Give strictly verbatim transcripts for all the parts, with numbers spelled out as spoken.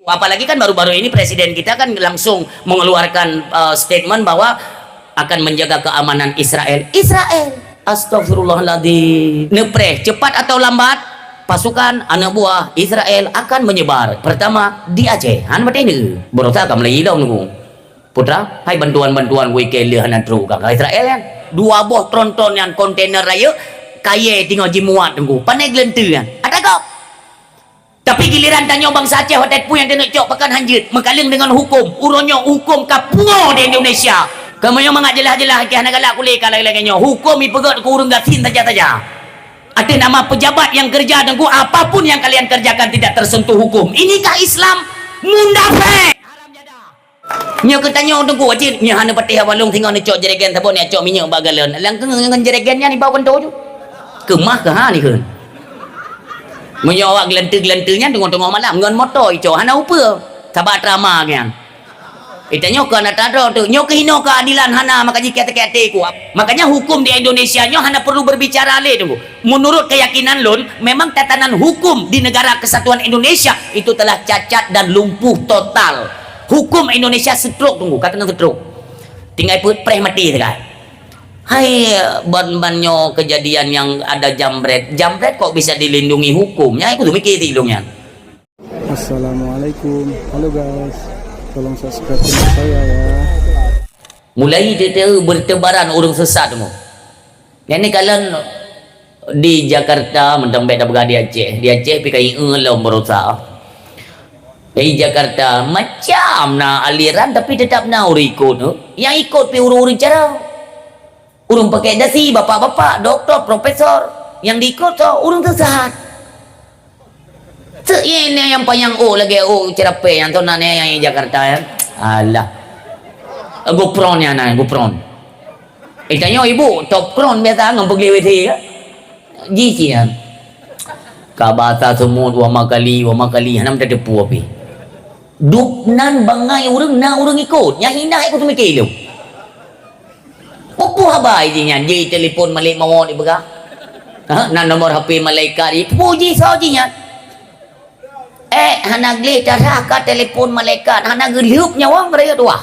Apalagi kan baru-baru ini presiden kita kan langsung mengeluarkan, eh, statement bahwa akan menjaga keamanan Israel. Israel. Astagfirullahaladzim. Neupreh, cepat atau lambat, pasukan anak buah Israel akan menyebar. Pertama, di Aceh. Han batin ni. Berusaha ka mulai ilong nunggu. Putra, hai bantuan-bantuan wei keu lheueh hana trok ka Israel nyan. Dua boh tronton nyan kontainer rayeuk, kayèe tinggai jimuat nunggu. Pane geuleunteu nyan. Ada kok. Tapi giliran tanyoe bansa Aceh watèe peue nyang keuneuk cok pakan hanjeuet, meukaleng deungon huköm. Uroe nyoe huköm ka pungo di Indonesia. Kamoe nyoe mangat jeulaih-jeulaih, keu hana galak kulé ka lagèe-lagèe nyoe. Huköm ipeugöt keu ureueng gasien saja-saja. Ateueh nama pejabat nyang keureuja teungku, apapun yang kalian kerjakan tidak tersentuh hukum. Inikah Islam? Mundafèk! Haram jadah! Nyoe keu tanyoe teungku wajéb, nyoe hana patéh awak lôn singoh neucok jeregen saboh, neucok minyeuk bak galon. Lam keu ngon jeregen nyan iba kantô ju. Keumah keu ha ni kheun. Meunyoe awak geulanteu-geulanteu nyan teungoh-teungoh malam ngon moto icok, hana upeue. Sabab atra ma nyan. Itanyoe keu hana tadroe tu, nyoe keu hinoe keuadilan hana, maka jih kiat-kiat até kuat. Makanya hukum di Indonesia nyoe hana perlu berbicara lé teungku. Menurut keyakinan lôn, memang tatanan hukum di Negara Kesatuan Indonesia itu telah cacat dan lumpuh total. Hukum Indonesia stroke teungku, ka teungoh stroke. Tinggai peuet preh maté sagai. Hai, ban-ban nyoe kejadian yang ada jambret. Jambret kok bisa dilindungi hukum? Nyan aku tu mikir ti lôn nyan. Assalamualaikum. Halo guys. Tolong subscribe channel saya ya. Mulai teu-teu bertebaran ureueng sesat teungku. Nyan ni kalon di Jakarta, mantong bèk tapeugah di Aceh. Di Aceh pih ka ieu lom berusaha. Di Jakarta, macam na aliran tapi tetap na ureueng ikot tu. Nyang ikot pih ureueng-ureueng cara. Ureueng pakai dasi, bapak-bapak, doktor, profesor. Nyang diikot tu ureueng sesat. Cek ye ni nyang panyang ôk lagèe ôk cerapé nyang tu na ni nyang di Jakarta ya. Alah. Gopron nyang na, gopron. Eh, tanyoe ibu, top kron biasa ngon peugleh W C ya. Ji cian. Ka bahasa semut, wa makali, wa makali, hana meutateupeue pih. Dup nan bangai ureueng, na ureueng ikot. Nyang hina ikot seumiké ilong. Peue haba jih nyan, jitelepon malaikat maut ipeugah. Ha, na nomor H P malaikat, peue jih soe jih nyan. Eh, hana gleh cara ka telepon malaikat, hana geulheup nyawöng rayeuk tuha.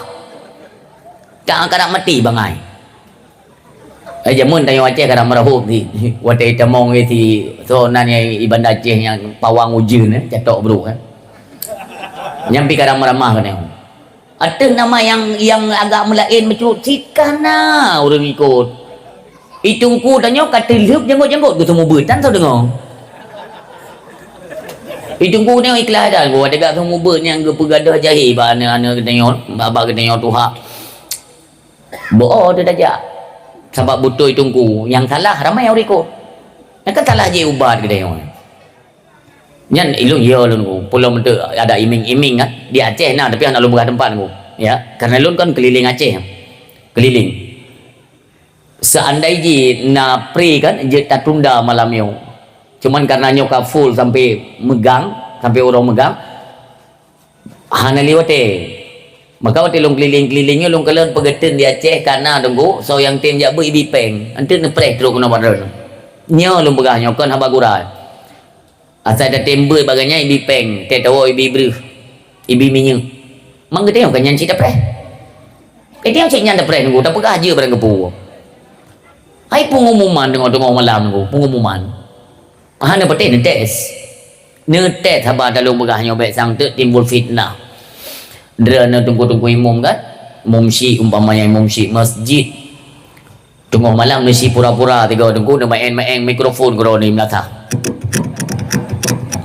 Ka, ka maté bangai. Eh, jameun tanyoe Aceh kadang meurahop di. Watèe tamong si, so nan nyang i Banda Aceh nyang pawang ujeuen, eh, catok brôk, eh. Nyan pih kadang meuramah keunoe. Ateueh nama nyang, nyang agak meulaén meucrot cit ka na ureueng ikot. I teungku tanyoe ka teulheup janggot-janggot geuseumubeuet tan soe deungoe. I teungku tanyoe ikhlas dah, geuh teuga seumubeuet nyang geupeugadôh jahé bak aneuk-aneuk geutanyoe, bak, bak geutanyoe tuha. Beu-o teuh tajak. Sabab beutôi teungku, nyang salah ramai ureueng ikot. Nyang kan salah jih ubat geutanyoe. Nyan ilôn yo lôn ku, pulo meuteuk ada iming-iming kan. Di Aceh na, tapi hana lôn peugah teumpat ku. Ya, karena lôn kan keliling Aceh. Keliling. Seandai jih na free kan, jeuet tatunda malam nyoe. Cuman karena nyoe ka full sampai meugang, sampai uroe meugang, hana lé watèe. Maka watèe lôn keliling-keliling nyoe lôn kalon peugeuten di Aceh ka na teungku, soe nyang tem jak beuet ibi péng. Enteuk neupreh trok keunoe bak droeneuh. Nyoe lôn peugah nyoe kon haba gura. Asai tatem beuet bak gobnyan ibi péng, teuh tawoe ibi breuh, ibi minyeuk. Mang geutanyoe ka nyan cit tapreh. Geutanyoe cit nyan tapreh teungku, tapeugah jeuet barang keupeue. Hai pengumuman teungoh-teungoh malam teungku, pengumuman. Hana patéh neutés. Neutés haba talôn peugah nyoe bèk sang teuk timbul fitnah. Droeneuh teungku-teungku imum kan? Imum syik, umpama nyang imum syik masjid. Teungoh malam neusi pura-pura tiga teungku, neumaén-maén mikrofon keudroe neumeulasa.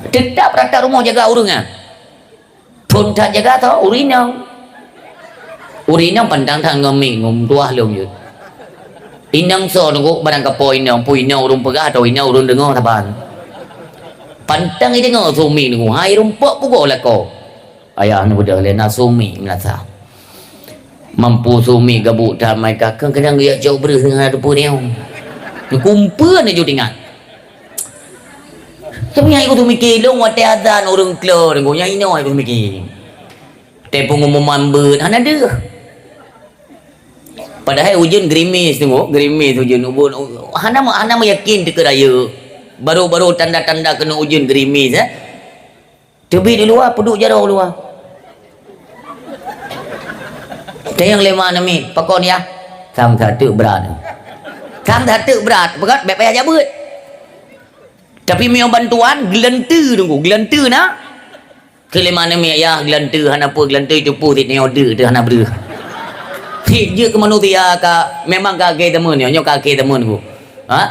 Teutap rata rumoh jaga ureueng nyan. Phôn that jaga tho, ureueng inong. Ureueng inong pantang that ngon mik, ngon tuah lom jeuet. Inong soe teungku, barang kapo inong, peue inong ureueng peugah atau inong ureueng deungoe saban. Pantang ideungoe su mik teungku, hai rumpok pugoe lakoe. Ayah neubeudôh lé na su mik meulasa. Mampu su mik gabuk that mai ka, keu kadang geujak cok breuh deungon teupeu nyoe. Kumpeue neujok ingat. Tapi nyang ikut miké lôn watèe azan ureueng klo deungon nyang inoe ikut miké. Teuh pengumuman beuet hana deuh. Padahai ujeuen gerimis teungku, gerimis ujeuen ubon, hana, hana meuyakin teuka rayeuk. Baru-baru tanda-tanda keuneuk ujeuen gerimis, eh. Teubiet di luwa, peuduek jaroe u luwa. Teunyong lé ma namiet, pakon yah? Sang sateuk brat. Sang sateuk brat, peugah bèk payah jabeuet. Tapi meunyoe bantuan, geuleunteue teungku, geuleunteue na. Keu lé ma namiet yah geuleunteue, hana peue geuleunteue, cupu sit nyoe deuk teuh hana breuh. Sit jeuet keu manusia ka, memang ka akhé zaman nyoe, nyoe ka akhé zaman teungku. Ha?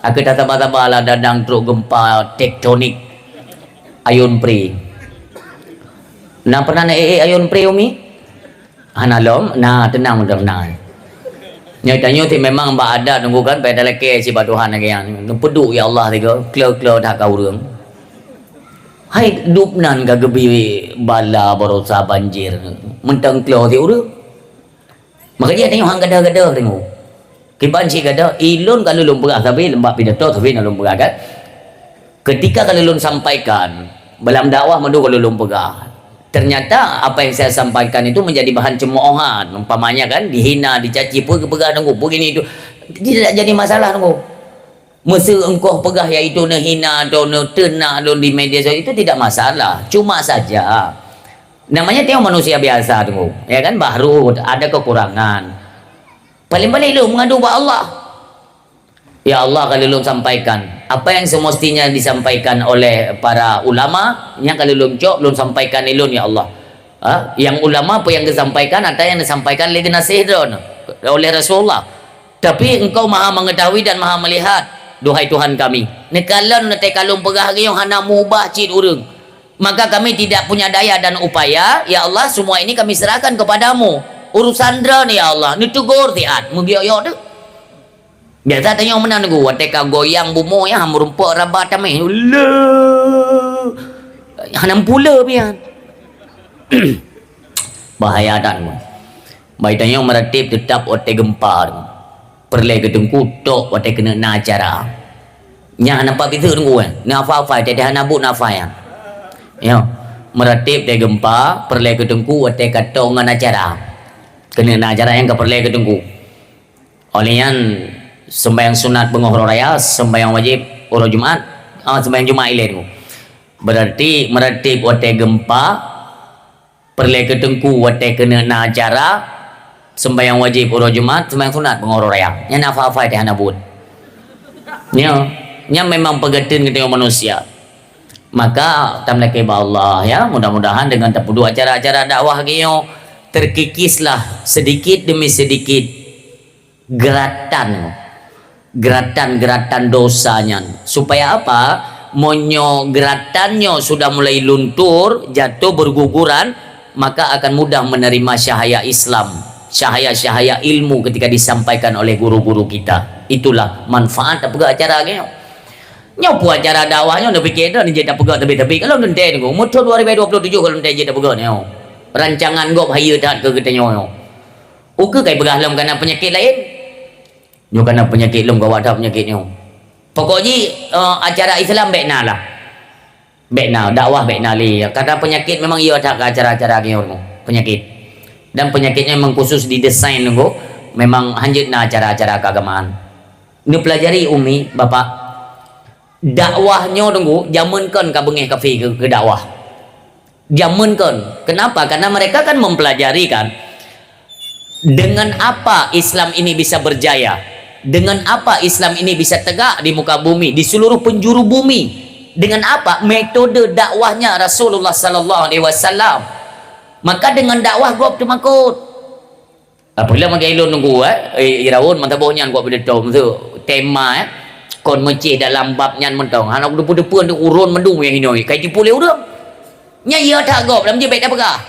Akhé tasaba-saba lah dadang trok gempa tektonik. Ayôn Pre. Na pernah na ék-ék Ayôn Pre, Umi? Hana lom, na teunang mantong na. Nyoe tanyoe ti memang bak adat teungku kan, pada lakèe sibak Tuhan lagèe nyan. Neupeuduek ya Allah tiga, klo-klo that ka ureueng. Hai dub nan ka geubi bala barosa banjir. Mantong klo ti ureueng. Maka jih tanyoe han gadoh-gadoh teungku. Kiban cit gadoh, ilôn ka lôn peugah sabe, lôn bak pidato sabe na lôn peugah kan. Ketika ka lôn sampaikan, dalam dakwah mandum ka lôn peugah. Ternyata apa yang saya sampaikan itu menjadi bahan cemoohan. Umpamanya kan, dihina, dicaci, peue geupeugah teungku, begini itu. Tidak jadi masalah teungku. Meuseu engkau peugah yaitu neuhina atau neuteunak lôn di media sosial, itu tidak masalah. Cuma saja, namanya tengok manusia biasa teungku. Ya kan, baru ada kekurangan. Paling-paling lôn mengadu bak Allah. Ya Allah, ka lôn sampaikan apa yang semestinya disampaikan oleh para ulama, nyang ka lôn cok, lôn sampaikan ilôn, ya Allah. Ha? Yang ulama apa yang disampaikan, atau yang disampaikan lé geunaséh droe oleh Rasulullah. Tapi Engkau Maha Mengetahui dan Maha Melihat, duhai Tuhan kami. Neukalon neuteuk ka lôn peugah lagèe nyoe hana mubah cit ureueng. Maka kami tidak punya daya dan upaya, ya Allah, semua ini kami serahkan kepadamu. Urusan droe, ya Allah, neutegur siat, meugiok-yok tu. Biasa tanyoe meunan teungku, watèe ka goyang bumoe nyan, meurumpok raba tamèh. Le. Hana meupulo pian. Bahaya that teungku. Bai tanyoe meuratéb teutap watèe geumpa teungku. Peureulèe keu teungku tok watèe keuneuk na acara. Nyan hana pat biseuk teungku, eh. Na hafai-hafai, tiep-tiep hana buet na hafai nyan. Yo. Meuratéb watèe geumpa, peureulèe keu teungku watèe ka tok ngon acara. Keuneuk na acara nyang ka peureulèe keu teungku. Óh lheueh nyan, sembahyang sunat beungoh uroe raya, sembahyang wajéb uroe Jumat, ah, sembahyang Jumat ilèe teungku. Berarti meuratéb watèe geumpa, peureulèe keu teungku watèe keuneuk na acara, sembahyang wajéb uroe Jumat, sembahyang sunat beungoh uroe raya. Nyan hafai-hafai teuh hana buet. Nyoe, nyan memang peugeuten geutanyoe manusia. Maka tameulakèe bak Allah, ya, mudah-mudahan dengan tapeuduek acara-acara dakwah geutanyoe, terkikislah sedikit demi sedikit geuratan, geuratan-geuratan dosa nyan. Supaya apa? Meunyoe geuratan nyoe sudah mulai luntur, jatuh berguguran, maka akan mudah menerima cahaya Islam, cahaya-cahaya ilmu ketika disampaikan oleh guru-guru kita. Itulah manfaat tapeugah acara geutanyoe. Nyoe peue acara dakwah nyoe, neupiké droe jeuet tapeugah teubit-teubit. Kalau lôn teuntèe nyoe, muthon dua ribu dua puluh tujuh kalau lôn teuntèe jeuet tapeugah nyoe. Rancangan gob hayeue that keu geutanyoe nyoe. Ukeue kai peugah lom kana peunyakét laén. Nyoe kana peunyakét lom gawat that peunyakét nyoe. Pokok jih, eh, acara Islam bèk na lah. Bèk na, dakwah bèk na lé. Kana peunyakét memang iya that keu acara-acara nyoe, peunyakét. Dan peunyakét nyan memang khusus didesain teungku, memang hanjeuet na acara-acara keagamaan. Neupelajari umi, bapak. Dakwah nyoe teungku, jameun kon ka beungèh kafé keu, keu dakwah. Jameun kon. Kenapa? Karena mereka kan mempelajari kan. Dengan apa Islam ini bisa berjaya? Dengan apa Islam ini bisa tegak di muka bumi, di seluruh penjuru bumi? Dengan apa metode dakwahnya Rasulullah sallallahu alaihi wasallam? Maka dengan dakwah gob teumakot. Apabila magai lôn nunggu, eh, eh, iraun mata boh nyan gob beudeutom tu tema, eh, kon meucéh dalam bab nyan mantong. Hana kuteupeu-teupeu urôn mandum nyang hinoe. Kai tipu lé ureueng. Nyan iya that gob, lam jih bèk tapeugah.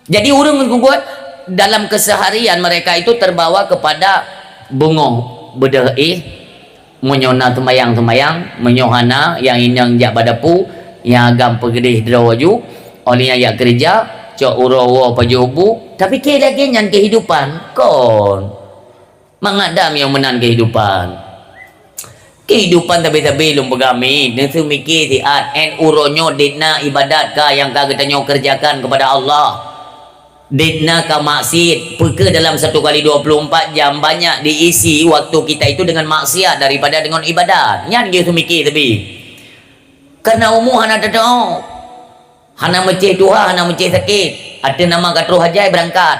Jadi, ureueng ngon geuguet dalam keseharian mereka itu terbawa kepada beungoh beudôh éh, meunyoe na seumayang-seumayang, meunyoe hana, nyang inong jak bak dapu, nyang agam peugeudeh droe aju, óh lheueh nyan jak keureuja, cok uroe woe pajoh bu, tapiké lagèe nyan keuhidupan. Kon. Mangat dam nyang meunan keuhidupan. Keuhidupan sabe-sabe lôn peugah mi, neuseumiké siat, 'oh uroe nyoe dèt na ibadat ka nyang ka geutanyoe keureujakan keupada Allah. Dèt na ka maksiet, peue keuh dalam satu kali dua puluh empat jam banyak diisi waktu kita itu dengan maksiat daripada dengan ibadat. Nyan geuseumiké sabe. Karena umu hana teutu'oh. Hana meucéh tuha, hana meucéh sakét. Ateueh nama ka troh hajai beurangkat.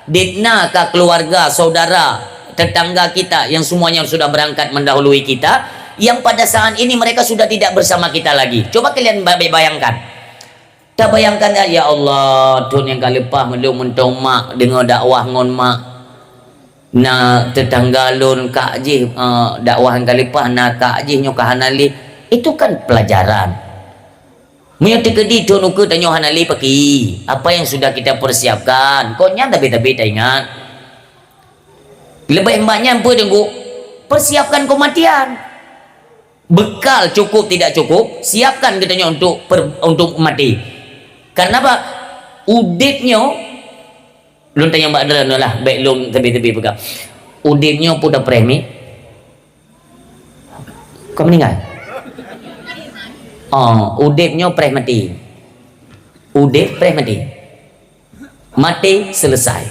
Ditna ka keluarga, saudara, tetangga kita yang semuanya sudah berangkat mendahului kita, yang pada saat ini mereka sudah tidak bersama kita lagi. Coba kalian ba-, bayangkan. Tabayangkan dak, "Ya Allah, thôn nyang ka leupah meulôn mantong mak deungoe dakwah ngon mak. Na tetangga lôn kak jih, eh, dakwah nyang ka leupah, na kak jih nyoe ka hana lé." Itu kan pelajaran. Meunyoe teukeudi thôn ukeue tanyoe hana lé paki, apa yang sudah kita persiapkan? Kon nyan tabe-tabe taingat. Leubeh bak nyan peue Teungku? Persiapkan kematian. Bekal cukup tidak cukup, siapkan geutanyoe untuk per-, untuk mati. Karena apa? Udeb nyoe, lôn tanyong bak droeneuh lah, bèk lôn teubi-teubi peugah. Udeb nyoe peue tapreh mi? Ka meuninggai? Oh, udeb nyoe preh maté. Udeb preh maté. Maté selesai.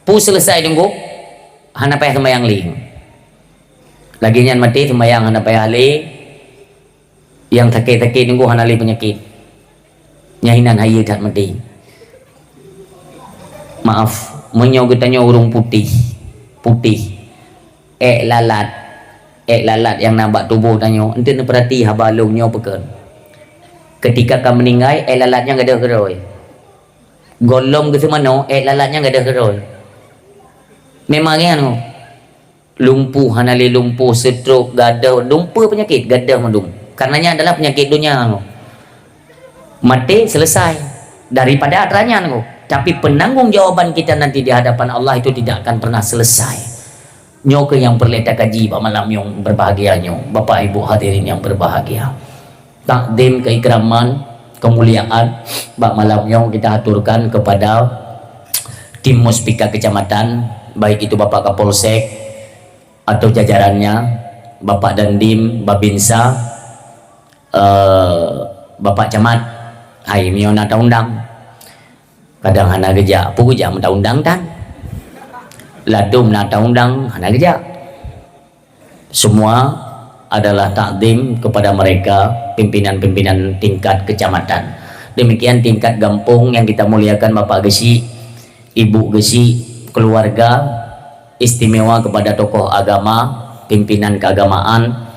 Peue selesai Teungku? Hana payah seumayang lé. Lagèe nyan maté seumayang hana payah lé. Nyang sakét-sakét Teungku hana lé peunyakét. Nyan inan hayeue that maté. Maaf, meunyoe geutanyoe ureueng putéh, putéh, èk lalat, èk lalat nyang na bak tuboh tanyoe, eunteuk neupeurati haba lôn nyoe peukon. Keutika ka meuninggai, èk lalat nyan gadôh keudroe. Gohlom geuseumanoe, èk lalat nyan gadôh keudroe. Memang nyan. Lumpuh, hana lé lumpuh, stroke, gadôh, lumpuh peunyakét, gadôh mandum. Karena nyan adalah peunyakét donya. Maté, selesai. Daripada atra nyan. Tapi penanggung jawaban kita nanti di hadapan Allah itu tidak akan pernah selesai. Nyoe keuh nyang peureulèe takaji bak malam nyang berbahagia nyoe, Bapak Ibu hadirin yang berbahagia. Takdim keikraman, kemuliaan bak malam nyoe kita aturkan kepada tim Muspika Kecamatan, baik itu Bapak Kapolsek atau jajarannya, Bapak Dandim, Babinsa, eh, Bapak Camat. Hai, meunyoe na taundang. Kadang hana geujak, peue geujak meutaundang tan. Ladôm na taundang, hana geujak. Semua adalah takdim kepada mereka, pimpinan-pimpinan tingkat kecamatan. Demikian tingkat gampông yang kita muliakan, Bapak Geuchik, Ibu Geuchik, keluarga, istimewa kepada tokoh agama, pimpinan keagamaan,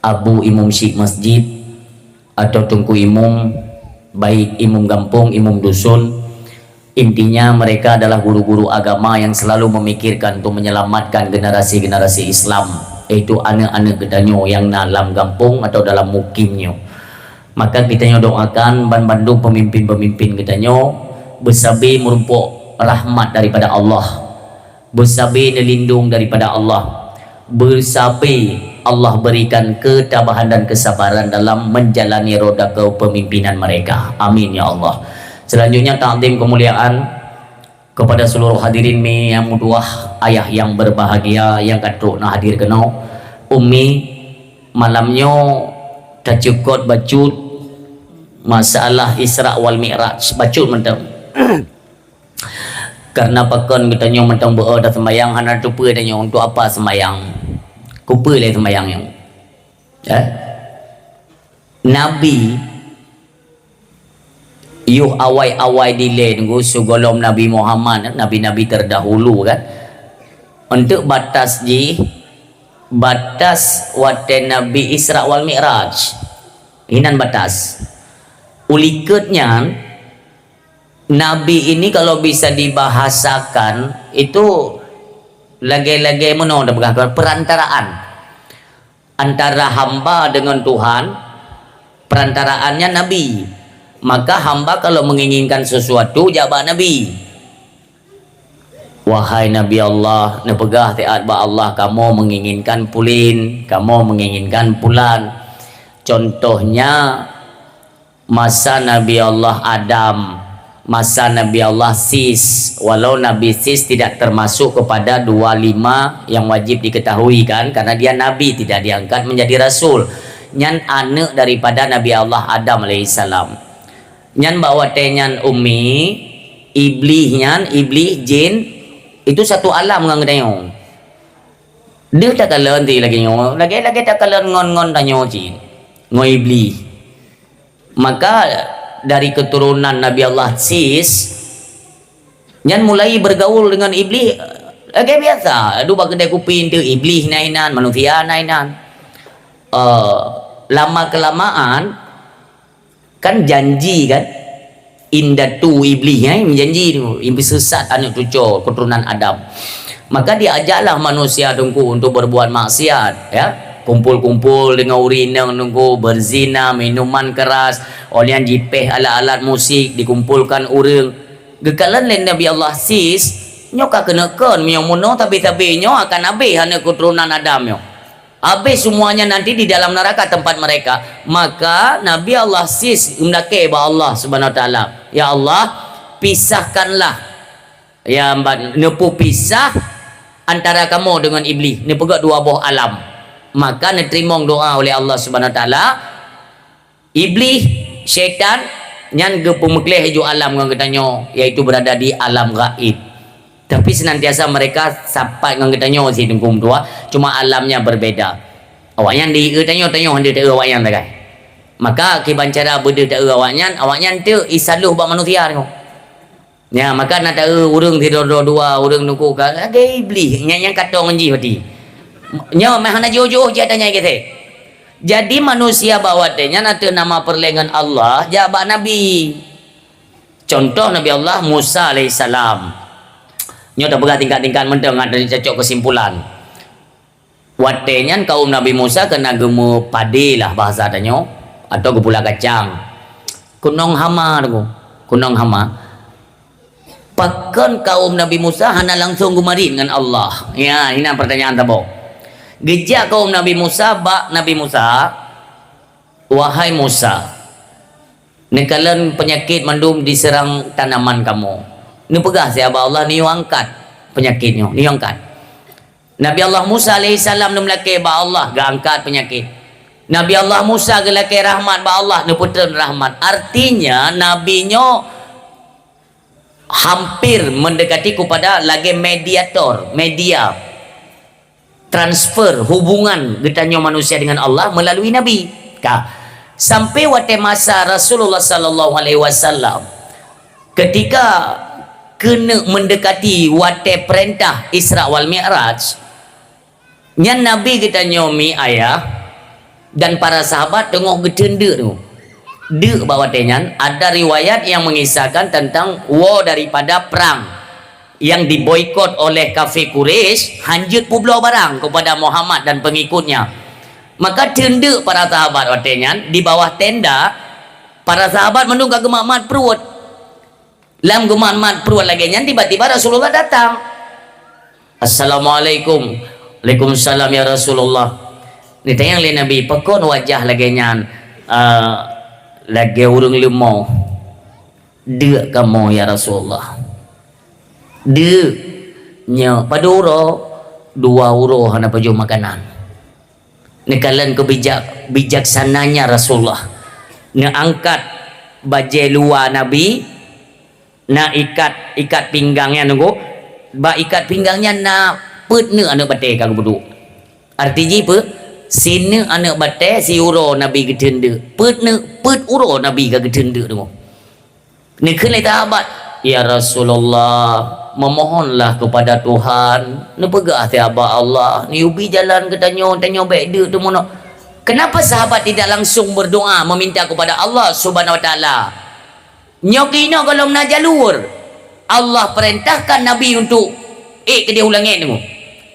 Abu Imum Syik Masjid, atau Teungku Imum, baik imum gampông, imum dusun, intinya mereka adalah guru-guru agama yang selalu memikirkan untuk menyelamatkan generasi-generasi Islam, yaitu aneuk-aneuk geutanyoe nyang na lam gampông atau dalam mukim nyoe. Maka geutanyoe doakan ban bandum pemimpin-pemimpin geutanyoe beusabe meurumpok rahmat daripada Allah. Beusabe neulindong daripada Allah. Beusabe Allah berikan ketabahan dan kesabaran dalam menjalani roda kepemimpinan mereka. Amin ya Allah. Selanjutnya, takdim kemuliaan kepada seluruh hadirin mi yang meutuwah, ayah yang berbahagia yang ka trok na hadir keunoe. Ummi, malam nyoe tacukot bacut masalah Isra wal Mi'raj. Bacut mantong. Karena pakon geutanyoe mantong beu-o taseumayang hana teupeue tanyoe untuk apa seumayang? Keupeue lé seumayang nyoe? Eh? Nabi yoh awai-awai dilèe nunggu sigohlom Nabi Muhammad, nabi-nabi terdahulu kan. Untuk batas jih, batas watèe Nabi Isra wal Mi'raj. Inan batas. Ulikot nyan, Nabi ini kalau bisa dibahasakan, itu lagèe-lagèe meunoe tapeugah, perantaraan antara hamba dengan Tuhan, perantaraannya Nabi. Maka hamba kalau menginginkan sesuatu, jak bak Nabi. Wahai Nabi Allah, neupeugah siat bak Allah, kamoe menginginkan pulan, kamoe menginginkan pulan. Contohnya, masa Nabi Allah Adam, masa Nabi Allah Sis, walau Nabi Sis tidak termasuk kepada dua lima yang wajib diketahui kan, karena dia nabi, tidak diangkat menjadi rasul. Nyan aneuk daripada Nabi Allah Adam alaihissalam. Nyan bak watèe nyan Ummi, Iblih nyan, Iblih, jin, itu satu alam ngon geutanyoe. Deuh takalon ti lagèe nyoe, lagèe-lagèe takalon ngon, ngon tanyoe cit, ngon Iblih. Maka dari keturunan Nabi Allah Sis, Nyan mulai bergaul dengan Iblih, eh, lagèe biasa. Duek bak keudè kupi eunteuk Iblih na inan, manusia na inan. Eh, lama kelamaan, kan janji kan, indatu Iblih, eh, menjanji tu, Iblih sesat aneuk cuco keturunan Adam. Maka diajaklah manusia teungku untuk berbuat maksiat, ya. Kumpul-kumpul dengan ureueng inong teungku, berzina, minuman keras, 'oh lheueh nyan jipèh alat-alat musik, dikumpulkan ureueng. Geukalon lé Nabi Allah Sis, nyoe ka keuneuk kon, meunyoe meunoe tabé-tabé nyoe akan habéh aneuk keturunan Adam nyoe. Habéh semuanya nanti di dalam neraka tempat mereka. Maka Nabi Allah Sis meulakèe bak Allah Subhanahu Wa Taala, "Ya Allah, pisahkanlah, ya, neupeue pisah antara kamoe dengan Iblih, neupeugöt dua boh alam." Maka neuteurimong doa oleh Allah Subhanahu Wa Taala. Iblih, syaitan, nyan geupeumeugleh ju alam ngon geutanyoe, yaitu berada di alam gaib. Tapi senantiasa mereka sapat ngon geutanyoe siat teungku meutuah, cuma alamnya berbeda. Awaknyan di-eu tanyoe, tanyoe hana ta-eu awaknyan sagai. Maka kiban cara beudeuh ta-eu awaknyan, awaknyan teuk isaloh bak manusia nyoe. Nya, maka na ta-eu ureueng sidroe-droe dua, ureueng teungku ka lagèe Iblih, nyang, nyang ka tong jih pati. Nyoe meuhana jiôh-jiôh jih ata nyan geuthèe. Jadi manusia bak watèe nyan ateueh nama peureulèe ngon Allah jak bak nabi. Contoh Nabi Allah Musa alaihissalam. Nyoe tapeugah tingkat-tingkat mantong ngat cocok keusimpulan. Watèe nyan kaum Nabi Musa keunan geumeupadé lah bahasa tanyoe, atau geupula kacang. Keunong hama teungku, keunong hama. Pakon kaum Nabi Musa hana langsong geumarit ngon Allah? Ya, inan pertanyaan saboh. Geujak kaum Nabi Musa bak Nabi Musa, "Wahai Musa, neukalon peunyakét mandum diseurang tanaman kamoe." Neupeugah siat bak Allah, "Neuyue angkat peunyakét nyoe, neuyue angkat." Nabi Allah Musa alaihissalam neumeulakèe bak Allah, geuangkat peunyakét. Nabi Allah Musa geulakèe rahmat bak Allah, neupeutreun rahmat. Artinya, nabi nyoe hampir mendekati kepada lagèe mediator, media transfer hubungan geutanyoe manusia dengan Allah melalui nabi. Ka. Sampai watèe masa Rasulullah sallallahu alaihi wasallam, ketika keuneuk mendekati watèe peurintah Isra wal Mi'raj, nyan Nabi geutanyoe mi ayah dan para sahabat teungoh geuteun deuk tu. Deuk bak watèe nyan, ada riwayat yang mengisahkan tentang woe daripada perang yang diboikot oleh kafé Quraisy, hanjeuet peubloe barang kepada Muhammad dan pengikutnya. Maka teun deuk para sahabat watèe nyan di bawah tenda, para sahabat mandum ka geumat-mat pruet. Lam geumat-mat pruet lagèe nyan, tiba-tiba Rasulullah datang. "Assalamualaikum." "Waalaikumsalam, ya Rasulullah." Neutanyong lé Nabi, "Pakon wajah lagèe nyan, eh, lagèe ureueng leumo?" "Deuk kamoe, ya Rasulullah." "Deuk nyoe padum uroe?" "Dua uroe hana pajoh makanan." Neukalon keubijak-, bijaksananya Rasulullah. Neuangkat bajèe luwa Nabi, na ikat, ikat pinggang nyan teungku. Bak ikat pinggang nyan na peuet neuk aneuk batèe ka geupeuduek. Arti jih peue? Sineuk aneuk batèe siuroe Nabi geuteun deuk. Peuet neuk, peuet uroe Nabi ka geuteun deuk teungku. Neukheun lé sahabat, "Ya Rasulullah, memohonlah kepada Tuhan, neupeugah siat bak Allah, neuyue bi jalan geutanyoe, tanyoe bèk deuk teumeunoe." Kenapa sahabat tidak langsung berdoa meminta kepada Allah Subhanahu Wa Taala? Nyoe keunoe gohlom na jalur. Allah perintahkan Nabi untuk ék keudéh u langèt teungku.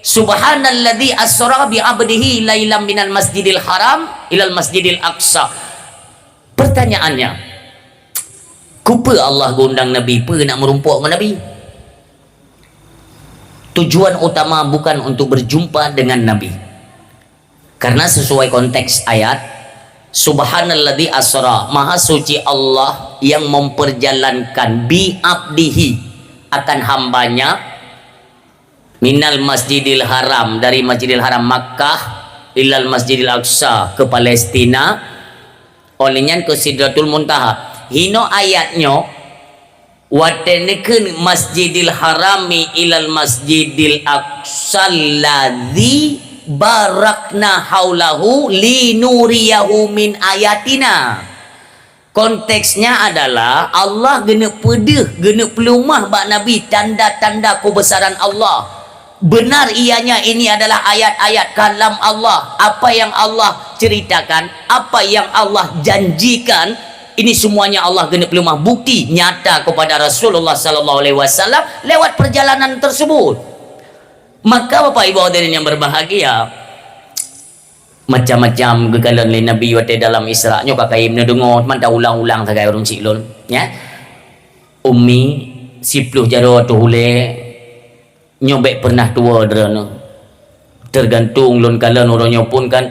"Subhanalladzi asra bi abdihi lailam minal masjidil haram ilal masjidil aqsa." Pertanyaannya, keupeue Allah geuundang Nabi? Peue nak meurumpok ngon Nabi? Tujuan utama bukan untuk berjumpa dengan Nabi. Karena sesuai konteks ayat, "Subhanalladzi asra", Maha Suci Allah yang memperjalankan, "bi abdihi", akan hambanya, "minal Masjidil Haram", dari Masjidil Haram Makkah, "ilal Masjidil Aqsa", ke Palestina, 'oh lheueh nyan ke Sidratul Muntaha. Hino ayat nyoe, watèe neukheun Masjidil Harami ilal Masjidil Aqsal ladzi barakna haulahu linuriyahu min ayatina. Konteksnya adalah Allah geuneuk peudeuh, geuneuk peuleumah bak Nabi tanda-tanda kebesaran Allah. Benar ianya ini adalah ayat-ayat kalam Allah. Apa yang Allah ceritakan, apa yang Allah janjikan, ini semuanya Allah geuneuk peuleumah bukti nyata kepada Rasulullah sallallahu alaihi wasallam lewat perjalanan tersebut. Maka Bapak Ibu hadirin yang berbahagia, macam-macam geukalon lé Nabi watée dalam Isra nyoe ka kayém neudeungoe, mantong ulang-ulang sagai ureuëng syiek lôn, ya. Ummi, siploh jaroe ateueh ulée, nyoe bék pernah tuwoe droeneuh. Tergantung lôn kalon uroe nyoe pun kan,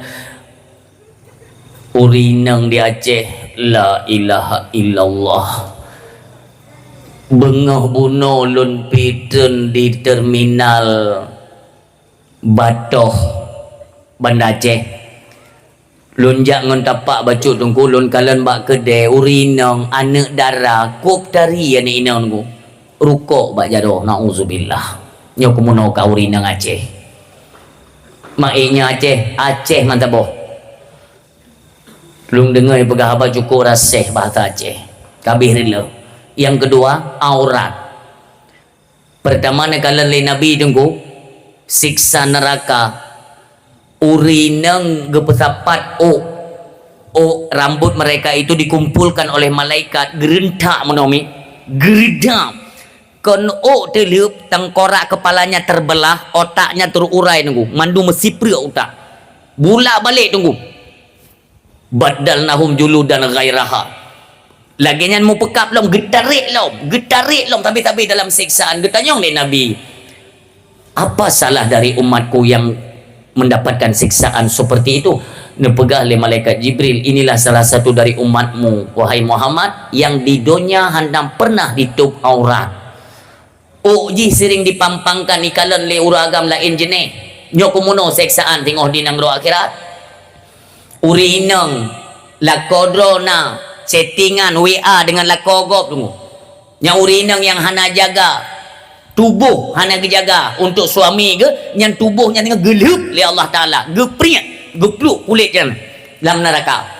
ureuëng inong di Aceh, la ilaha illallah. Beungoh bunoe lôn pitrön di terminal Batoh, Banda Aceh. Lôn jak ngon tapak bacut Teungku, lôn kalon bak keudè, ureuëng inong, aneuëk dara, kôb tari aneuëk inong Teungku. Rukok bak jaroe, nauzubillah. Nyoe keumeunoe ka ureuëng inong Aceh. Mak ék nyoe Aceh, Aceh mantong boh. Lôn deungoe peugah haba cukôp raseh bahasa Aceh. Ka abéh rila. Nyang keudua, aurat. Pertama neukalon lé Nabi Teungku, siksa neuraka. Ureuëng inong geupeusapat ôk. Ôk rambut mereka itu dikumpulkan oleh malaikat, geureuntak meunoe mi, geureuntak. Kon ôk teulheueb, tengkorak kepalanya terbelah, otaknya terurai Teungku, mandum meusipreuk utak. Bulak balek Teungku. Baddalnahum juludan ghairaha. Lagée nyan meupeukab lom, geutarek lom, geutarek lom, sabe-sabe dalam siksaan. Geutanyong lé Nabi, "Apa salah dari umatku yang mendapatkan siksaan seperti itu?" Neupeugah lé malaikat Jibril, "Inilah salah satu dari umatmu, wahai Muhammad, yang di donya hana pernah ditôb aurat." Ôk jih sering dipampangkan, ikalon lé ureuëng agam laén jeuneh. Nyoe keumeunoe seksaan singoh di nanggroe akhirat. Ureuëng inong lakoe droe na chattingan W A deungon lakoe gob Teungku. Nyang ureuëng inong nyang hana jaga tuboh, hana geujaga untuk suami geuh, nyan tuboh nyan teungoh geulheueb lé Allah Taala, geupriek, geupluek kulét nyan lam neuraka.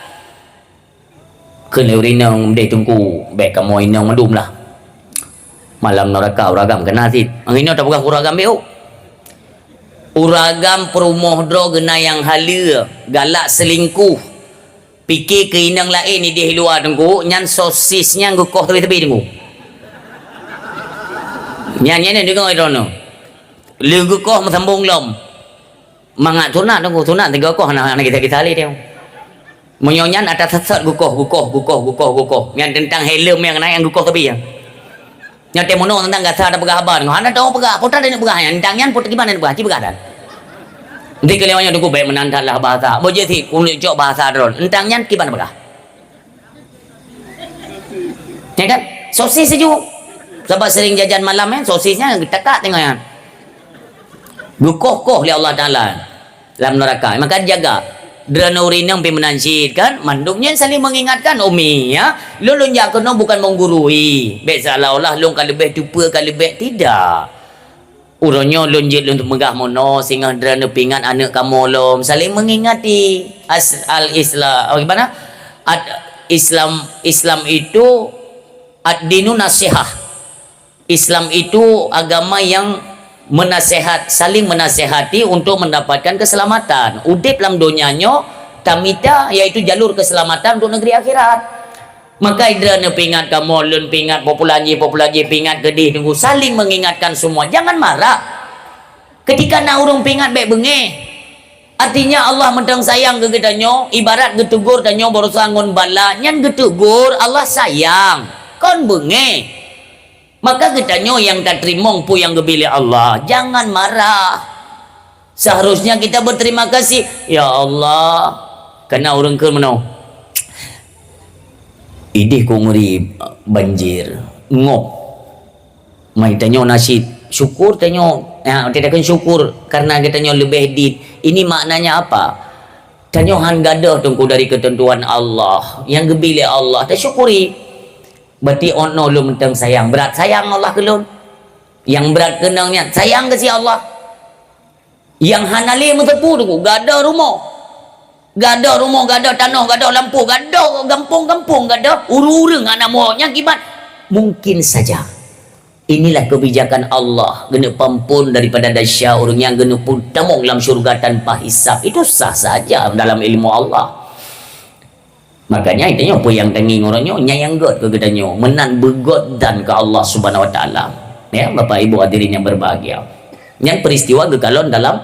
Kheun lé ureuëng inong, "Deh Teungku, bék kamoe inong mandum lah. Malam neuraka ureuëng agam keuna cit." Nyang inoe tapeugah ureuëng agam bék ôk. Ureuëng agam peurumoh droe geuna nyang haleue, galak selingkuh. Pike keu inong laén ideh luwa Teungku, nyan sosis nyan geukoh teubi-teubi Teungku. Nyan, nyan deungoe droeneuh. Lheueh geukoh meusambong lom. Mangat sunat Teungku, sunat tiga koh hana, hana kisah-kisah lé teuh. Meunyoe nyan ata sat-sat geukoh, geukoh, geukoh, geukoh, geukoh. Nyan teuntang helm nyang na nyang geukoh sabe nyan. Nyan teuh meunoe teuntang gasa tapeugah haba nyoe. Hana teupeugah, peue teuma tapeugah nyan. Teuntang nyan peue kiban tapeugah, ci peugah dan. Nanti keu lewat nyan Teungku bék meunan that lah bahasa. Boh jeuet sit keuneuk cok bahasa droe. Teuntang nyan kiban tapeugah. Ya kan? Sosis sejuk. Sabab sering jajan malam kan, sosisnya geutakak tengok nyan. Geukoh-koh lé Allah Taala lam neuraka. Maka jaga. Droeneuh ureuëng inong pih meunan cit kan, mandum nyan saling mengingatkan umi ya. Lôn, lôn jak keunoe bukan menggurui. Bék seolah-olah lôn ka leubeh teupeue, ka leubeh, tidak. Uroe nyoe lôn jeuet lôn teupeugah meunoe, singoh droeneuh peuingat aneuëk kamoe lom, saling mengingati. As-, al-Islam, bagaimana? Ad-, Islam, Islam itu ad-dinu nasihah. Islam itu agama yang menasehat, saling menasehati untuk mendapatkan keselamatan. Udeb lam donya nyoe tamita, yaitu jalur keselamatan untuk negeri akhirat. Maka droeneuh peuingat kamoe, lôn peuingat, populasi, populasi peuingat keudeh Teungku, saling mengingatkan semua. Jangan marah. Ketika na ureuëng peuingat bék beungéh. Artinya Allah mantong sayang keu geutanyoe, ibarat geutegur tanyoe baroesa ngon bala, nyan geutegur Allah sayang. Kon beungéh. Maka geutanyoe nyang tateurimong peue nyang geubri lé Allah, jangan marah. Seharusnya kita berterima kasih, "Ya Allah, kana ureuëng kheun meunoe. Ideh keu ngeri banjir, ngop. Mai tanyoe na cit, syukur tanyoe, ya, kita kan syukur karena geutanyoe leubeh dit. Ini maknanya apa? Tanyoe han gadôh Teungku dari ketentuan Allah, nyang geubri lé Allah, tasyukuri." Berarti oh no lôn mantong sayang, brat sayang Allah keu lôn. Nyang brat keunong nyan sayang keu si Allah. Nyang hana lé meuteupeu Teungku, gadôh rumoh. Gadoh rumoh, gadoh tanoh, gadoh lampôh, gadoh gampông-gampông, gadoh ureuëng-ureuëng aneuk murit, nyan kiban. Mungkin saja. Inilah kebijakan Allah, geuneuk peuampôn daripada desya ureuëng nyang geuneuk peutamong lam syurga tanpa hisab. Itu sah saja dalam ilmu Allah. Makanya, itu nyoe peue nyang tangieng uroe nyoe, nyang gét keu geutanyoe, meunan beugét dan keu Allah Subhanahu Wa Taala. Ya, Bapak Ibu hadirin yang berbahagia. Nyan peristiwa geukalon dalam,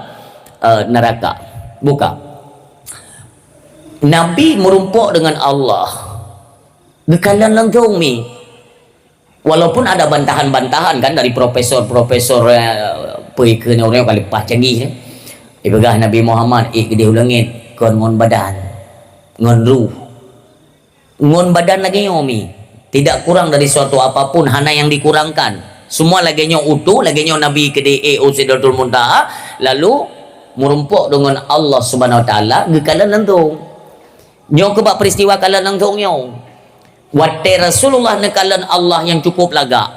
eh, neraka. Buka. Nabi meurumpok dengan Allah. Geukalon langsung mi. Walaupun ada bantahan-bantahan kan dari profesor-profesor, eh, peue keu nyoe kali paih canggih, eh. Ipeugah Nabi Muhammad, "Ék keudeh u langét kon ngon badan, ngon ruh." Ngon badan lagée nyoe mi. Tidak kurang dari suatu apapun, hana yang dikurangkan. Semua lagée nyoe utuh, lagée nyoe Nabi keudeh ék u Sidratul Muntaha, lalu meurumpok dengan Allah Subhanahu Wa Taala, geukalon langsung. Nyoe keuh bak peristiwa kalon langsung nyoe. Watée Rasulullah neukalon Allah nyang cukup lagak.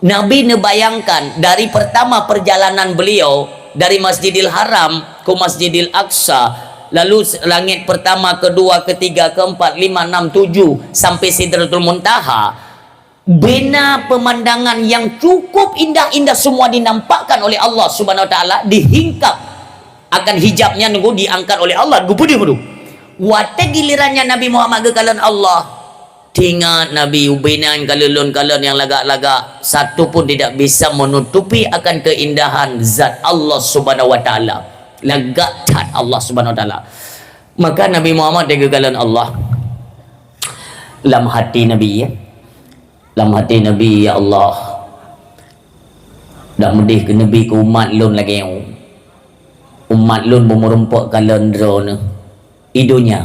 Nabi neubayangkan dari pertama perjalanan beliau dari Masjidil Haram ke Masjidil Aqsa, lalu s-, langit pertama, kedua, ketiga, keempat, lima, enam, tujuh, sampai Sidratul Muntaha, bina pemandangan yang cukup indah-indah, semua dinampakkan oleh Allah Subhanahu Wa Taala, dihingkap akan hijabnya, nunggu diangkat oleh Allah, geupeudeuh dulu. Watée gilirannya Nabi Muhammad geukalon Allah, teuingat Nabi, ubé nan kalon-kalon nyang lagak-lagak, satu pun tidak bisa menutupi akan keindahan zat Allah Subhanahu Wa Taala. Lagak that Allah Subhanahu Wa Taala. Maka Nabi Muhammad digeukalon Allah. Lam hati Nabi, ya. Lam hati Nabi, "Ya Allah, dak meudeh keu Nabi keu umat lôn lagée nyoe. Umat lôn beumeurumpok kalon droeneuh i donya."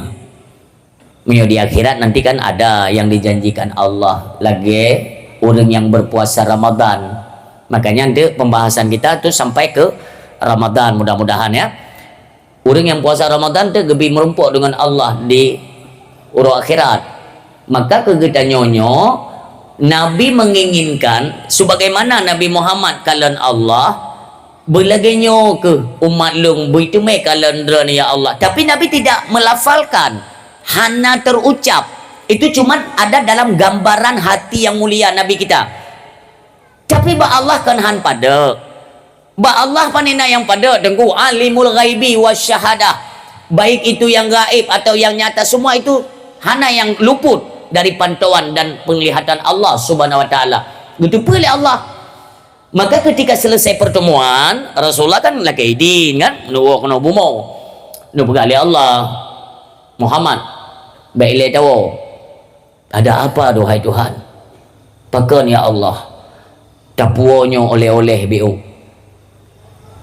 Meunyoe di akhirat nanti kan ada yang dijanjikan Allah lagée ureuëng yang berpuasa Ramadan. Makanya nanti pembahasan kita tu sampai ke Ramadan, mudah-mudahan, ya. Ureuëng nyang puasa Ramadan teuh geubi meurumpok deungon Allah di uroe akhirat. Maka keu geutanyoe nyoe, Nabi menginginkan sebagaimana Nabi Muhammad kalon Allah, beulagée nyoe keuh umat lôn beuteumé kalon Droeneuh, ya Allah. Tapi Nabi tidak melafalkan, hana terucap. Itu cuma ada dalam gambaran hati yang mulia Nabi kita. Tapi bak Allah kan han padub. Bak Allah pane na nyang padub, Teungku, alimul ghaibi wasyahadah. Baik itu yang gaib atau yang nyata, semua itu hana yang luput dari pantauan dan penglihatan Allah Subhanahu wa Taala. Geuteupeue lé Allah. Maka ketika selesai pertemuan, Rasulullah kan lakée idin kan, neuwoe keunoe bumoe. Neupeugah lé Allah, "Muhammad, bék ilée tawoe." "Ada apa, duhai Tuhan?" "Pakon, ya Allah, tapuwoe nyoe oleh-oleh biôh?"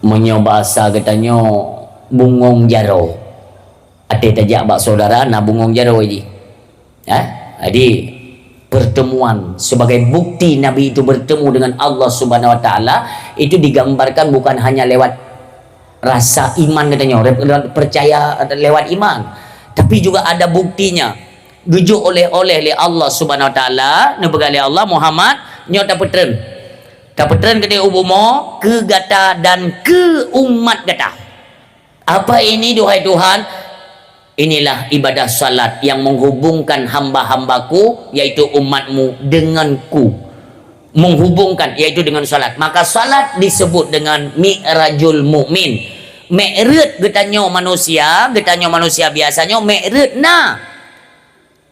Meunyoe basa geutanyoe, bungöng jaroe. Até tajak bak syedara na bungöng jaroe jih. Ha? Jadi, pertemuan sebagai bukti Nabi itu bertemu dengan Allah Subhanahu wa Taala, itu digambarkan bukan hanya lewat rasa iman geutanyoe, rep-, rep-, percaya lewat iman, tapi juga ada buktinya. Geujok oleh-oleh lé Allah Subhanahu wa Taala, neupeugah lé Allah, "Muhammad, nyoe tapeutreun. Tapeutreun keudeh u bumoe keu gata dan keu umat gata." "Apa ini, duhai Tuhan?" "Inilah ibadah salat yang menghubungkan hamba-hamba-Ku, yaitu umat-Mu, dengan-Ku." Menghubungkan, yaitu dengan salat. Maka salat disebut dengan mi'rajul mukmin. Mi'raj geutanyoe manusia, geutanyoe manusia biasa nyoe mi'raj na.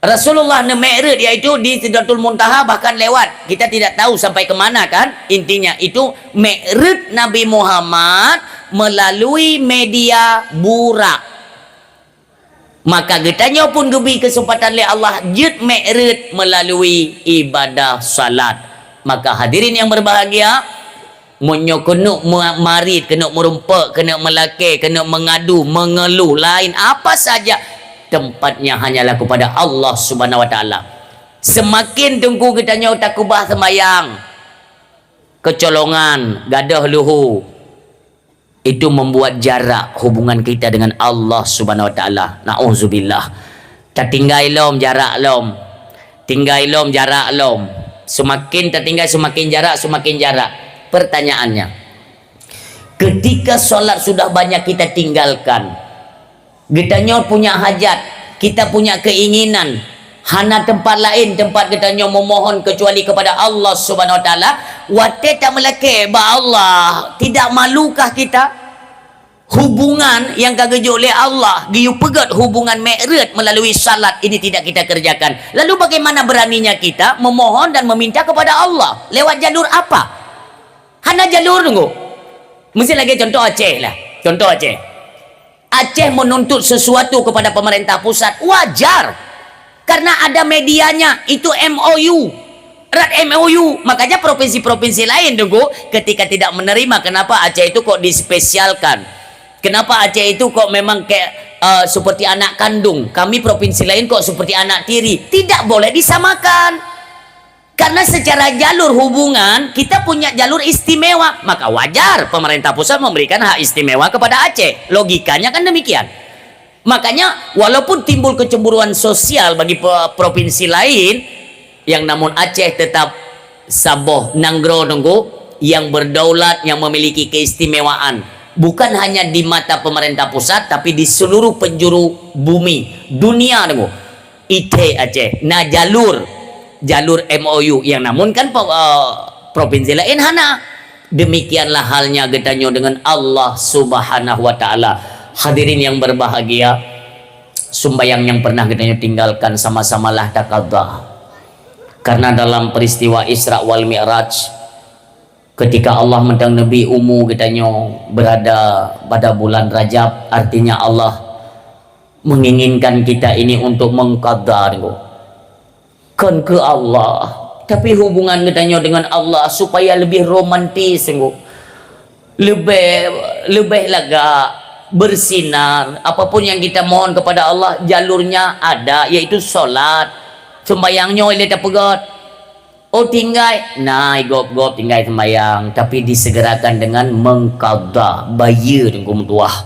Rasulullah neumi'raj, yaitu di Sidratul Muntaha, bahkan lewat. Kita tidak tahu sampai ke mana, kan? Intinya itu mi'raj Nabi Muhammad melalui media Burak. Maka geutanyoe pun geubri keuseumpatan lé Allah jeuet mi'raj meulalu ibadah salat. Maka hadirin yang berbahagia, meunyoe keuneuk me-, marit, keuneuk meurumpok, keuneuk meulakée, keuneuk meungadu, meungeuluh, laén apa saja, tempatnya hanyalah kepada Allah Subhanahu wa Taala. Seumaken teungku geutanyoe takeubah seumayang, keucolongan, gadôh luhu, itu membuat jarak hubungan kita dengan Allah Subhanahu wa Taala. Na'udzubillah. Tatinggai lom jarak lom. Tinggai lom jarak lom. Seumaken tatinggai, seumaken jarak, seumaken jarak. Pertanyaannya, ketika salat sudah banyak kita tinggalkan, Geutanyoe punya hajat, kita punya keinginan. Hana teumpat laén teumpat geutanyoe memohon keucuali kepada Allah Subhanahu Wa Taala. Watée tameulakée bak Allah, tidak malukah kita? Hubungan nyang ka geujok lé Allah, geuyue peugét hubungan méh reuet meulalu salat ini tidak kita kerjakan. Lalu bagaimana beraninya kita memohon dan meminta kepada Allah? Lewat jalur apa? Hana jalur, Teungku. Miseu lagée contoh Aceh lah. Contoh Aceh. Aceh menuntut sesuatu kepada pemerintah pusat, wajar. Karena ada medianya, itu M O U. Rat M O U. Makanya provinsi-provinsi lain, Teungku, ketika tidak menerima, kenapa Aceh itu kok dispesialkan? Kenapa Aceh itu kok memang kayak, eh, seperti anak kandung? Kami provinsi lain kok seperti anak tiri? Tidak boleh disamakan. Karena secara jalur hubungan, kita punya jalur istimewa, maka wajar pemerintah pusat memberikan hak istimewa kepada Aceh. Logikanya kan demikian. Makanya, walaupun timbul kecemburuan sosial bagi pe-, provinsi lain, yang namun Aceh tetap saboh nanggroe, Teungku, yang berdaulat, yang memiliki keistimewaan. Bukan hanya di mata pemerintah pusat, tapi di seluruh penjuru bumi, dunia, Teungku. Ithée Aceh na jalur, jalur M O U yang namun kan pe-, eh, provinsi laén hana. Demikianlah halnya geutanyoe dengan Allah Subhanahu wa Taala. Hadirin yang berbahagia, sumbayang yang pernah geutanyoe tinggalkan sama-samalah takadha. Karena dalam peristiwa Isra wal Mi'raj, ketika Allah mantong neubri umu geutanyoe berada pada bulan Rajab, artinya Allah menginginkan kita ini untuk mengqadha, Teungku. Kon keu Allah, tapi hubungan geutanyoe dengan Allah supaya lebih romantis, Teungku. Lebih, lebih lagak, bersinar. Apapun yang kita mohon kepada Allah, jalurnya ada, yaitu salat. Sembahyang nyoe lé tapeugét. Oh, tinggai. Nah, igop-gop tinggai sembahyang, tapi disegerakan dengan mengqadha, bayeue, Teungku meutuah.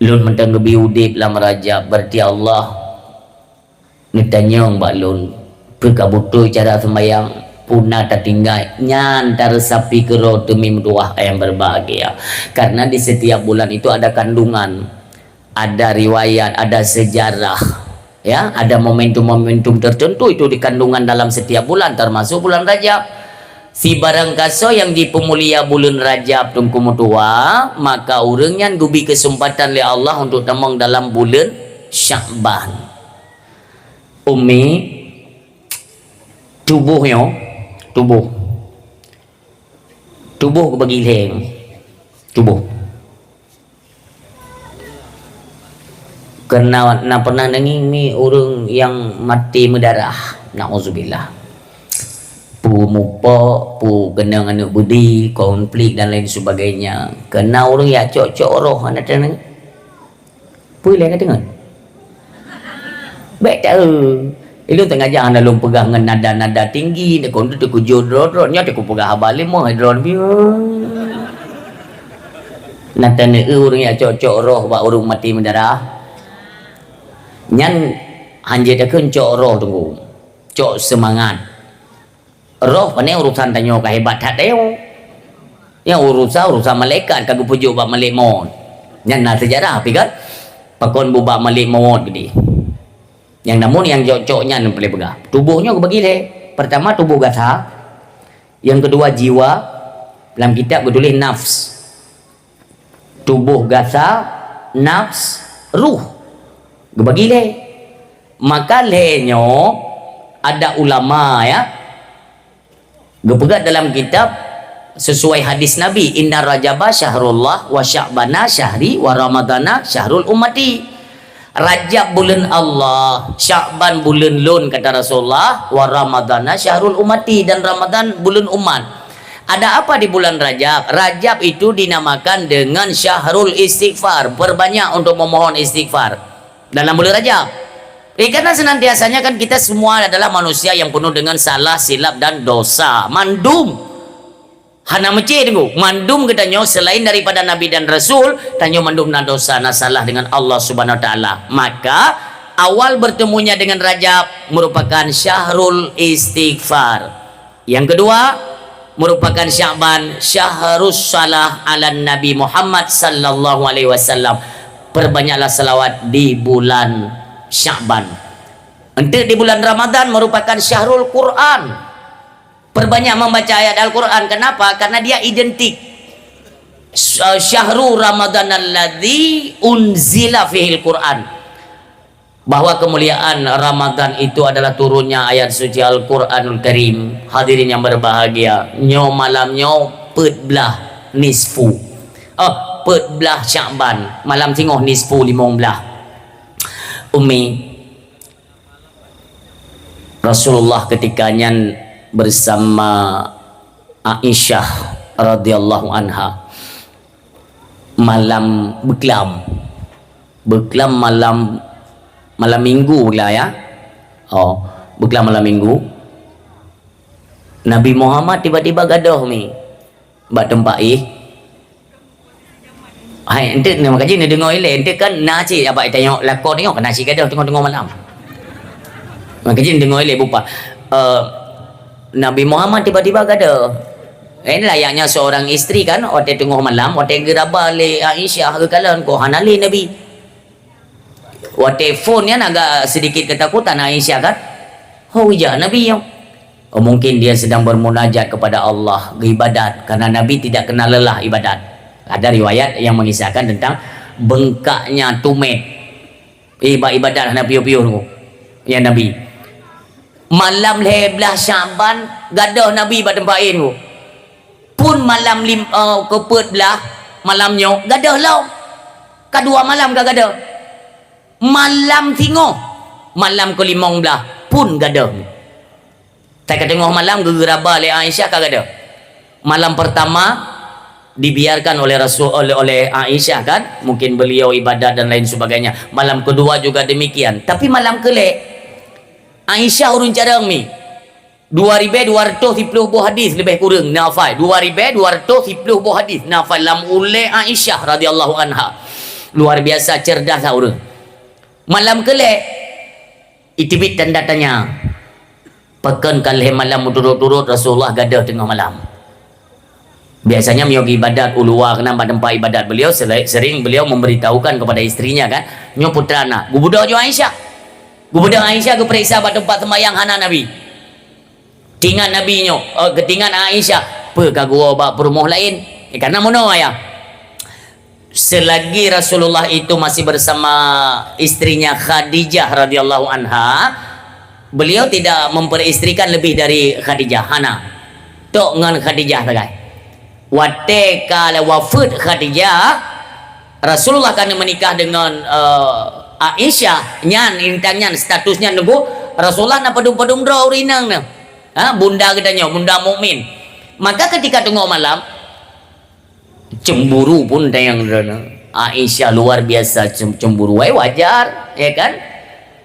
Lôn mantong geubri udeb lam Rajab, berarti Allah neutanyong bak lôn, peue ka beutôi cara sembahyang, peue na tatinggai, nyan tareusapi keudroe teumi meutuah nyang berbahagia. Karena di setiap bulan itu ada kandungan, ada riwayat, ada sejarah, ya, ada momentum-momentum tertentu itu dikandungan dalam setiap bulan, termasuk bulan Rajab. Sibarang kasoe nyang jipeumulia buleuen Rajab, Teungku meutuah, maka ureuëng nyan geubri keuseumpatan lé Allah untuk tamong dalam buleuen Syakban. Umi, tuboh nyoe, tuboh. Tuboh geubagi lhée. Tuboh. Keureuna na pernah deungoe mi ureuëng nyang maté meudarah. Nauzubillah. Peue mupok, peue keunong aneuëk beudi, konflik dan lain sebagainya. Keureuna ureuëng nyang cok-cok roh hana teuneuk. Peue lé ka deungon? Bék taeu. Ilôn teungaja hana lôn peugah ngon nada-nada tinggi, kon teukeujot droe-droe, nyoe teuku peugah haba lé moh droe piye. Na taneuk ureuëng nyang cok-cok roh bak ureuëng maté meudarah. Nyan hanjeuet takheun cok roh, Teungku. Cok seumangat. Roh pane urusan tanyoe ka hebat that tanyoe. Nyang urusan, urusan malaikat ka geupeujok bak malaikat maut. Nyan na seujarah pih kan? Pakon bubak malaikat maut geude. Nyang namun nyang cok-cok nyan peureulée peugah. Tuboh nyoe geubagi lhée. Pertama tuboh gasa, yang kedua jiwa, lam kitab geutuléh nafs. Tuboh gasa, nafs, ruh. Geubagi lhée. Maka lhée nyoe ada ulama, ya, geupeugah dalam kitab sesuai hadis Nabi, "Inna Rajaba syahrullah, wa Sya'bana syahri, wa Ramadana syahrul ummati." Rajab buleuen Allah, Sya'ban buleuen lôn, kata Rasulullah, "Wa Ramadana syahrul ummati," dan Ramadan buleuen umat. Ada apa di bulan Rajab? Rajab itu dinamakan dengan syahrul istighfar, perbanyak untuk memohon istighfar dalam bulan Rajab. Eh, karena senantiasanya kan kita semua adalah manusia yang penuh dengan salah, silap, dan dosa. Mandum. Hana meucé, Teungku. Mandum geutanyoe selain daripada Nabi dan Rasul, tanyoe mandum na dosa, na salah dengan Allah Subhanahu Wa Taala. Maka, awal bertemunya dengan Rajab merupakan syahrul istighfar. Yang kedua, merupakan Sya'ban, syahrus salah ala Nabi Muhammad sallallahu alaihi wasallam. Perbanyaklah salawat di bulan Sya'ban. Enteuk di bulan Ramadan merupakan syahrul Quran. Perbanyak membaca ayat Al-Quran. Kenapa? Karena dia identik. Sy-, syahru Ramadan alladzi unzila fihil Quran. Bahwa kemuliaan Ramadan itu adalah turunnya ayat suci Al-Quranul Karim. Hadirin yang berbahagia, nyoe malam nyoe peuet blah nisfu. Oh, peuet blah Sya'ban. Malam singoh nisfu, limong blah. Umi, Rasulullah ketika nyan bersama Aisyah radhiyallahu anha malam beuklam. Beuklam malam, malam minggu lah ya. Oh, beuklam malam minggu. Nabi Muhammad tiba-tiba gadoh mi bak teumpat éh. Hai, enteuk ni, maka jih neudeungoe ilée, enteuk kan na cit, abak tanyoe lakoe tanyoe, kana cit gadoh teungoh-teungoh malam. Maka jih neudeungoe ilée bupa. Eh, Nabi Muhammad tiba-tiba gadoh. Eh, ini layaknya seorang isteri kan, watée teungoh malam, watée geuraba lé Aisyah geukalon, kok hana lé Nabi. Watée phon nyan agak sedikit ketakutan Aisyah kan? Ho jak Nabi nyoe. Oh, mungkin dia sedang bermunajat kepada Allah, beribadat, karena Nabi tidak kenal lelah ibadat. Ada riwayat yang mengisahkan tentang bengkaknya tumet. Eh, bak ibadat hana piôh-piôh tu. Ya Nabi. Malam lhée blah Sya'ban, gadoh Nabi bak teumpat éh tu. Pun malam lim-, eh, keupeuet blah, malam nyoe, gadoh lom. Ka dua malam ka gadoh. Malam singoh, malam keulimong blah, pun gadoh. Teungoh malam geugeuraba lé Aisyah ka gadoh. Malam pertama dibiarkan oleh Rasul, oleh, oleh Aisyah kan, mungkin beliau ibadat dan lain sebagainya. Malam kedua juga demikian. Tapi malam keulhée, Aisyah ureuëng carông mi. Dua ribée dua ratus siplôh boh hadis lebih kurang na hafai. Dua ribée dua ratus siplôh boh hadis na hafai lam ulée Aisyah radhiyallahu anha. Luar biasa cerdas ureuëng. Malam keulhée, iteubiet tanda tanya. Pakon ka lhée malam meuturot-turot Rasulullah gadoh teungoh malam? Biasanya meunyoe ibadat u luwa keunan bak teumpat ibadat beliau, sele-, sering beliau memberitahukan kepada istrinya kan, nyoe putra na. Geubeudôh ju Aisyah. Geubeudôh Aisyah geupeuriksa bak teumpat seumbahyang hana Nabi. Teuingat Nabi nyoe, eh, geutingat Aisyah, peue ka geuwoe bak peurumoh laén? Eh, karena meunoe ayah. Selagi Rasulullah itu masih bersama istrinya Khadijah radhiyallahu anha, beliau tidak memperisterikan lebih dari Khadijah, hana. Tok ngon Khadijah sagai. Watée ka wafeuet Khadijah, Rasulullah ka meunikah dengan, eh, Aisyah. Nyan, intan nyan, statusnya nunggu Rasulullah na padum-padum droe ureuëng inong nyan. Ha, bunda geutanyoe, bunda mukmin. Maka ketika teungoh malam, cemburu pun tayang droeneuh. Aisyah luar biasa cem-, cemburu. Eh, wajar, ya kan?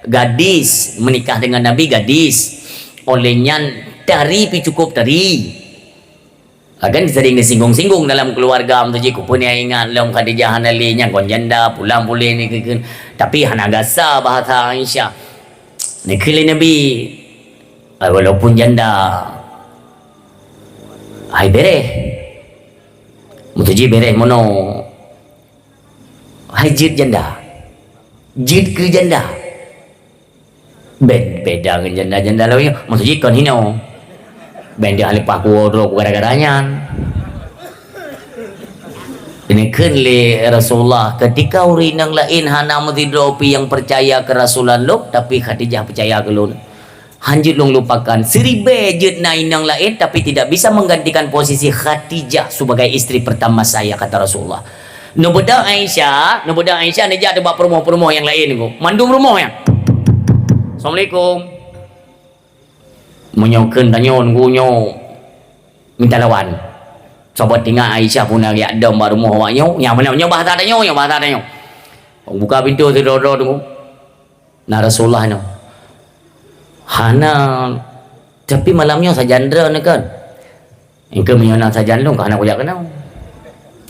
Gadis menikah dengan Nabi, gadis. Oleh nyan, tari pi cukup tari. Ha, kan sering disinggung-singgung dalam keluarga, meutuji kupeue nyang ingat lom Khadijah hana lé nyan kon janda, pulang puléh ni ke, ke. Tapi hana gasa bahasa Aisyah. Ni keu lé Nabi, walaupun janda, hai bereh. Meutuji bereh mono. Hai jeuet janda. Jeuet keu janda. Ben beda ngon janda-janda laén. Meutuji kon hino. Ben dia leupah kuwoe droe gara-gara nyan. Ini kheun lé Rasulullah, ketika ureuëng inong laén hana meusidroe pi nyang percaya keu Rasulullah lom, tapi Khadijah percaya keu lôn. Hanjeuet lôn lupakan, siribée jeuet na inong laén, tapi tidak bisa menggantikan posisi Khadijah sebagai istri pertama saya, kata Rasulullah. Neubeudôh Aisyah, neubeudôh Aisyah neujak teuh bak peurumoh-peurumoh nyang laén nyoe. Mandum rumoh nyan. Assalamualaikum. Meunyoe kheun tanyoe nunggu nyoe minta lawan. Saboh tinggai Aisyah pun na riak dom bak rumoh awak nyoe. Nyang mana nyoe bahasa tanyoe, nyoe bahasa tanyoe. Buka pintoe sidroe-droe tu. Na Rasulullah nyoe. Hana, tapi malam nyoe sajan droeneuh kan? Engkau meunyoe na sajan lôn, ka hana kujak keunoe.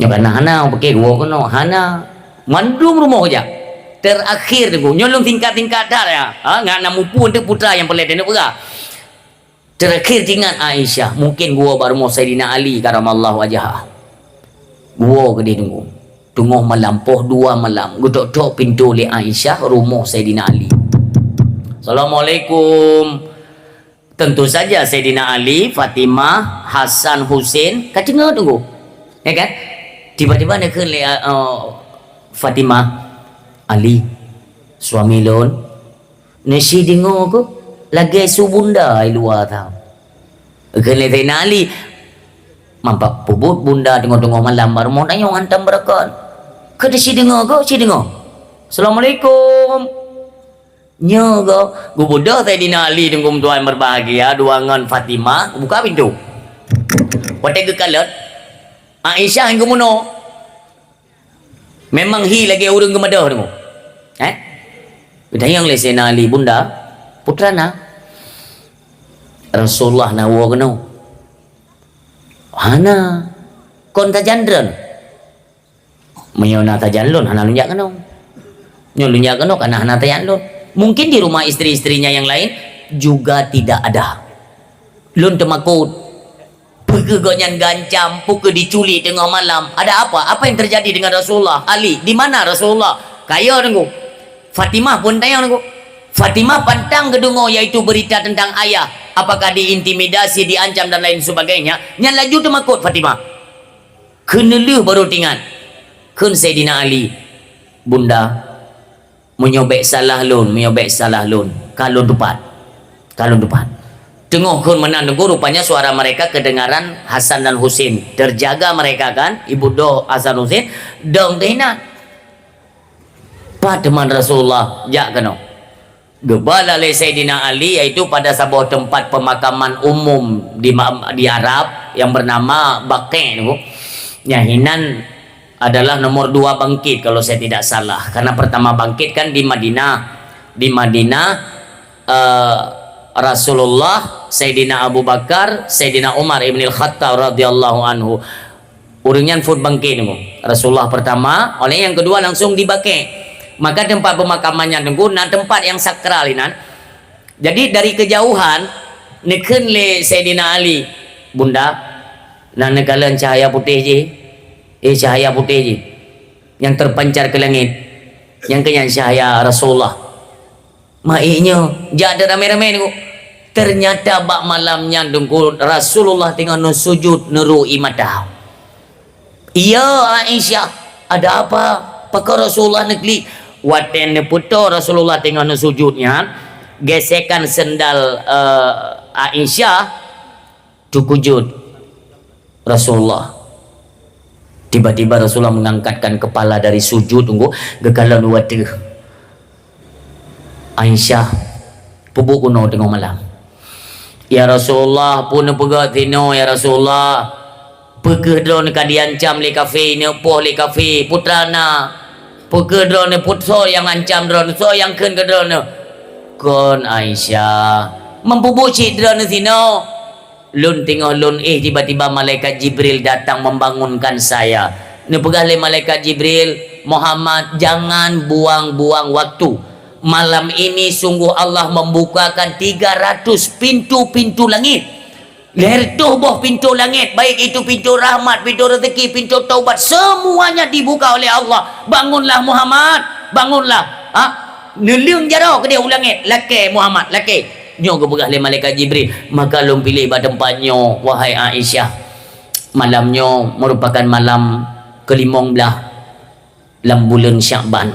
Nyoe kana hana, pike gua keunoe, hana. Mandum rumoh kujak. Terakhir tu, nyoe lôn singkat-singkat that ya. Ha, ngat na mupu untuk putra yang pelet dan peugah. Terakhir teuingat Aisyah, mungkin gua bak rumoh Saidina Ali karamallahu wajhah. Gua keudeh tunggu. Teungoh malam, poh dua malam, geutok-tok pintoe lé Aisyah rumoh Saidina Ali. "Assalamualaikum." Tentu saja Saidina Ali, Fatimah, Hasan, Husein ka teungoh tunggu. Ya kan? Tiba-tiba neukheun lé, uh, Fatimah, "Ali, suami lôn, neusi deungoe keuh lagèe su bunda i luwa tau." Kheun lé Saidina Ali, "Mapa peubuet bunda teungoh-teungoh malam bak rumoh tanyoe hantom beureukat? Keu teusi deungoe keuh, si deungoe. Assalamualaikum." Nyoe goe, geubeudôh Saidina Ali teungku meutuah nyang berbahagia, dua ngon Fatimah, buka pintoe. Watèe geukalon, Aisyah nyang geumeunoe. Memang hi lagèe ureueng geumadôh teungku. Eh? Geutanyong lé Saidina Ali, "Bunda, peue teuma na?" "Rasulullah na woe keunoe." "Hana. Kon tajan droeneuh?" "Meunyoe na tajan lôn, hana lôn jak keunoe. Nyoe lôn jak keunoe, kana hana tajan lôn. Mungkin di rumah istri-istrinya yang lain juga tidak ada. Lôn teumakot. Peue keuh gobnyan geuancam, peue keuh diculik teungoh malam. Ada apa? Apa yang terjadi dengan Rasulullah? Ali, di mana Rasulullah?" Ka yo teungku. Fatimah pun tanyong teungku. Fatimah pantang geudeungoe, yaitu berita tentang ayah. Apakah diintimidasi, diancam, dan lain sebagainya. Nyan laju teumakot Fatimah. Keuneulheueh barô teuingat. Kheun Saidina Ali, "Bunda, meunyoe bèk salah lôn, meunyoe bèk salah lôn, ka lôn tupat. Ka lôn tupat." Teungoh kheun meunan teungku, rupanya suara mereka kedengaran Hasan dan Husein. Terjaga mereka kan, ibeudôh Hasan Husein, dong teuh inan. Pat teuma Rasulullah jak keunoe. Geuba lé Saidina Ali, yaitu pada saboh teumpat pemakaman umum di ma-, di Arab yang bernama Baqi' tu. Nyang hinan adalah nomor dua bangkit kalau saya tidak salah. Karena pertama bangkit kan di Madinah. Di Madinah, eh, Rasulullah, Saidina Abu Bakar, Saidina Umar ibnil Khattab radhiyallahu anhu. Ureueng nyan phôn bangkét teungku. Rasulullah pertama, oleh nyang keudua langsung di Baqi'. Maka teumpat peumakaman nyan teungku na teumpat nyang sakral inan. Jadi dari kejauhan neukheun lé Saidina Ali, "Bunda, na neukalon cahaya putéh jih? Eh, cahaya putéh jih nyang terpancar ke langit. Nyang keu nyan cahaya Rasulullah." Meu'ék nyoe, jak deuh ramé-ramé teungku. Ternyata bak malam nyan teungku Rasulullah teungoh neusujud neurui mata. "Ya Aisyah, ada apa? Pakon Rasulullah neuklik?" Watée neupeutoe Rasulullah teungoh neusujud nyan, gesekan sendal, eh, Aisyah, teukujut Rasulullah. Tiba-tiba Rasulullah mengangkatkan kepala dari sujud, teungku, geukalon u ateueh. "Aisyah, peubuet keunoe teungoh malam?" "Ya Rasulullah, peue neupeugah sinoe, ya Rasulullah? Peu kheueh droeneuh ka diancam lé kafé, neupoh lé kafé, peue teuma na? Peu kheueh droeneuh, peue soe nyang ancam droeneuh, soe nyang kheun keu droeneuh?" "Kon Aisyah, meupeubuet cit droeneuh sinoe?" "Lôn teungoh lôn éh, tiba-tiba malaikat Jibril datang membangunkan saya. Neupeugah lé malaikat Jibril, 'Muhammad, jangan buang-buang waktu. Malam ini sungguh Allah membukakan tiga ratus pintu-pintu langit. Lhèe reutôh boh pintu langit, baik itu pintu rahmat, pintu rezeki, pintu taubat, semuanya dibuka oleh Allah. Bangunlah Muhammad, bangunlah.'" Ha? Neuleueng jaroe keudéh u langét, "Lakée Muhammad, lakée." Nyoe geupeugah lé malaikat Jibril, "Maka lôn piléh bak teumpat nyoe, wahai Aisyah. Malam nyoe meurupakan malam keulimong blaih lam buleuen Syakban.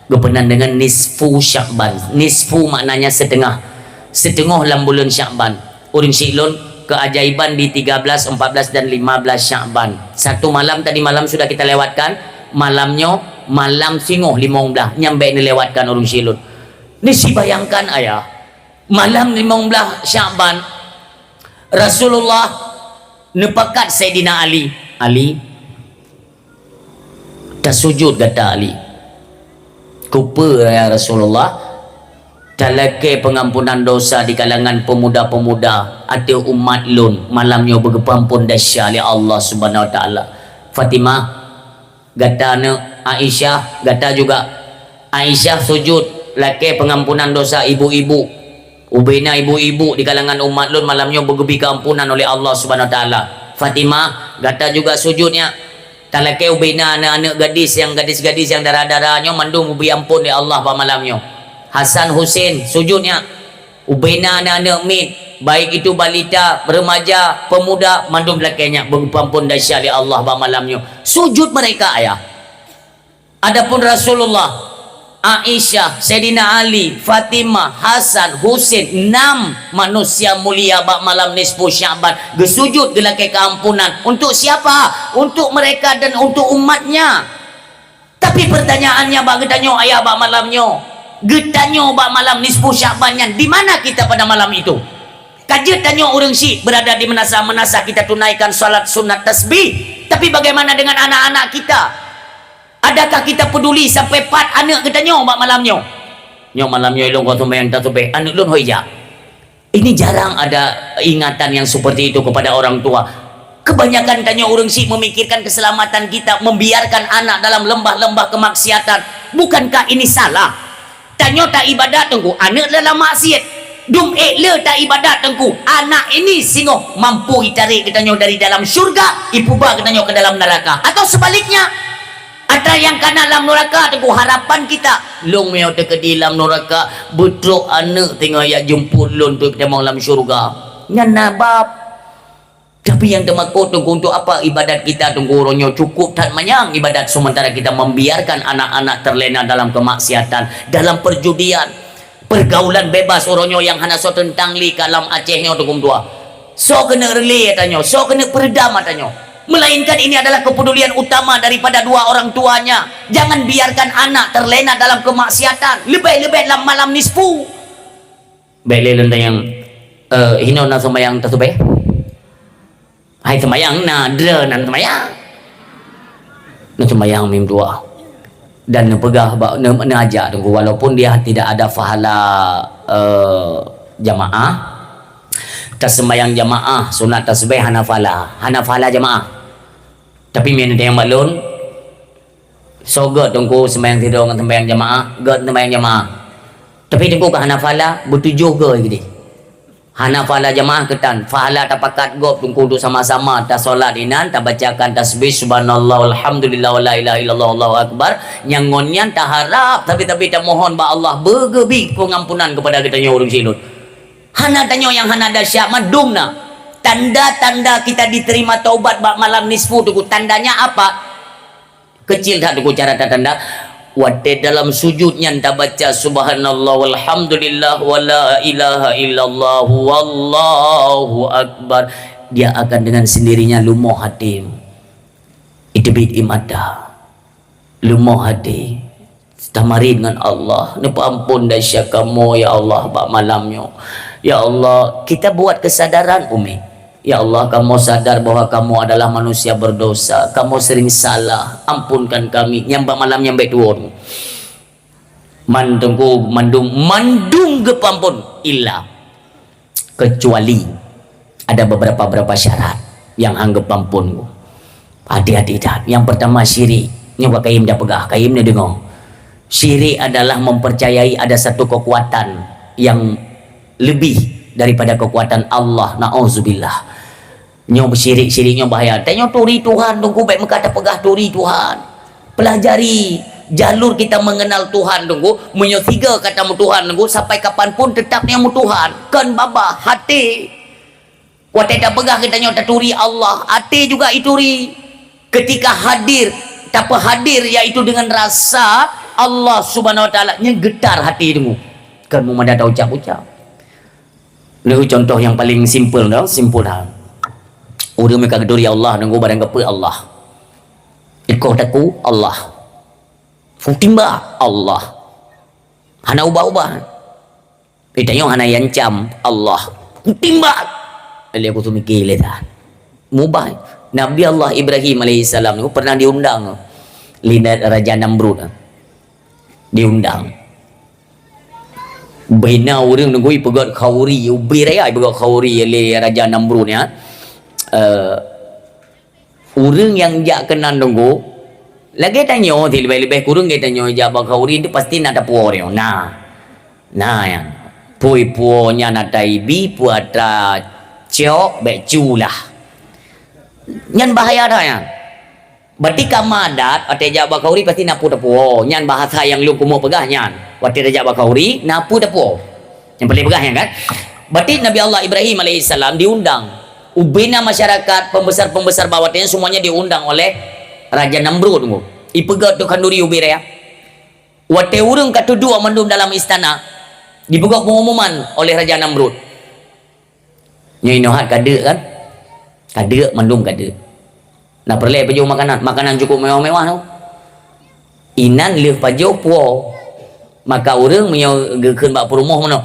Geupeunan deungon nisfu Syakban. Nisfu maknanya setengah. Seteungoh lam buleuen Syakban. Ureueng syiek lôn, keajaiban di tiga belas, empat belas, dan lima belas Syakban. Satu malam tadi malam sudah kita lewatkan. Malam nyoe, malam singoh limong blaih. Nyan bèk neulewatkan ureueng syiek lôn." Ni si bayangkan, ayah. Malam limong blaih Syakban, Rasulullah neupakat Saidina Ali. "Ali, tasujud gata, Ali." "Keupeue, ya Rasulullah?" "Talakée peungampunan dosa di kalangan peumuda-peumuda ateueh umat lôn, malam nyoe beugeupeuampon desya lé Allah Subhanahu Wa Taala." "Fatimah, gata neuk, Aisyah, gata juga." Aisyah sujud, lakée peungampunan dosa ibu-ibu. "Ubena ibu-ibu di kalangan umat lôn malam nyoe beugeubri keuampunan oleh Allah Subhanahu Wa Taala." "Fatimah, gata juga sujud nyak." Talakée ubena aneuk-aneuk gadis nyang gadis-gadis nyang dara-dara nyoe mandum ubri amphon lé Allah bak malam nyoe. Hasan Husein, sujut nyak. Ubena aneuk-aneuk miet, baik itu balita, remaja, pemuda, mandum lakée nyak beugeupampon desya lé Allah bak malam nyoe. Sujut mereka, ayah. Adapun Rasulullah, Aisyah, Saidina Ali, Fatimah, Hasan, Husein, enam manusia mulia bak malam nisfu Sya'ban geusujut geulakée keuampunan. Untuk siapa? Untuk mereka dan untuk umatnya. Tapi pertanyaannya bak geutanyoe ayah bak malam nyoe, geutanyoe bak malam nisfu Sya'ban nyan, di mana kita pada malam itu? Ka jeuet tanyoe ureuëng syiek berada di meunasah-meunasah kita tunaikan salat sunat tasbih. Tapi bagaimana dengan anak-anak kita? Adakah kita peduli sampai pat aneuk geutanyoe bak malam nyoe? Nyoe malam nyoe ilôn kon sumbayang tasbih, aneuk lôn hôi jak. Ini jarang ada ingatan yang seperti itu kepada orang tua. Kebanyakan tanyoe ureuëng syiek memikirkan keselamatan kita, membiarkan anak dalam lembah-lembah kemaksiatan. Bukankah ini salah? Tanyoe taibadat teungku, aneuk dalam maksiat. Dum ék le taibadat teungku, anak ini singoh mampu itarék geutanyoe dari dalam syurga, ipuba geutanyoe ke dalam neraka. Atau sebaliknya, atra nyang kana lam nuraka teungku harapan kita. Lôn meunyoe teukeudi lam nuraka, beutrok aneuk teungoh jak jemput lôn untuk tamong lam syurga. Nyan na bab. Tapi nyang teumakot teungku, untuk apa ibadat kita teungku uroe nyoe cukup that manyang ibadat, sementara kita membiarkan anak-anak terlena dalam kemaksiatan, dalam perjudian. Pergaulan bebas uroe nyoe nyang hana soe teuntang lé ka lam Aceh nyoe teungku meutuah. Soe keuneuk reulée ata nyoe, soe keuneuk peureudam ata nyoe. Melainkan ini adalah kepedulian utama daripada dua orang tuanya. Jangan biarkan anak terlena dalam kemaksiatan, leubeh-leubeh lam malam nisfu. Bék lé lôn tanyong, eh, hinoe na seumayang tasubeh? Hai seumayang na, droe nan seumayang. Na seumayang mim dua. Dan neupeugah bak, neu-, neuajak teungku, walaupun dia tidak ada pahala, eh, jamaah, taseumayang jamaah, sunat tasubeh hana pahala, hana pahala jamaah. Tapi meunan nyang bak lôn, soe gét teungku seumayang sidroe ngon seumayang jamaah, gét seumayang jamaah. Tapi teungku ka hana pahala, beutujoh goe keudeh. Hana pahala jamaah keutan, pahala tapakat gob teungku untuk sama-sama tasolat inan, tabacakan tasbih, subhanallah, walhamdulillah, wala ilaha illallah, wallahu akbar. Nyang ngon nyan taharap, tapi-tapi tamohon bak Allah beugeubi peungampunan keupada geutanyoe ureuëng silot. Hana tanyoe nyang hana dahsyat mandum na. Tanda-tanda kita diterima taubat bak malam nisfu teungku, tandanya apa? Kecil that teungku cara tatanda. Watée dalam sujud nyan tabaca subhanallah walhamdulillah wala ilaha illallah wallahu akbar, dia akan dengan sendirinya lumoh hati. Itu bit imata. Lumoh hati. Tamarit ngon Allah. Neupeuampon desya kamoe, ya Allah, bak malam nyoe. Ya Allah, kita buat kesadaran umi. Ya Allah, kamoe sadar bahwa kamoe adalah manusia berdosa. Kamoe sering salah. Ampunkan kami. Nyang bak malam nyang bék tuwo. Man teungku mandum, mandum geupeuampon. Illa. Kecuali ada beberapa-beberapa syarat yang han geupeuampon. Hati-hati that. Yang pertama syirik. Nyoe ka kayém dah peugah, kayém ni deungoe. Syirik adalah mempercayai ada satu kekuatan yang lebih daripada kekuatan Allah. Nauzubillah. Nyoe syirik-syirik nyoe bahaya. Tanyoe turi Tuhan, teungku, bék meuka tapeugah turi Tuhan. Pelajari jalur kita mengenal Tuhan, teungku. Meunyoe siga ka tameutuhan, teungku, sampai kapan pun tetap nyoe meutuhan. Kon babah, hati. Watée tapeugah geutanyoe taturi Allah, até juga ituri. Ketika hadir, tapeuhadir, yaitu dengan rasa Allah Subhanahu Wa Taala, nyan geutar hati teungku. Kon meumada taucap-ucap. Lheueh contoh nyang paling simpel dah, simpel dah. Ureuëng meuka geuturi Allah, nunggu barang keupeu Allah. Ikoh taku Allah. Futimba Allah. Hana ubah-ubah. Geutanyoe hana yancam Allah. Timbak! Lé aku sumike lé dah. Mubah. Nabi Allah Ibrahim alaihissalam tu pernah diundang lé Raja Namrud. Diundang. Bina ureuëng nunggu ipeugét khauri, ubé raya ipeugét khauri lé Raja Namrud ya. Eh, Ureuëng nyang jak keunan teungku, lagée tanyoe, si leubeh-leubeh kureueng geutanyoe jak bak khauri tu pasti na tapuwoe nyoe. Na. Na nyan. Pui puwoe nyan ata ibi, pui ata cok, bék cu lah. Nyan bahaya that nyan. Berarti kama adat, watèe jak bak khanduri pasti na peue tapuwoe. Nyan bahasa nyang lôn keumeung peugah nyan. Watèe tajak bak khanduri, na peue tapuwoe. Nyang paléng peugah nyan kan? Berarti Nabi Allah Ibrahim alaihissalam diundang. Ubena masyarakat, pembesar-pembesar bak watèe nyan semuanya diundang oleh Raja Namrud. Ipeugöt teuk khanduri ubé raya. Watèe ureueng ka teuduek mandum dalam istana, dipeugöt pengumuman oleh Raja Namrud. Nyoe inoe hat ka deuk kan? Ka deuk, mandum ka deuk. Na peureulèe pajoh makanan, makanan cukup mewah-mewah tu. Inan lheueh pajoh puwoe. Maka ureueng meunyoe geukheun bak peurumoh meunoe,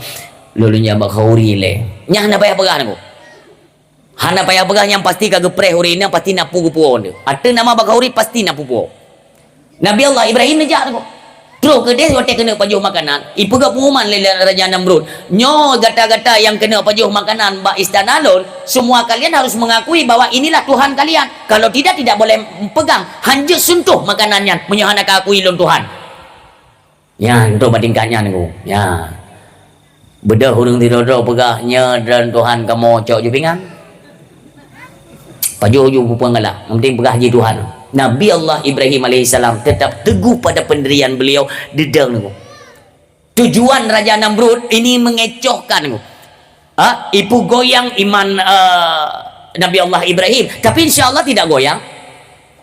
"Lôn, lôn jak bak khanduri lé." Nyan hana payah peugah nangku. Hana payah peugah, nyang pasti ka geupreh ureueng inong, pasti na peue geupuwoe nyoe. Ateueh nama bak khanduri pasti na peue puwoe. Nabi Allah Ibrahim neujak teuk. Troh keudeh watèe keuneuk pajoh makanan, ipeugah pengumuman lé Raja Namrud, "Nyoe gata-gata nyang keuneuk pajoh makanan bak istana lôn, semua kalian harus mengakui bahwa inilah Tuhan kalian. Kalau tidak, tidak boleh pegang, hanjeuet sentuh makanan nyan meunyoe hana ka akui lôn Tuhan." Nyan, untuk bak tingkat nyan, Teungku. Nyan. Beudôh ureueng sidroe-droe peugah, "Nyoe droen Tuhan kamoe, cok ju pingan." Pajoh ju peue galak, yang penting peugah jih Tuhan. Nabi Allah Ibrahim alaihissalam tetap teguh pada pendirian beliau, deudong, Teungku. Tujuan Raja Namrud ini mengecohkan, Teungku. Ha? Ipeugoyang iman, eh, Nabi Allah Ibrahim. Tapi insya Allah tidak goyang.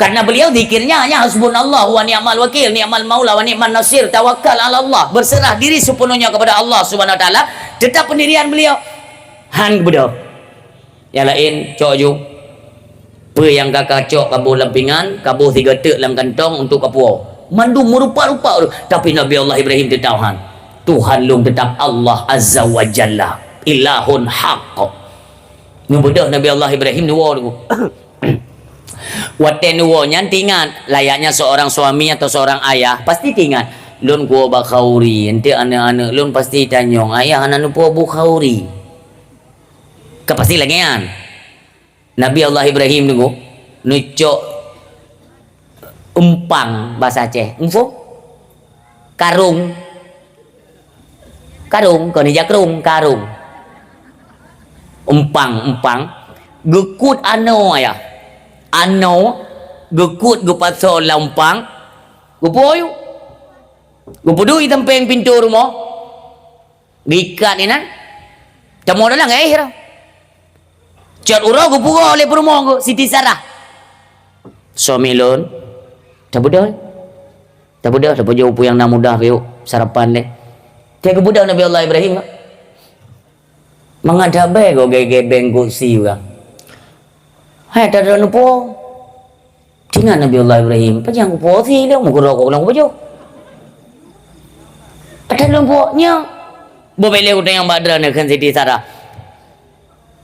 Karena beliau zikirnya hanya hasbunallah wa ni'mal wakil, ni'mal maula wa ni'man nasir, tawakkal 'ala Allah, berserah diri sepenuhnya kepada Allah Subhanahu wa Taala, tetap pendirian beliau. Han geubeudôh. Nyang laén, cok ju. Peue nyang ka kacok kaboh lam pingan, kaboh sigoe teuk lam kantong untuk kapuwoe. Mandum meurupa-rupa, tapi Nabi Allah Ibrahim tetap han. Tuhan lôn tetap Allah Azza wa Jalla. Ilahun haq. Neubeudôh Nabi Allah Ibrahim neuwoe, Teungku. Watèe neuwoe nyan teuingat, layaknya seorang suami atau seorang ayah, pasti teuingat, "Lôn kuwoe bak khanduri, eunteuk aneuk-aneuk lôn pasti tanyong, 'Ayah hana neupuwoe bu khanduri?'" Kan pasti lagèe nyan. Nabi Allah Ibrahim, Teungku, neucok eumpang, bahasa Aceh, eumpang? Karung. Karung, kon ija krung, karung. Eumpang, eumpang. Geukut anoe, ayah. Anoe, geukut geupasoe lam eumpang. Geupuwoe. Geupeuduek di sampéng pintoe rumoh. Geuikat inan. Tamoe dalam gaéh. Cot uroe geupuwoe lé peurumoh geuh, Siti Sarah. Suami lôn, tabeudôh. Tabeudôh, tapajoh peue nyang na mudah pih, sarapan lé. Teuh geubeudôh Nabi Allah Ibrahim. Mangat that bèe goe gèbèng kursi ureueng. Hai, tadroe neupuwoe. Teuingat Nabi Allah Ibrahim, "Pajan kupuwoe si lôn, meukeurok kok lôn kupajoh." Padahai lôn puwoe nyoe. Boh bèk lé utang nyang bak droeneuh kheun Siti Sarah.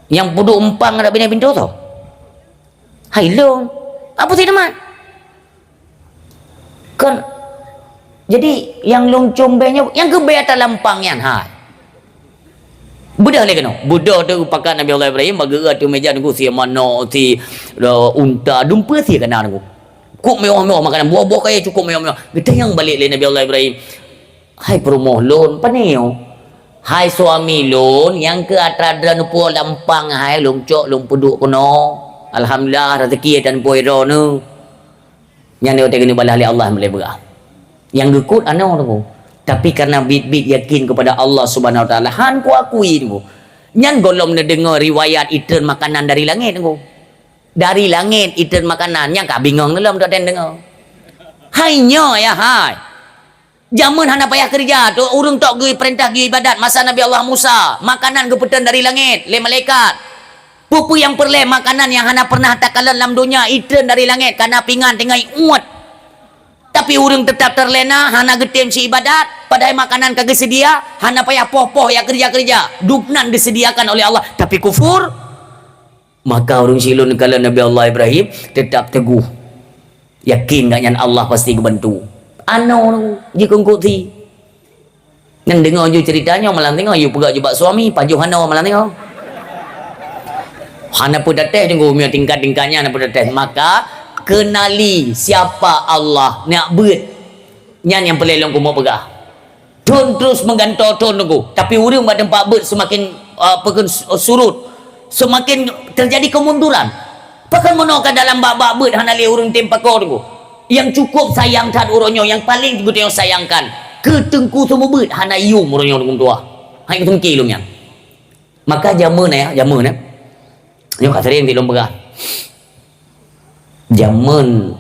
Nyang peuduek eumpang lam binéh pintoe soe? Hai lôn. Apa si teuma? Kon, jadi nyang lôn com bèe nyoe, nyang keuh bèe ata lam eumpang nyan, hai. Beudôh lé keunoe. Beudôh teuh pakat Nabi Allah Ibrahim, bak geueu ateueh meuja Teungku, si manok, si, eh, unta, dumpeue si ka na Teungku. Cukup mewah-mewah makanan, buah-buah kaya cukup mewah-mewah. Geutanyong balek lé Nabi Allah Ibrahim, "Hai peurumoh lôn, pane nyoe?" "Hai suami lôn, nyang keuh atra droeneuh puwoe lam eumpang, hai lôn cok lôn peuduek keunoe. Alhamdulillah, raseuki atra neupuwoe droeneuh." Nyan watèe keuneuk balaih lé Allah meulé beurah. Nyang geukut anoe Teungku. Tapi karena biet-biet yakin kepada Allah Subhanahu Wa Taala, han kuakui Teungku. Nyan gohlom neudeungoe riwayat itreun makanan dari langét Teungku. Dari langét itreun makanan, nyang ka bingong lom tok den deungoe. Hai nyoe ya hai. Jameun hana payah keureuja, tu ureueng tok geupeurintah geuibadat masa Nabi Allah Musa, makanan geupeutreun dari langét lé malaikat. Peue-peue nyang peureulèe makanan nyang hana pernah takalon lam donya itreun dari langét, kana pingan teungoh iuet. Tapi ureueng teutap teurlena, hana geutem syibadat, padahai makanan ka geuseudia, hana payah poh-poh jak keureuja-keureuja. Dubnan disediakan oleh Allah, tapi kufur. Maka ureueng silôn neukalon Nabi Allah Ibrahim teutap teuguh. Yakin gobnyan Allah pasti geubantu. Anoe jikungkot thi. Nyan deungoe ju ceurita nyoe malam teungoh, yue peugah ju bak suami, pajoh anoe malam teungoh. Hana peue tatéh Teungku, meunyoe tingkat-tingkat nyan hana peue tatéh. Maka, kenali siapa Allah, nak beuet. Nyan nyang peureulèe lôn keumeung peugah. Thon terus meugantoe thon Teungku, tapi ureueng bak teumpat beuet seumaken, uh, peukon su-, surut, seumaken teujadi kemunduran. Pakon meunoe ka dalam bak-bak beuet hana lé ureuëng tem pakoe teungku. Nyang cukup sayang that uroe nyoe, nyang paleng geutanyoe sayangkan, keu teungku seumeubeuet hana yum uroe nyoe teungku tuha. Hai keu teungku lom nyan. Maka jameun ya, jameun ya. Nyoe ka sering lôn peugah. Jameun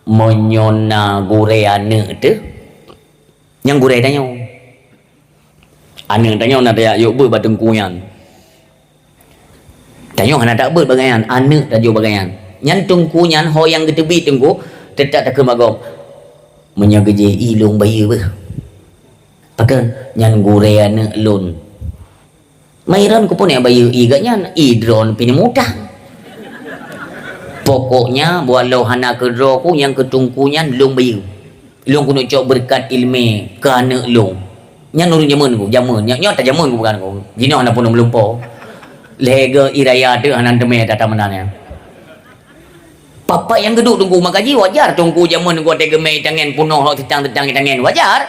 meunyoe na gurée aneuëk teuh, nyang gurée tanyoe. Aneuëk tanyoe na tajak yôk beuet bak teungku nyan. Tanyoe hana tabeuet bagai nyan, aneuëk tajôk bagai nyan. Nyan teungku nyan ho nyang geuteubiet teungku, teutap takheun bak gob. Meunyoe geujih i lôn bayeue beuh. Pakon nyan gurée aneuëk lôn. Mairon kupeuneuk bayeue i geuh nyan, i droe pih neumutang. Pokoknya, walau hana keudroe ku nyang keu teungku nyan lôn bayeue. Lôn keuneuk cok beureukat iéleumé keu aneuëk lôn. Nyan ureuëng jameun ku, jameun. Nyoe, nyoe ata jameun ku bukan ku. Jinoe hana peunoh meulumpo. Lhée geuh i raya teuk hana teumé ata meunan nyan. Papa nyang geuduek teungku maka jih wajar teungku jameun ku watée geumé i tangen peunoh lom teutang-teutang i tangen. Wajar.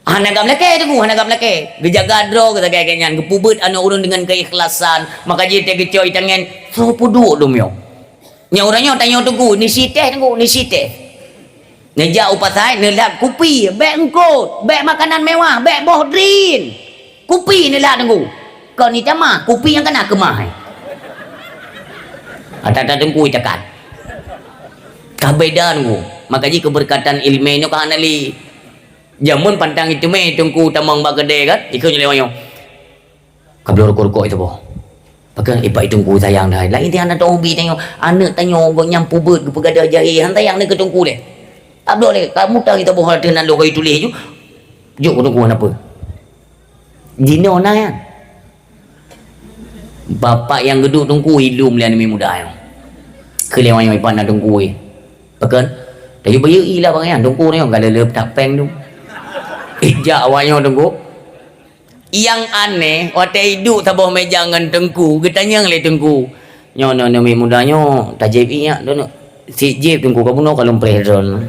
Hana gam lakée teungku, hana gam lakée. Geujaga droe geusagai-sagai nyan, geupeubeuet aneuëk ureuëng deungon keuikhlasan, maka jih tée geucok i tangen, soe peuduek dum nyoe. Nyoe uroe nyoe tanyoe teungku, nisi teh teungku, nisi teh. Neujak u pasai, neulat kupi, bék eungkot, bék makanan mewah, bék boh drin. Kupi neulat teungku. Kon itamah, kupi nyang kana keumah. Ata-ata teungku itakan. Ka beda teungku. Maka jih keubeureukadan iéleumé nyoe ka hana lé. Jameun pantang iteumé teungku tamong bak keudè kan, ikheun lé wayong. Ka bloe rukok-rukok itu boh. Pakon ipak teungku sayang dah. Lain ti hana tahu bi tanyoe, aneuëk tanyoe gobnyan peubuet geupeugah dah jahé, han sayang ni keu teungku lé. Abloe lé, kamu tang itu boh hati nan lôn tuléh ju. Jok keu teungku hana peue. Jinoe na nyan. Bapak nyang geuduek teungku ilum lé aneuk muda nyoe. Keu lé wayong ipak na teungku. Pakon? Tayue bayeue i lah bangai teungku nyoe galele tapeng tu. Ijak awak nyoe teungku. Nyang aneh, watée iduek saboh meja ngon teungku, geutanyong lé teungku, "Nyoe nyoe nyoe miet muda nyoe, tajép i nyak?" "Nyoe nyoe." "Sit jép teungku, ka bunoe ka lôn preh droen."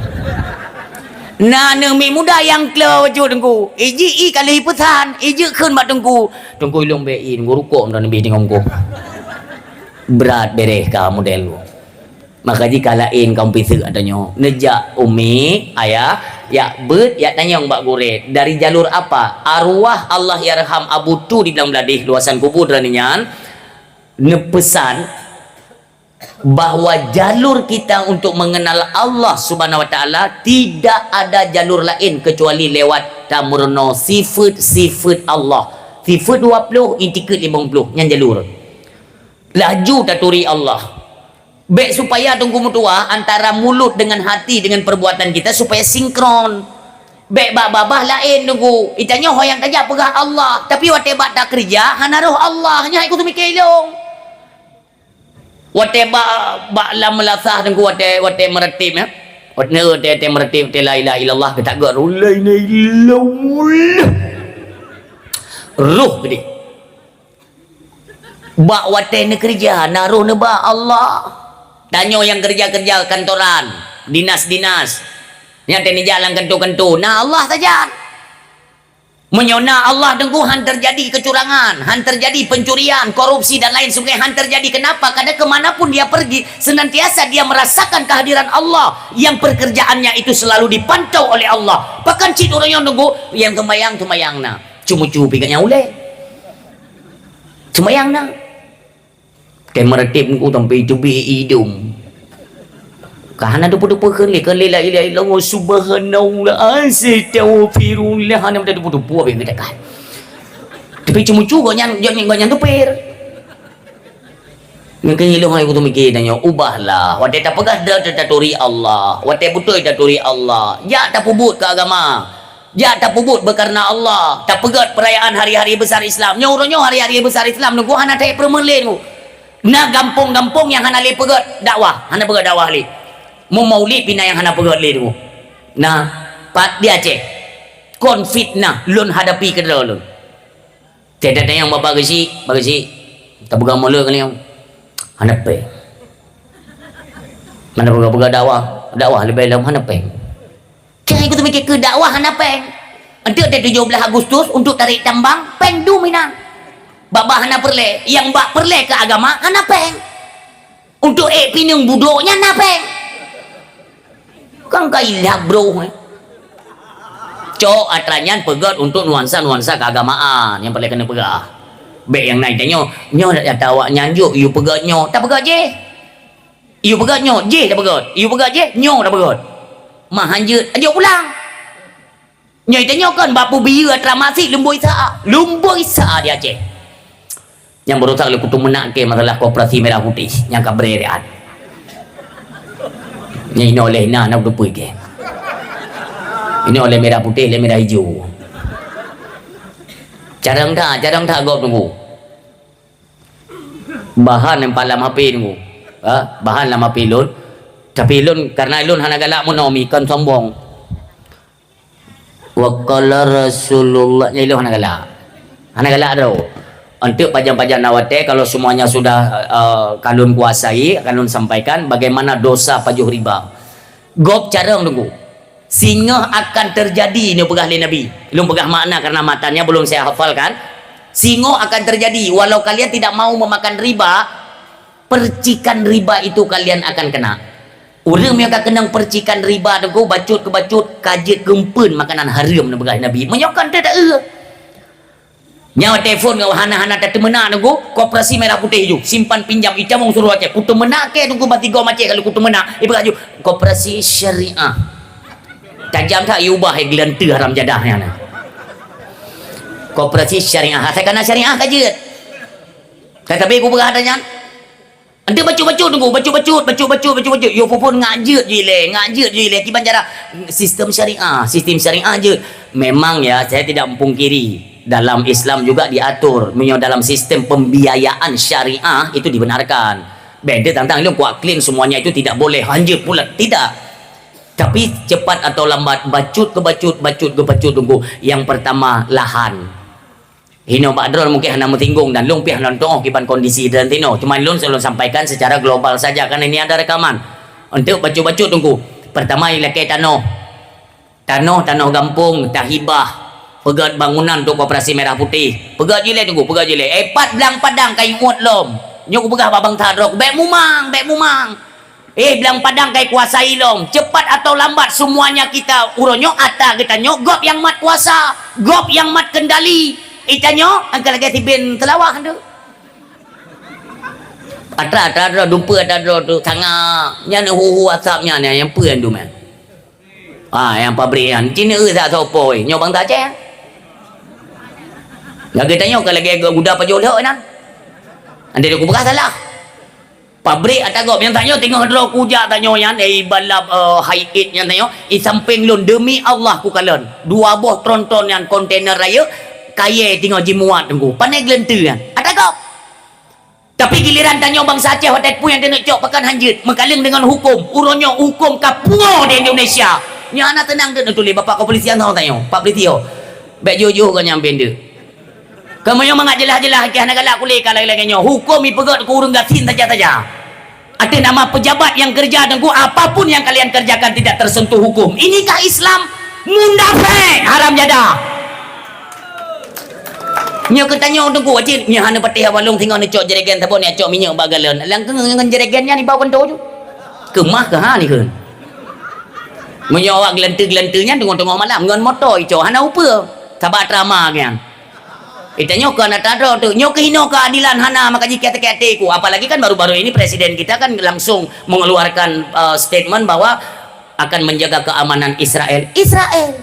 Na nyoe miet muda nyang klo bacut teungku, iji i ka lheueh peusan, ijeuet kheun bak teungku. "Teungku ilong bék i, teungku rukok meunan bih teungoh mukoh." Brat bereh ka model tu. Maka jika laén kaum piseuk ata nyoe, neujak umi, ayah, yak beuet, yak tanyong bak gurée, dari jalur apa? Arwah Allahyarham Abu Tu di Blang Bladeh, luasan kubu droeneuh nyan, neupeusan bahwa jalur kita untuk mengenal Allah Subhanahu wa Taala tidak ada jalur lain kecuali lewat tameurunoe sifeut-sifeut Allah. Sifeut dua ploh, itikeuet limong ploh, nyan jalur. Laju taturi Allah. Bék supaya teungku meutuah antara mulut dengan hati dengan perbuatan kita supaya sinkron. Bék bak babah laén teungku. Itanyoe ho nyang tajak peugah Allah, tapi watée bak takeureuja hana roh Allah. Nyan hai kuteumike ilong. Watée bak, bak lam meulasah teungku watée, watée meuratib ya. Watée, watée, watée meuratib, watée la ilaha illallah, geutak geuh roh la ilaha illallah. Roh geude. Bak watée neukeureuja na roh neuba Allah. Tanyoe nyang keureuja-keureuja kantoran, dinas-dinas. Nyang teuneujak lam kanto-kanto, na Allah sajan. Meunyoe na Allah teungku han terjadi kecurangan, han terjadi pencurian, korupsi dan lain sebagainya han terjadi. Kenapa? Karena ke mana pun dia pergi, senantiasa dia merasakan kehadiran Allah yang pekerjaannya itu selalu dipantau oleh Allah. Pakon cit ureuëng nyang teungku, nyang seumayang, seumayang na. Ceumucu pi geuh nyang ulée. Seumayang na. Watée meuratib teungku sampai teubiet idong. Ka hana teupeu-teupeu kheun lé, kheun lé la ilaha illallah subhanallah astaghfirullah hana teupeu-teupeu habéh geudekat. Tapi ceumucu gobnyan, gobnyan, gobnyan teupeu. Mungkin ilong hai kuteumike tanyoe, ubahlah. Watée tapeugah droe taturi Allah, watée beutôi taturi Allah, jak tapeubuet keu agama. Jak tapeubuet beukareuna Allah, tapeugét peurayaan hari-hari besar Islam. Nyoe uroe nyoe hari-hari besar Islam teungku hana that peurumeuen lé teungku. Na gampông-gampông nyang hana lé peugét dakwah, hana peugét dakwah lé. Meumaulid pih na nyang hana peugét lé teungku. Na, pat di Aceh. Kon fitnah lôn hadapi keudroe lôn. Teuh tatanyong bak Pak Geuchik, "Pak Geuchik, tapeugah mulod keu lôn." "Hana péng." "Hana peugah-peugah dakwah, dakwah leubeh lom hana péng." Keu hai kuteumike keu dakwah hana péng. Enteuk teuh tujoh blaih Agustus untuk tarék tambang, péng dum inan. Bak-bak hana peureulée, nyang bak peureulée keu agama hana péng. Untuk ék pineung budok nyan na péng. Kan ka ilap, bro, eh. Cok atra nyan peugét untuk nuansa-nuansa keagamaan nyang paléng keuneuk peugah. Bék nyang na tanyoe, nyoe dak nyata awak nyan jok, yue peugét nyoe, tapeugét jih. Yue peugét nyoe, jih tapeugét. Yue peugét jih, nyoe tapeugét. Mah hanjeuet, jok pulang. Nyoe tanyoe kon bak peubiyeu atra masih lumboi sa, lumboi sa di Aceh. Nyang baroesa lé kutu meunak ke masalah koperasi merah putih nyang ka bré rian. Nyang inoe lé na, na beutôi ke. Inoe lé merah putih, lé merah ijo. Carông that, carông that gob tunggu. Bahan nyang palam H P tunggu. Ha? Bahan lam H P lôn. Tapi lôn, karena lôn hana galak meunoe mi, kon sombong. Wa qala Rasulullah, nyan ilôn hana galak. Hana galak droe. Untuk pajan-pajan na watée, kalau semuanya sudah, eh, ka lôn kuasai, akan lôn sampaikan bagaimana dosa pajoh riba. Gob carông tunggu. Singoh akan terjadi, nyoe peugah lé Nabi. Lôn peugah makna karena matannya belum saya hafalkan. Singoh akan terjadi, walau kalian tidak mau memakan riba, percikan riba itu kalian akan kena. Ureuëng nyang ka keunong percikan riba tunggu, bacut keu bacut, ka jeuet geumpeuen makanan hareuem, na peugah Nabi. Meunyoe kon teu taeu. Nyawa telepon ngon hana-hana tateumeunak tunggu, koperasi merah putih ju, simpan pinjam, itamong suruh Aceh, kuteumeunak ke tunggu, bak tiga Aceh kalau kuteumeunak, ipeugah ju, koperasi syariah. Tajam that iubah, eh, geulanteu haram jadah nyan. Koperasi syariah, asai kana syariah ka jeuet. Ka sabe kupeugah ata nyan. Ente bacut-bacut tunggu, bacut-bacut, bacut-bacut, bacut-bacut. Yo phon-phon ngak jeuet ju ilée, ngak jeuet ju ilée. Kiban cara sistem syariah, sistem syariah jeuet. Memang ya, saya tidak mempungkiri, dalam Islam juga diatur. Meunyoe dalam sistem pembiayaan syariah itu dibenarkan. Beda tantang ilung kuat clean semuanya itu tidak boleh, hanjeuet pulat, tidak. Tapi cepat atau lambat, bacut keu bacut, bacut keu bacut tunggu. Yang pertama, lahan. Hinoe bak droe mungkin hana meusinggung dan lôn pih hana teu'oh kiban kondisi dan tinoe. Cuma lôn selalu sampaikan secara global saja, karena ini ada rekaman. Untuk bacut-bacut tunggu. Pertama, ilakée tanoh. Tanoh, tanoh gampông, tahibah. Peugét bangunan untuk koperasi merah putih. Peugét jilée tunggu, peugét jilée. Eh, pat blang padang ka iuet lom. Nyoe kupeugah bak bansa droe, bék mumang, bék mumang. Eh, blang padang ka ikuasai lom. Cepat atau lambat, semuanya kita uroe nyoe ata geutanyoe, gob nyang mat kuasa, gob nyang mat kendali. Itanyoe angka lagée siben teulawah tu. Atra, atra droe, dumpeue atra droe tu, sangap. Nyan hu-hu asap nyan, nyang peue nyan tu meh. Ah, nyang pabrik nyan, cina eu sak sopo, eh. Nyoe bansa Aceh. Lagée tanyoe ka lagée guda pajoh lhok nyan. Andai kupeugah salah. Pabrik ata gob nyang tanyoe teungoh droe kujak tanyoe nyan, eh, balap, eh, high eight nyan tanyoe, i samping lôn, demi Allah kukalon. Dua boh tronton nyan kontainer rayeuk, kayée teungoh jimuat tunggu. Pane geulanteu nyan. Ata gob. Tapi giliran tanyoe bansa Aceh watée peue nyang keuneuk cok pakan hanjeuet, meukaleng deungon huköm. Uroe nyoe huköm ka pungo di Indonesia. Nyoe hana teunang deuek neutuléh Bapak Kepolisian, tanyoe, Pak Polisi, oh. Bék jujur geuh nyang bendek. Kamoe nyoe mangat jeulaih-jeulaih, keu hana galak kulé ka lagée-lagée nyoe. Huköm ipeugét keu ureuëng gasien saja-saja. Atas nama pejabat yang kerja tunggu, apapun yang kalian kerjakan tidak tersentuh hukum. Inikah Islam? Mundafék, haram jadah. Nyoe keu tanyoe tunggu wajéb, nyoe hana patéh awak lôn singoh neucok jeregen saboh, neucok minyeuk bak galon. Langkeueng ngon jeregen nyan iba keuntô ju. Keumah keuh ha ni kheun. Meunyoe awak geulanteu-geulanteu nyan teungoh-teungoh malam ngon moto icok hana upeue. Sabab atra ma nyan. Itanyoe kon atra droe tu. Nyoe keuh inoe keuadilan hana maka jikeu sakét até ku. Apalagi kan baru-baru ini presiden kita kan langsung mengeluarkan, eh, statement bahwa akan menjaga keamanan Israel. Israel.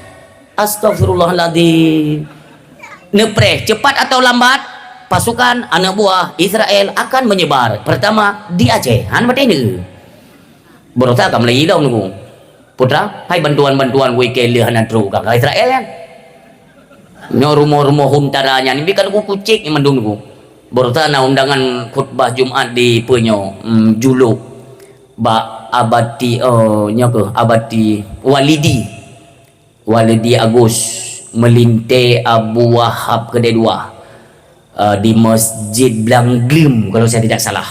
Astagfirullahaladzim. Neupreh, cepat atau lambat, pasukan anak buah Israel akan menyebar. Pertama, di Aceh. Han bateh ni. Berusaha ka mulai ilong nunggu. Putra, hai bantuan-bantuan wikée leuh hana trok ka Israel kan. Nyoe rumoh-rumoh huntara nyan, bi ka nunggu kucék nyang mandum nunggu. Berusaha na undangan khutbah Jumat di peue nyoe, hmm, Juluk. Bak Abati, oh, nyoe keuh, Abati Walidi. Walidi Agus, meulintée Abu Wahab keudeh dua, eh, di Masjid Blang Gleum, kalau saya tidak salah.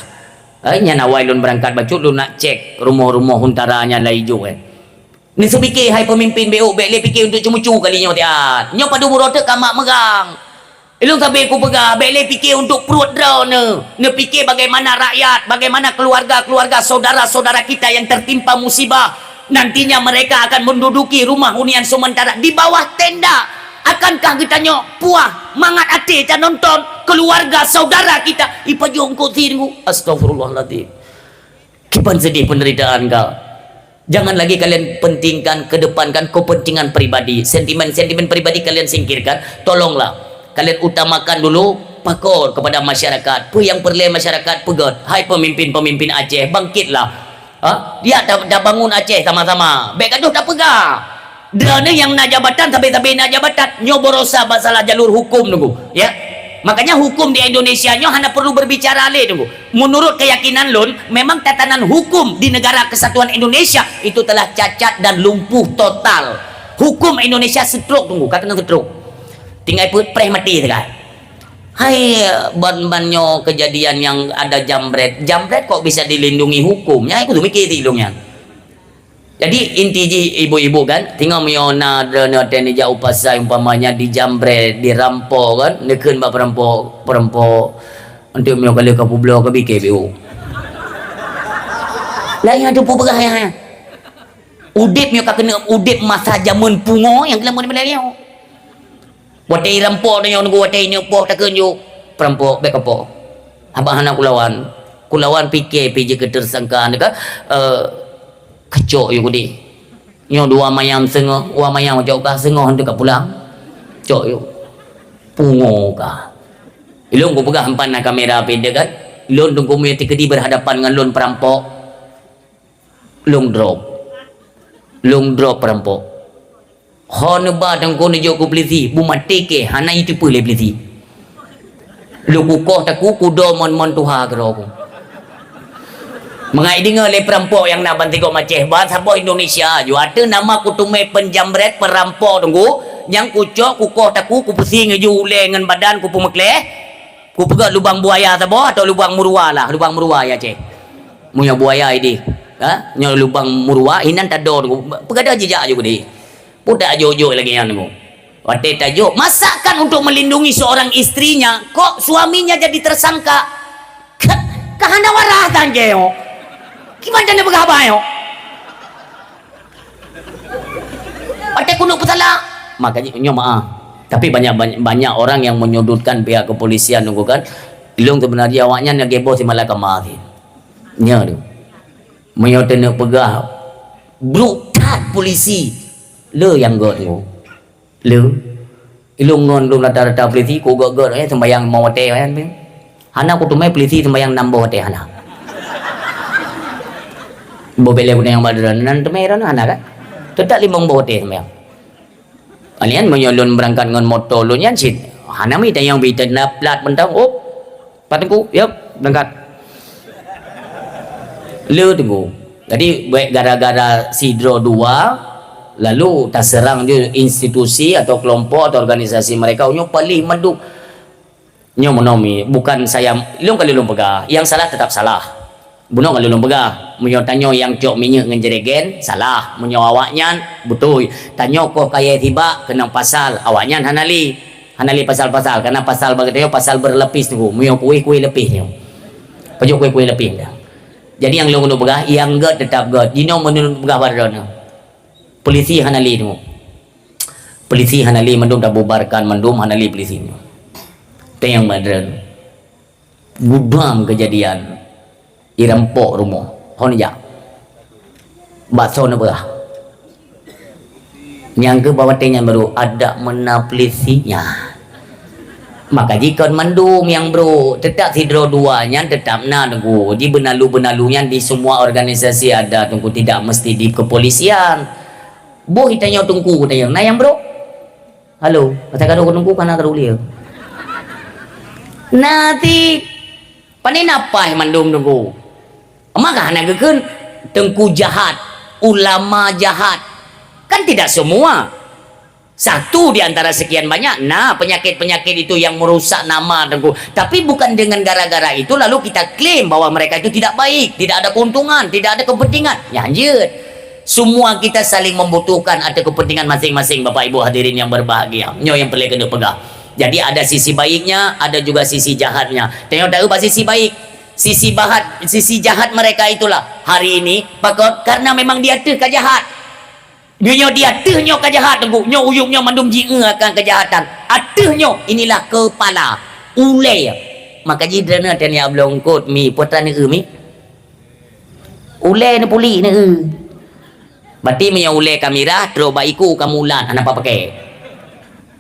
Eh, nyan awai lôn beurangkat bacut, lôn nak cék rumoh-rumoh huntara nyan lai jok, eh. Neuseupike hai peumimpin B O, bék lé pike untuk ceumucu kali nyoe tiat. Nyoe padub uroe teuk ka mak meugang. Ilong sabe kupeugah, bèk lé pike untuk pruet droeneuh. Neupike bagaimana rakyat, bagaimana keluarga-keluarga saudara-saudara kita yang tertimpa musibah. Nantinya mereka akan menduduki rumah hunian sementara di bawah tenda. Akankah geutanyoe puah mangat até tanonton keluarga saudara kita ipajoh eungkôt sie Teungku? Astagfirullahaladzim. Kiban sedih penderitaan ka. Jangan lagi kalian pentingkan, kedepankan kepentingan pribadi. Sentimen-sentimen pribadi kalian singkirkan. Tolonglah, kalian utamakan dulu pakon kepada masyarakat. Peue nyang peureulèe masyarakat peugöt. Hai pemimpin-pemimpin Aceh, bangkitlah. Ha? Dia ta-, tabangun Aceh sama-sama. Bèk gadoh tapeugah. Droeneuh nyang na jabatan, sabe-sabe na jabatan. Nyoe barosa masalah jalur hukum Teungku, ya. Makanya hukum di Indonesia nyoe hana perlu berbicara lé Teungku. Menurut keyakinan lôn, memang tatanan hukum di Negara Kesatuan Indonesia itu telah cacat dan lumpuh total. Hukum Indonesia stroke Teungku, ka keuneuk stroke. Tinggai peuet preh maté teuka. Hai, ban-ban nyoe kejadian yang ada jambret. Jambret kok bisa dilindungi hukum? Nyan aku tu mikir ti lôn nyan. Jadi, inti jih ibu-ibu kan, singoh meunyoe na droeneuh watèe neujak u pasai umpamanya dijambret, dirampok kan, neukheun bak perampok, perampok, "Eunteuk meunyoe ka lheueh ka peubloe keubi K B U." Lah nyan teupeu peugah nyan. Udép meunyoe ka keuneuk udép masa jameun pungo nyang keuneuk meunyoe. Watèe irampok tanyoe Teungku, watèe ineuk poh takheun ju, "Perampok, bèk kapoh. Haba hana kulawan. Kulawan pike pih jeuet keu tersangka nyoe ka, eh, kacok ju keudéh. Nyoe dua mayam seungoh, dua mayam cok kah seungoh eunteuk ka pulang. Cok ju. Pungo kah." Ilôn kupeugah empan na kamera pih deuh kan. Lôn Teungku meunyoe teukeudi berhadapan ngon lôn perampok. Lôn drop. Lôn drop perampok. Ho neuba Teungku neujok keu polisi, beumaté kèe, hana jiteupeue lé polisi. Lôn kukoh takue, kudo mon-mon tuha keudroe ku. Mangat ideungoe lé perampok nyang na bansigom Aceh, ban saboh Indonesia ju, ateueh nama kuteumé penjambret, perampok Teungku, nyang kucok, kukoh takue, kupeusieng ju ulèe ngon badan, kupeumeukleh, kupeugöt lubang buaya saboh atau lubang meuruwa lah, lubang meuruwa ya Aceh. Meunyoe buaya idéh, ha? Nyoe lubang meuruwa, inan tado Teungku, peugadang jijak ju keudéh. Peue tajok-jok lagèe nyan Teungku. Watèe tajok, masakan untuk melindungi seorang istrinya, kok suaminya jadi tersangka? Ka, ka hana waras tan jeh nyoe. Kiban tan peugah haba nyoe. Watèe keuneuk peusalah, maka nyoe maaf. Tapi banyak, banyak, banyak orang yang menyudutkan pihak kepolisian Teungku kan. Ilôn sebenarnya awaknyan lagèe boh si malakama sih. Nya tu. Meunyoe teuneuk peugah, brok that polisi. Le nyang göt Teungku. Le. Ilôn ngon lôn rata-rata polisi, ku göt-göt, eh, sembahyang limong watèe, eh, hana kuteumé polisi sembahyang nam boh watèe, hana. Boh bèlèe kuteumé nyang bak droeneuh, nan teumé droeneuh, hana kan? Teutap limong boh watèe sembahyang. Alian meunyoe lôn beurangkat ngon moto lôn nyan cit, hana mi tanyong bit na plat mantong, op. Pat Teungku, yep, beurangkat. Le Teungku. Jadi, bèk gara-gara sidroe dua, lalu taseurang ju institusi atau kelompok atau organisasi mereka, nyoe paléh mandum. Nyoe meunoe mi, bukan saya, ilôn ka lôn peugah, nyang salah tetap salah. Bunoe ka lôn peugah, meunyoe tanyoe nyang cok minyeuk ngon jerigen, salah. Meunyoe awaknyan, beutôi. Tanyoe koh kayèe sibak, keunong pasal, awaknyan hana lé. Hana lé pasal-pasal, karena pasal bak geutanyoe pasal berlapis Teungku. Meunyoe kuéh-kuéh lapis nyoe. Pajoh kuéh-kuéh lapis dah. Jadi nyang lôn keuneuk peugah, nyang göt tetap göt. Jinoe meunurot peugah bak droeneuh. Polisi hana lé Teungku. Polisi hana lé mandum, tabubarkan mandum, hana lé polisi nyoe. Teuh nyang bak droeneuh. Gudang kejadian, irampok rumoh, hon jak. Bakso neupeugah. Nyang keu bak watèe nyan baru adak meunan polisi nyan. Maka jikon mandum nyang brok, teutap sidroe dua nyan teutap na Teungku. Ji beunalu-beunalu nyan di semua organisasi ada Teungku, tidak mesti di kepolisian. Boh tanyoe Teungku, tanyoe na nyang brok. Halo, masa ka droe Teungku ka na ka droe lieu. Na ti, pane na paih mandum Teungku. Maka hana geukheun Teungku jahat, ulama jahat. Kan tidak semua. Satu di antara sekian banyak. Nah, penyakit-penyakit itu yang merusak nama Teungku. Tapi bukan dengan gara-gara itu lalu kita klaim bahwa mereka itu tidak baik, tidak ada keuntungan, tidak ada kepentingan. Nyan jeuet. Semua kita saling membutuhkan, ada kepentingan masing-masing, Bapak Ibu hadirin yang berbahagia. Nyoe nyang peureulèe keuneuk peugah. Jadi ada sisi baiknya, ada juga sisi jahatnya. Tengok tahu bak sisi baik. Sisi bahat, sisi jahat mereka itulah hari ini pakon karena memang di ateueh ka jahat. Nyoe di ateueh nyoe ka jahat teungku. Nyoe uyueng nyoe mandum jieu akan kejahatan. Ateueh nyoe inilah kepala. Ulée. Maka jih droeneuh tanya bloe eungkôt mi, peue tan eu mi. Ulée neupulik neu. Berarti meunyoe ulée ka mirah, trok bak iku ka mulat, hana pakai.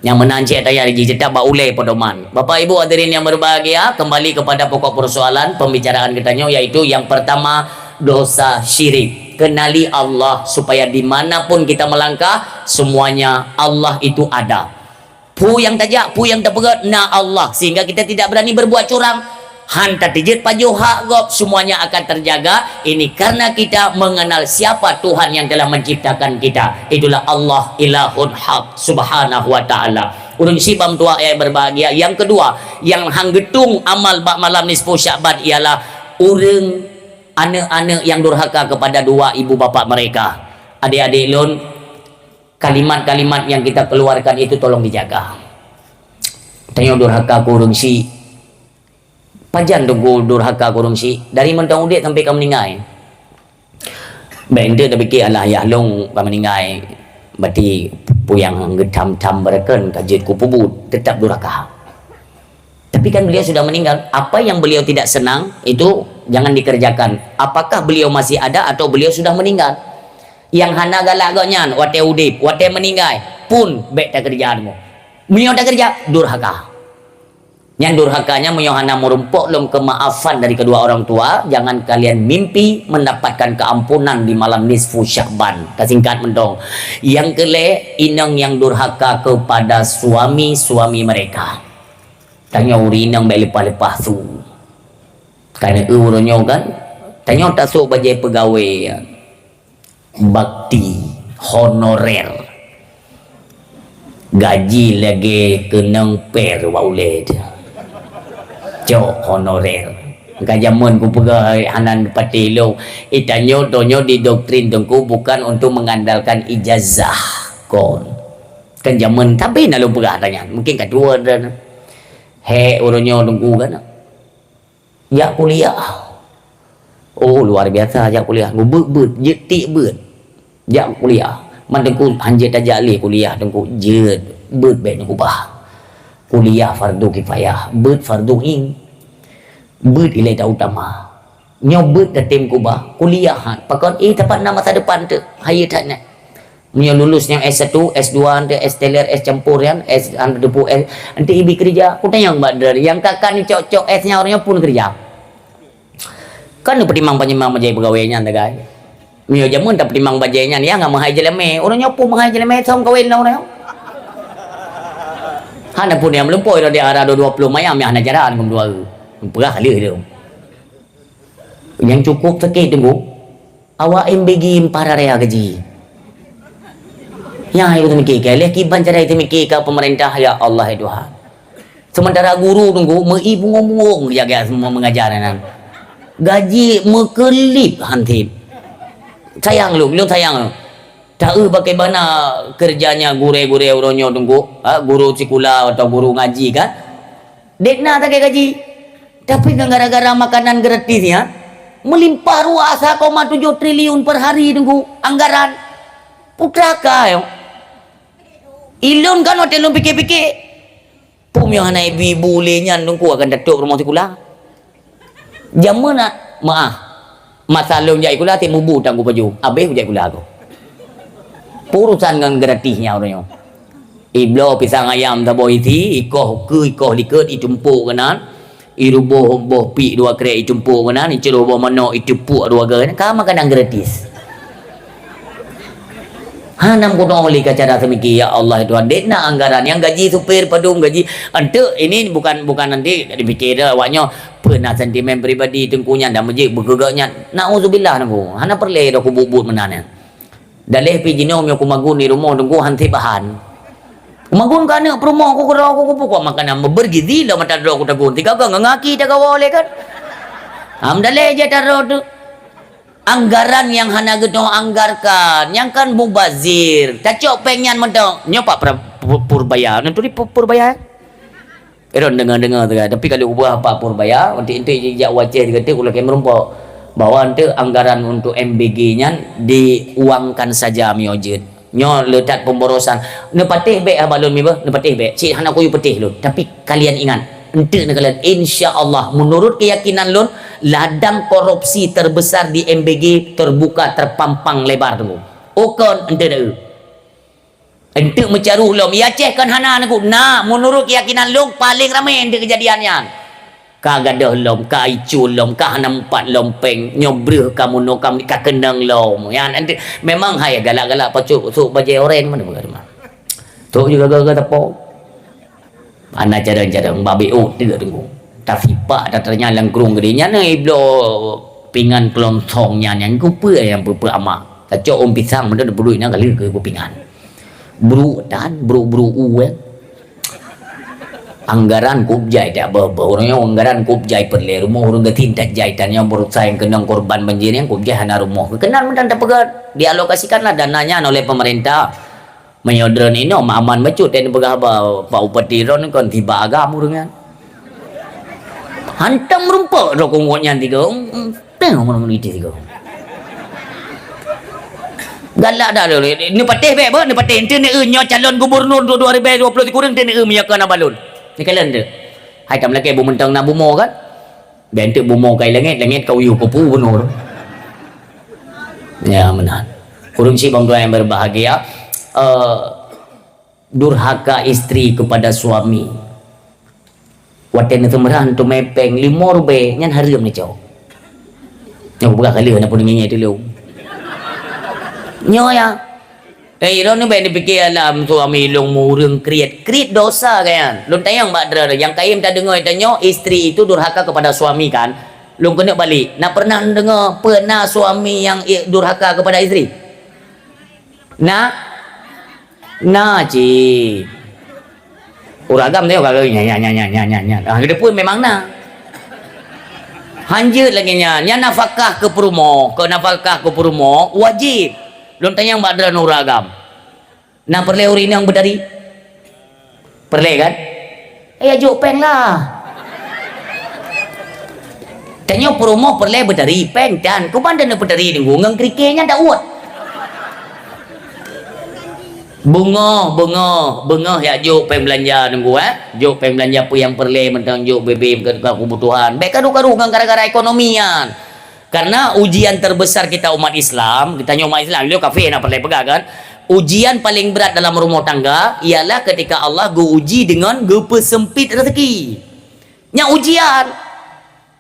Nyang meunan cit daya jih tetap bak ulée pedoman. Bapak Ibu hadirin yang berbahagia, kembali kepada pokok persoalan pembicaraan kita nyoe, yaitu yang pertama, dosa syirik. Kenali Allah supaya di mana pun kita melangkah, semuanya Allah itu ada. Peue nyang tajak, peue nyang tapeugét, na Allah, sehingga kita tidak berani berbuat curang. Han tateujeut pajoh hak gob, semuanya akan terjaga. Ini karena kita mengenal siapa Tuhan yang telah menciptakan kita. Itulah Allah, ilahun haq, subhanahu wa ta'ala. Ureueng syiek bak meutuah nyang berbahagia. Yang kedua, nyang han geutueng amal bak malam nisfu Syakban ialah ureueng aneuk-aneuk nyang durhaka kepada dua ibu bapak mereka. Adik-adik lôn, kalimat-kalimat yang kita keluarkan itu tolong dijaga. Tanyoe durhaka keu ureueng syiek. Pajan teungku durhaka keu ureueng syiek? Dari mantong udeb sampai ka meuninggai. Bèk enteuk tapike alah ayah lôn ka meuninggai, berarti peue nyang geutham-tham beureukan ka jeuet kupeubuet, tetap durhaka. Tapi kan beliau sudah meninggal, apa yang beliau tidak senang itu jangan dikerjakan. Apakah beliau masih ada atau beliau sudah meninggal? Nyang hana galak gobnyan watèe udeb, watèe meuninggai pun bèk takeureuja deungoe. Meunyoe takeureuja, durhaka. Nyan durhaka nyan meunyoe hana meurumpok lom keumaafan dari kedua orang tua, jangan kalian mimpi mendapatkan keampunan di malam nisfu Syakban. Tasingkat mantong. Nyang keulhèe, inong nyang durhaka kepada suami-suami mereka. Tanyoe ureueng inong bèk leupah-leupah su. Ka na eu uroe nyoe kan, tanyoe tasôk bajèe peugawèe bakti honorer. Gaji lagèe keunong per bak ulèe teuh. Cok honorer. Ka jameun kupeugah hana patéh lôn. Eh, tanyoe, tanyoe didoktrin teungku bukan untuk mengandalkan ijazah kon. Kan jameun, tapi na lôn peugah tanyan. Mungkin ka tuwo dan. Hèk uroe nyoe teungku kan. Jak kuliah. Oh, luar biasa jak kuliah. Beuet-beuet, jeuet tiek beuet. Jak kuliah. Man teungku hanjeuet tajak lé kuliah teungku jeuet. Beuet bèk neukubah. Kuliah fardu kifayah, beuet fardu ain. Beuet ilèe tautama. Nyoe beuet tatem kubah, kuliah han. Pakon, eh, tapat na masa depan teuk. Hayeue that nyan. Meunyoe lulus nyang S satu, S dua, ante S teler, S campur nyan, S ante deupok, S, ante ibi keureuja. Kutanyong bak droeneuh, nyang ka-ka neucok-cok S nyan, ureueng nyan pun keureuja. Kan neupeutimang-timang bajèe peugawèe nyan, tagai. Meunyoe jameun tapeutimang bajèe nyan, ya, ngon meuhai jeulamèe. Ureueng nyoe pun meuhai jeulamèe, song kawin lah ureueng nyoe. Hana pun nyang meulumpoe, dah di ara dua puluh mayam, ya, hana jaran, kum dua. Peugah lé tu. Nyang cukup sakét teungku, awak M B G empat raya gaji. Nyang hai teumikirkan, leh kiban cara teumikirkan pemerintah, ya Allah, ya Tuhan. Sementara guru teungku, meu-i bungong-bungong jaga semua mengajar nan. Gaji meukeulip hansip. Sayang lôn, lôn sayang lôn. Taeu bagaimana kerjanya gurèe-gurèe uroe nyoe teungku, ha, guru sikula atau guru ngaji kan? Dek na sakét gaji. Tapi kan gara-gara makanan gratis nyan, meulimpah ruah sa koma tujoh triliun per hari teungku anggaran. Putra ka nyoe. Ilôn kan watèe lôn pike-pike, peue meunyoe hana ibu-ibu lé nyan teungku akan tatôp rumoh sikula. Jameun na, meu'ah. Masa lôn jak sikula, sit mubu tan kupaju. Abéh kujak sikula ku. Peue urusan ngon gratis nyan uroe nyoe. Ibloe pisang ayam saboh isi, ikoh keue, ikoh likot, itumpôk keunan. Iruboh boh piek dua krek, itumpôk keunan. Icuroh boh manok, itupuk dua ga keunan. Ka makanan gratis. Hana meukeunong lé ka cara seumiki, ya Allah, ya Tuhan. Dek na anggaran nyang gaji supir padum gaji. Enteuk ini bukan, bukan nanti dipikir dah awak nyoe peue na sentimen pribadi teungku nyan dan meujeuet beugeugok nyan. Nauzubillah teungku. Hana peureulèe dah kubuet-buet meunan nyan. Daleh pi jinoe meunyoe kumagun di rumoh teungku han sép bahan. Kumagun keu aneuk peurumoh ku keudroe ku kupeukuat makanan meubergizi lom mata droe kutagun. Tiga gong ngaki tagawa lé kan. Ham daleh je taroe tu. Anggaran nyang hana geutanyoe anggarkan, nyang kan mubazir. Tacok péng nyan mantong. Nyoe Pak Pra-, Pu-, Purbaya. Neuturi Pu-, Purbaya? Ero deungoe-deungoe teuka, tapi ka lheueh ubah Pak Purbaya, untuk, untuk jijak u Aceh di keutik, ulôn kém meurumpok bahwa untuk anggaran untuk M B G nyan diuangkan saja meunyoe jeuet. Nyoe le that pemborosan. Neupatéh bék haba lôn meuba, neupatéh bék. Cit hana kuyue patéh lôn. Tapi kalian ingat, enteuk neukalon, insya Allah, menurut keyakinan lôn, ladang korupsi terbesar di M B G terbuka, terpampang lebar tu. Okon enteuk na eu. Enteuk meucaruh lom, ya Aceh kan hana neuk. Na, menurut keyakinan lôn, paling ramé enteuk kejadian nyan. Ka gadôh lom, ka icul lom, ka hana meupat lom péng, nyoe breuh ka meunoe ka meunikah keunong lom. Nyan enteuk memang hai galak-galak pacok sôk bajée oranye mana bukan rumah. Sôk juga gaga teupok. Hana carông-carông, babék ôk teuk teungku. Tasipak ata teunyang lam krueng geude nyan, eh, bloe pingan keulonsong nyan, nyan keupeue nyang peue-peue amak. Tacok ôn pisang, meunan puluih nyan kali keu pingan. Bruk tan, bruk-bruk u, eh. Anggaran kop jai tak beuh-beuh. Ureueng nyoe anggaran kop jai peureulée rumoh, ureueng gasien that jai tan nyang berusaha nyang keunong korban banjir nyang kop jai hana rumoh. Keunan meunan tapeugah dialokasikanlah dana nyan oleh pemerintah. Meunyoe droeneuh inoe aman bacut, dan peugah haba Pak Bupati droeneuh kon tiba agam ureueng nyan. Hantom meurumpok droe keu nyan tiga, teuh ureueng nyan tiga. Galak dah lôn, neupatéh bék beuh, neupatéh enteuk neu nyoe calon gubernur dua ribu dua puluh tiga ureueng enteuk neu meunyoe kon haba lôn. Neukalon teuh. Hai tam lakée bu meuntong na bumoe kan? Bék enteuk bumoe kai langét, langét ka uyuh peue-peue bunoe. Ya, meunan. Ureueng sibang tuan yang berbahagia, eh, durhaka istri kepada suami. Watée neuseumeurah teumé péng lima ribée nyan hareuem neucok. Nyoe peugah kali na pun ngieng-ngieng dulu. Nyoe ya. Eh, droeneuh bék neupike alam suami lôn ureueng kriet. Kriet dosa kan. Lôn tanyong bak droeneuh, nyang kayém tadeungoe tanyoe, istri itu durhaka kepada suami kan. Lôn keuneuk balik. Na pernah deungoe pernah suami yang i-, durhaka kepada istri? Na? Na cit. Ureueng agam teuh ka nya nya nya. Ah, geudeue pun memang na. Hanjeuet lagée nyan. Nyan nafakah keu peurumoh, keu nafakah keu peurumoh wajéb. Lôn tanyong bak droeneuh ureueng agam. Na peureulée ureueng inong beutari? Peureulée kan? Eh, ya jok péng lah. Tanyoe peurumoh peureulée beutari, péng tan. Kuban dan beutari deungon ngon krike nyan dak uet. Beungoh, beungoh, beungoh ya jok péng beulanja nunggu, eh. Jok péng beulanja peue nyang peureulée mantong jok bebe keu kebutuhan. Bék karu-karu ngon gara-gara ekonomi nyan. Karena ujian terbesar kita umat Islam, kita nyoe umat Islam, lé kafé na peureulée peugah kan. Ujian paling berat dalam rumah tangga ialah ketika Allah geuuji dengan geupeusempit rezeki. Nyan ujian.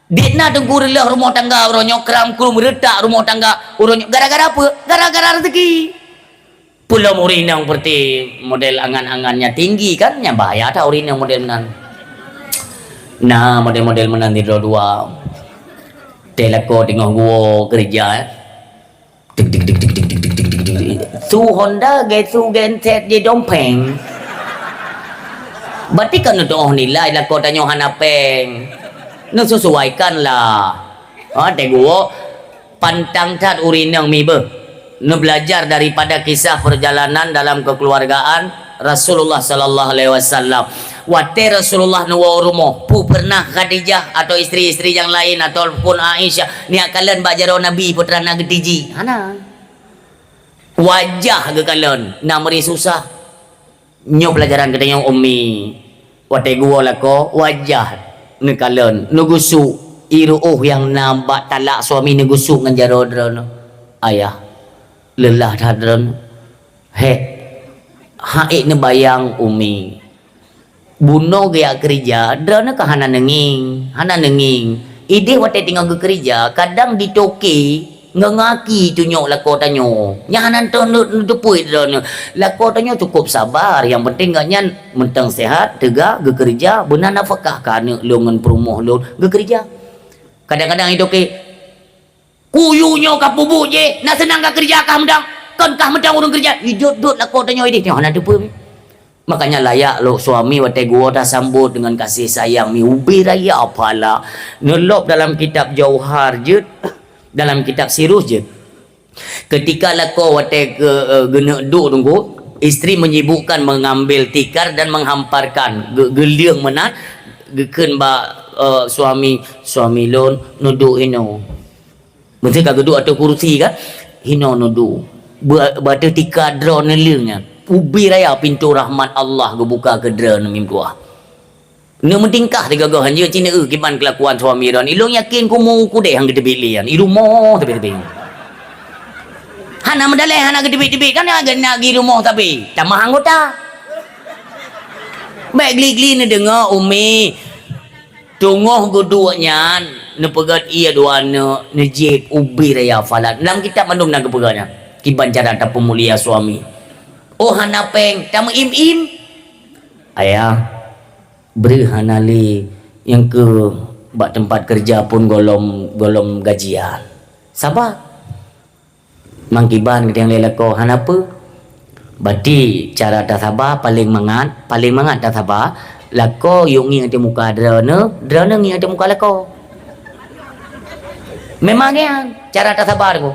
Dik na teungku reuloh rumoh tangga uroe nyoe, kram krum reutak rumoh tangga uroe nyoe. Gara-gara apa? Gara-gara rezeki. Peulom ureueng inong peureute model angan-angannya tinggi kan, nyan bahaya that ureueng inong model meunan. Na model-model meunan di droe dua. Teuh lakoe teungoh geuwoe keureuja, eh. Tik, tik, tik. Su Honda, ge su genset, je dompeng. Berarti kan neutuoh nilai lakoe tanyoe hana péng. Neusesuaikanlah. Ha, teuh geuwoe. Pantang that ureueng inong mi beuh. Neubelajar daripada kisah perjalanan dalam kekeluargaan Rasulullah sallallahu alaihi wasallam. Watée Rasulullah neuwoe u rumoh, peue pernah Khadijah atau istri-istri yang lain ataupun Aisyah neujak kalon bak jaroe Nabi peue teuma na geutiji? Hana. Wajah geukalon, na meuri susah. Nyoe pelajaran geutanyoe, Ummi. Watée geuwoe lakoe, wajah neukalon, neugusuk, ié ruoh nyang na bak talak suami neugusuk ngon jaroe droeneuh. Ayah, leulah that droeneuh. Hék, han ék neubayang, Ummi. Bunoe geujak keureuja, droeneuh ka hana neungieng, hana neungieng. Idéh watée teungoh geukeureuja, kadang ditoke ngon aki tunyok lakoe tanyoe. Nyan hana teu-, teu-, teupeue droeneuh. Lakoe tanyoe cukup sabar, nyang penting gobnyan mantong sehat, teuga, geukeureuja, beuna nafakah keu aneuk lôn ngon peurumoh lôn, geukeureuja. Kadang-kadang ditoke, "Kuyue nyoe ka peubuet jih, na seunang ka keureuja kah meudang, kon kah meudang ureueng keureuja." Idot-dot lakoe tanyoe idéh, nyoe hana teupeue. Makanya layak lok suami watée geuwoe tasambot dengan kasih sayang, mi ubé raya phala. Neulop dalam kitab Jauhar jeuet, dalam kitab Sirus jeuet. Ketika lakoe watée ke, eh, geuneuk duek teungku, istri menyibukkan mengambil tikar dan menghamparkan, ge-, geuleueng meunan, Geukheun bak, eh, suami, "Suami lôn neuduek inoe." Meusé ka geuduek ateueh kursi kan? "Inoe neuduek." Ba-, bak ateueh tika droe neuleueng nyan. Ubé raya pintoe rahmat Allah geubuka keu droe neumim tuah. Neumeutingkah sigoe-goe hanjeuet cit neueu kiban keulakuan suami droe. Ilôn yakin kumu kudeh nyang geuteubiet lé nyan. I rumoh tapi-tapi. Hana meudaleh, hana geuteubiet-teubiet kan, na, na i rumoh tapi. Tamah anggota. Bèk gli-gli neudeungoe, Umi. Teungoh geuduek nyan, neupeugöt ie dua aneuk, neujieb ubé raya falat. Lam kitab mandum na geupeugah nyan. Kiban cara tapeumulia suami. Oh, hana péng, tameuim-im. Ayah, breuh hana lé, nyang keu bak teumpat keureuja pun gohlom, gohlom gajian. Saba. Mangkiban geutanyoe lé lakoe hana peue. Bati cara tasaba paléng mangat, paléng mangat tasaba, lakoe yue ngieng ateueh muka droeneuh, droeneuh ngieng ateueh muka lakoe. Memang nyan cara tasaba tu.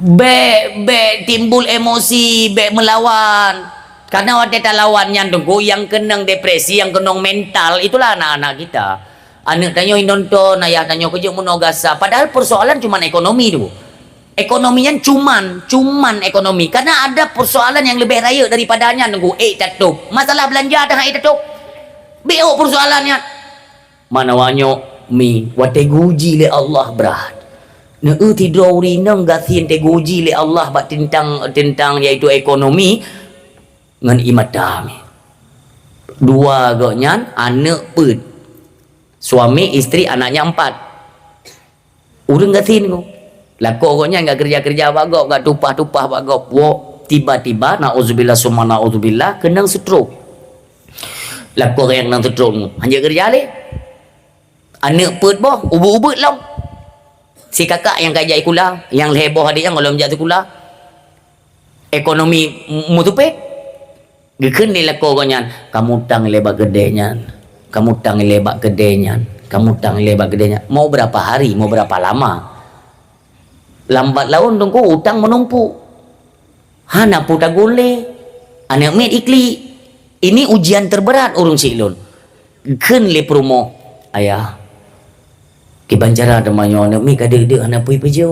Bèk, bèk timbul emosi, bèk meulawan. Karena watèe talawan nyan teungku, nyang keunong depresi, nyang keunong mental, itulah anak-anak kita. Aneuk tanyoe nonton, ayah tanyoe keujeuet meunoe gasa. Padahal persoalan cuman ekonomi tu. Ekonomi nyan cuman, cuman ekonomi. Karena ada persoalan yang lebih rayeuk daripada nyan, Teungku. Ék tatôb. Masalah belanja dah ék tatôb. Beuh persoalan nyan. Manawa nyoe mi, watèe geuuji lé Allah brat. Neueu sidroe ureueng inong gasien teuh geuuji lé Allah bak teuntang, teuntang yaitu ekonomi ngon ie mata mi. Dua gobnyan aneuk peuet. Suami, istri, anaknya empat. Ureueng gasien nyoe. Lakoe gobnyan gak keureuja-keureuja bak gob, gak tupah-tupah bak gob. Woe, tiba-tiba, naudzubillah summa naudzubillah, keunong stroke. Lakoe nyang keunong stroke nyoe, hanjeuet keureuja lé. Aneuk peuet boh, ubeut-ubeut lom. Si kakak nyang ka jak sikula, nyang lhèe boh adék nyan gohlom jak sikula. Ekonomi m-, meutupét. Geukheun lé lakoe gobnyan, "Kamu utang ilèe bak keudè nyan, kamu utang ilèe bak keudè nyan, kamu utang ilèe bak keudè nyan." Mau berapa hari, mau berapa lama? Lambat laun teungku utang meunumpuk. Hana peue tagun lé. Aneuk miet iklik. Ini ujian terberat ureueng syiek lôn. Kheun lé peurumoh, "Ayah, kiban cara teuma nyoe aneuk miet ka deuk-deuk hana peue-peue jih.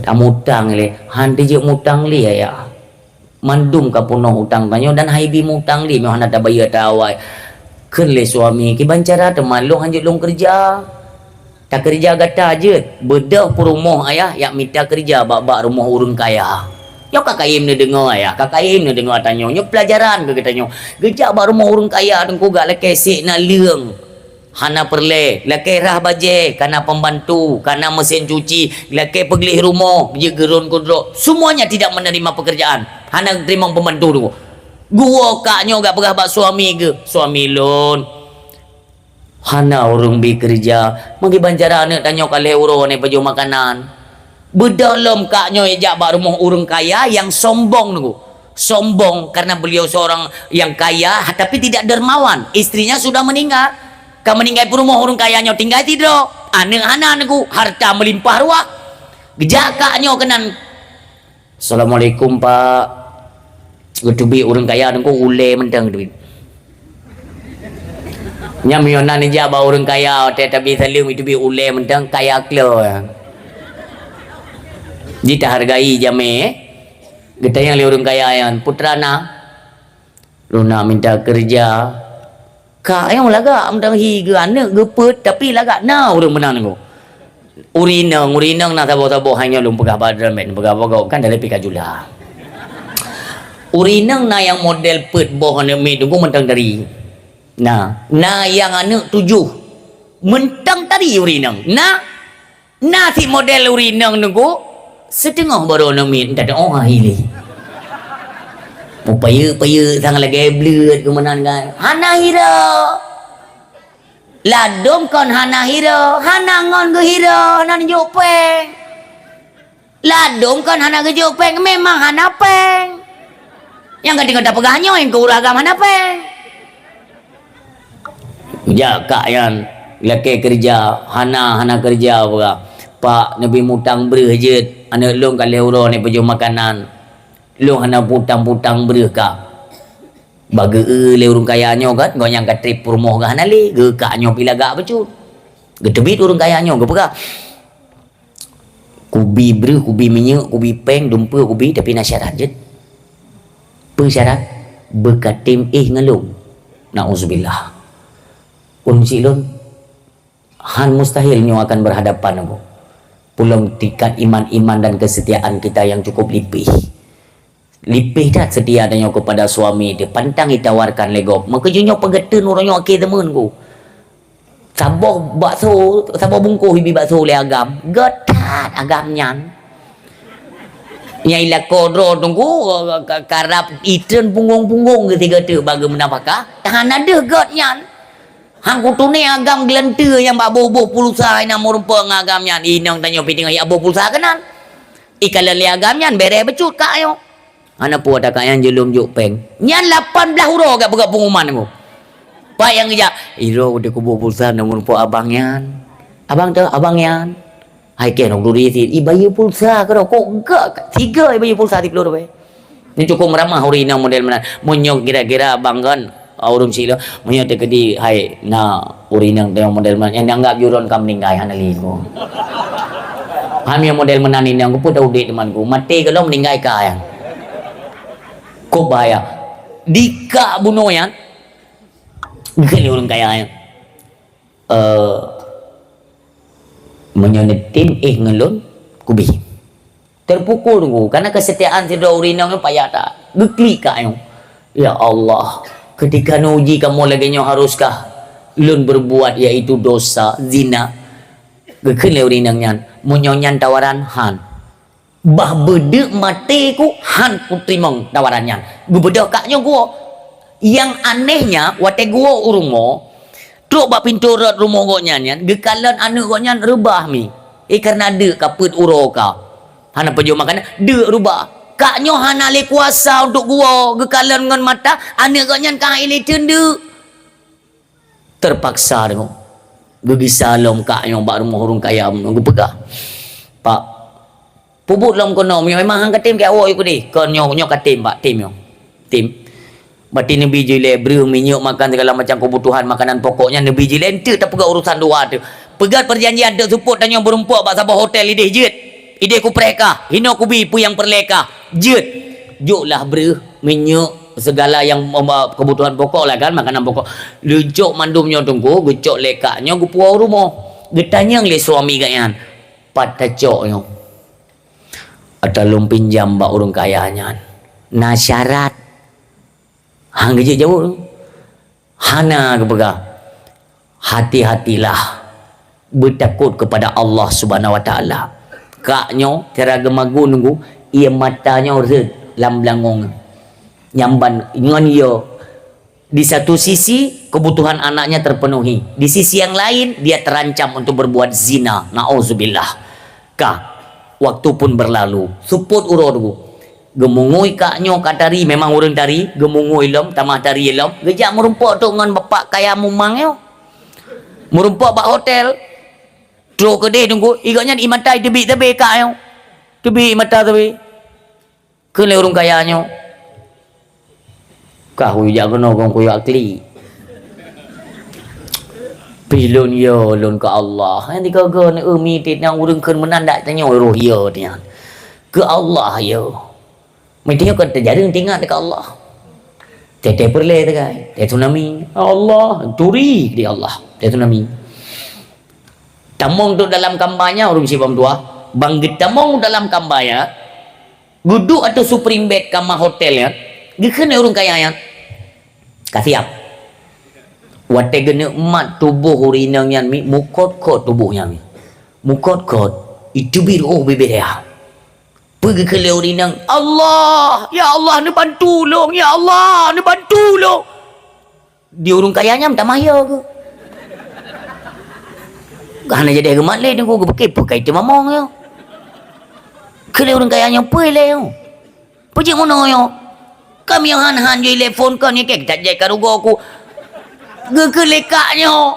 Tamutang lé, han teujeuet mutang lé, Ayah. Mandum ka peunoh utang tanyoe dan han ibi mutang lé, nyoe hana tabayeue ata awai." Kheun lé suami, "Kiban cara teuma lôn hanjeuet lôn keureuja." Takeureuja gata jeuet, beudôh peurumoh ayah jak mita keureuja bak-bak rumoh ureueng kaya. Nyoe ka kayém neudeungoe ayah, ka kayém neudeungoe tanyoe. Nyoe peulajaran keu geutanyoe. Geujak bak rumoh ureueng kaya teungku gak lakèe sék na leueng. Hana peureulèe, lakèe rhah bajèe, kana pembantu, kana mesin cuci, lakèe peugleh rumoh, jeuet geuron keu droe. Semuanya tidak menerima pekerjaan. Hana teurimong pembantu teungku. Geuwoe kak nyoe gak peugah bak suami geuh, "Suami lôn, hana ureueng bi keureuja, meukiban cara aneuk tanyoe ka lhèe uroe hana ipajoh makanan." Beudôh lom kak nyoe jak bak rumoh ureueng kaya nyang sombong teungku. Sombong karena beliau seorang yang kaya, tapi tidak dermawan. Istrinya sudah meninggal. Ka meuninggai peurumoh ureueng kaya nyoe tinggai sidroe. Aneuk hana teungku, harta meulimpah ruah. Geujak kak nyoe keunan. "Assalamualaikum, Pak." Geuteubiet ureueng kaya teungku ulèe mantong geuteubiet. Nyan meunyoe na neujak bak ureueng kaya, watèe tabi saleuem geuteubiet ulèe mantong, kaya kleu. Jitahargai jamèe, eh. Geutanyong lé ureueng kaya nyan, "Putra na, lôn na mita keureuja." Kak nyang lagak meudan hi geuh aneuk geupeuet, tapi lagak na ureueng meunan nyoe. Ureueng inong, ureueng inong na saboh-saboh, hai nyoe lôn peugah bak droeneuh, peugah bak gob kan dari pih ka jula. Ureueng inong na nyang model peuet boh aneuk miet teungku mantong tari. Na, na nyang aneuk tujoh mantong tari ureueng inong. Na, Na cit model ureueng inong teungku, siteungoh barô aneuk miet, entah teu'oh hai lé. Meupayeuk-payeuk sang lagèe bleuet keu meunan kan. Hana hira. Ladôm kon hana hira, hana ngon geuhira, hana neujok pèng. Ladôm kon hana geujok pèng, memang hana pèng. Nyang ka deungoe tapeugah nyoe, nyang keu ureueng agam hana pèng. Jak kak nyan, lakèe keureuja, hana, hana keureuja, peugah, "Pak, neubi mutang breuh jeuet, aneuk lôn ka lhèe uroe hana ipajoh makanan. Lôn hana putang-putang breuh, Kak." Bak geu-eu lé ureuëng kaya nyoe kan, gobnyan ka trép peurumoh geuh hana lé, geukak nyoe pih lagak bacut. Geuteubiet ureuëng kaya nyoe geupeugah, "Kubi breueh, kubi minyeuk, kubi péng, dumpeue kubi, tapi na syarat jeuet." "Peue syarat?" "Beukatem éh ngon lôn." Nauzubillah. Ureuëng chik lôn, hán mustahil nyoe akan berhadapan ngon ulôn. Pulom tingkat iman-iman dan kesetiaan kita yang cukup lipih. Lipih that setia tanyoe kepada suami teuh, pantang ditawarkan lé gob. Meukeujeuet nyoe peugeuteueng uroe nyoe akhé zaman ku. Saboh bakso, saboh bungkôh ibi bakso lé agam. Gét that agam nyan. Nyang ilako droe teungku, ka-, karab itreun punggong-punggong keu sigoe teuk bak geumeunafakah. Hana deuh gét nyan. Han kutuné agam geulanteue nyang bak boh-boh pulsa inan meurumpok ngon agam nyan. Inong tanyoe pih teungoh jak boh pulsa keunan. Ikalon lé agam nyan bèrèh bacut kak nyoe. Hana peue ata kak nyan jeuet lom jok péng. Nyan lapan blaih uroe gak peugah pengumuman nyoe. Pat nyang geujak, "Iro di kubu pulsa nang meurumpok abang nyan." "Abang teuh, abang nyan." "Hai kèe nong duri sit." "I bayeue pulsa keudroe." "Kok gak sigoe i bayeue pulsa siplôh ribèe?" Nyoe cukup meuramah ureuëng inong model meunan. Meunyoe kira-kira abang kan, ah, ureuëng sila, meunyoe teukeudi hai na ureuëng inong teuh model meunan, nyang dianggap jurôn ka meuninggai hana lé. Hami model meunan inong, kupeue udép teuma ku, maté gohlom meuninggai ka nyang. Kok bahaya. Dikak bunoe nyan, geukheun lé ureuëng kaya nyan. Eh, meunyoe neutem éh ngon lôn, kubi. Terpukul teungku, karena kesetiaan sidroe ureuëng inong nyoe payah that. Geuklik kak nyoe. Ya Allah, ketika neuuji kamoe lagèe nyoe haruskah lôn berbuat, yaitu dosa, zina? Geukheun lé ureuëng inong nyan, meunyoe nyan tawaran, han. Bah beudeuk maté ku han kuteurimong tawaran nyan. Geubeudôh kak nyoe geuwoe. Nyang anehnya, watèe geuwoe u rumoh, trok bak pintoe rot rumoh gobnyan nyan, geukalon aneuk gobnyan reubah mi. Eh, kareuna deuk ka peuet uroe ka. Hana pajoh makanan, deuk reubah. Kak nyoe hana lé kuasa untuk geuwoe, geukalon ngon mata, aneuk gobnyan ka han ilé teundeuk. Terpaksa deungoe. Geugisa lom kak nyoe bak rumoh ureuëng kaya nyoe geupeugah, "Pak, peubuet lom keunoe, meunyoe memang han katem keu awak yue keudeh." "Kon nyoe, nyoe katem, Pak, tem nyoe. Tem." Berarti neubi jilèe breueh, minyeuk, makan, segala macam kebutuhan makanan pokok nyan neubi jilèe, enteuk tapeugah urusan dua teuh. Peugah perjanjian teuh seupôt tanyoe meurumpok bak saboh hotel ideh jeuet. Ideh kupreh kah, hinoe kubi peue nyang peureulèe kah. Jeuet. Joklah breueh, minyeuk, segala nyang, em, kebutuhan pokok lah kan, makanan pokok. Leucok mandum nyoe teungku, geucok lé kak nyoe geupuwoe u rumoh. Geutanyong lé suami gobnyan, "Pat tacok nyoe?" "Ata lôn pinjam bak ureuëng kaya nyan. Na syarat." Han geujeuet jaweueb. Hana geupeugah, "Hati-hatilah, beutakot kepada Allah Subhanahu wa Taala." Kak nyoe cara geumagun nunggu, ie mata nyoe rhët lam beulangong. Nyamban ngon ie, di satu sisi kebutuhan anaknya terpenuhi, di sisi yang lain dia terancam untuk berbuat zina. Nauzubillah. Ka, waktu pun berlalu. Seupôt uroe teungku. Geumungui kak nyoe ka tari, memang ureuëng tari, geumungui lom, tamah tari lom, geujak meurumpok trok ngon bapak kaya mumang nyoe. Meurumpok bak hotel. Trok keudeh teungku, i gobnyan ie mata teubiet sabe kak nyoe. Teubiet ie mata sabe. Kheun lé ureuëng kaya nyoe, "Kah kuyue jak keunoe kon kuyue jak klik. Pih lôn yo lôn keu Allah." Nyang tiga-tiga neu-eu miet nyan ureuëng kheun meunan dak tanyoe roh yo nyan. Keu Allah yo. Meuteunyoe kon teujareueng teuingat keu Allah. Teuntèe peureulèe teukai, teuntèe tsunami. Allah, turi di Allah, teuntèe tsunami. Tamong tu dalam kambanya, ureuëng sibom dua. Bang geutamong dalam kambanya, geuduek ateueh spring bed kama hotel nyan, geukheun lé ureuëng kaya nyan, "Ka siap." Watèe geuneuk mat tuboh ureuëng inong nyan mi, mukot-kot tuboh nyan mi. Mukot-kot, iteubiet reuôh bibèe. Peue geukheun lé ureuëng inong, "Allah, ya Allah, neubantu lôn, ya Allah, neubantu lôn." Di ureuëng kaya nyan meutamah yo geuh. Hana jadi geumat lé teungku, geupike peue kai teumamong yo. Kheun lé ureuëng kaya nyan, "Peue lé yo? Peue jeuet meunoe yo? Kami han-han jui lé phon kon nyan kèe tajak ka rugoe ku." Geukheun lé kak nyoe,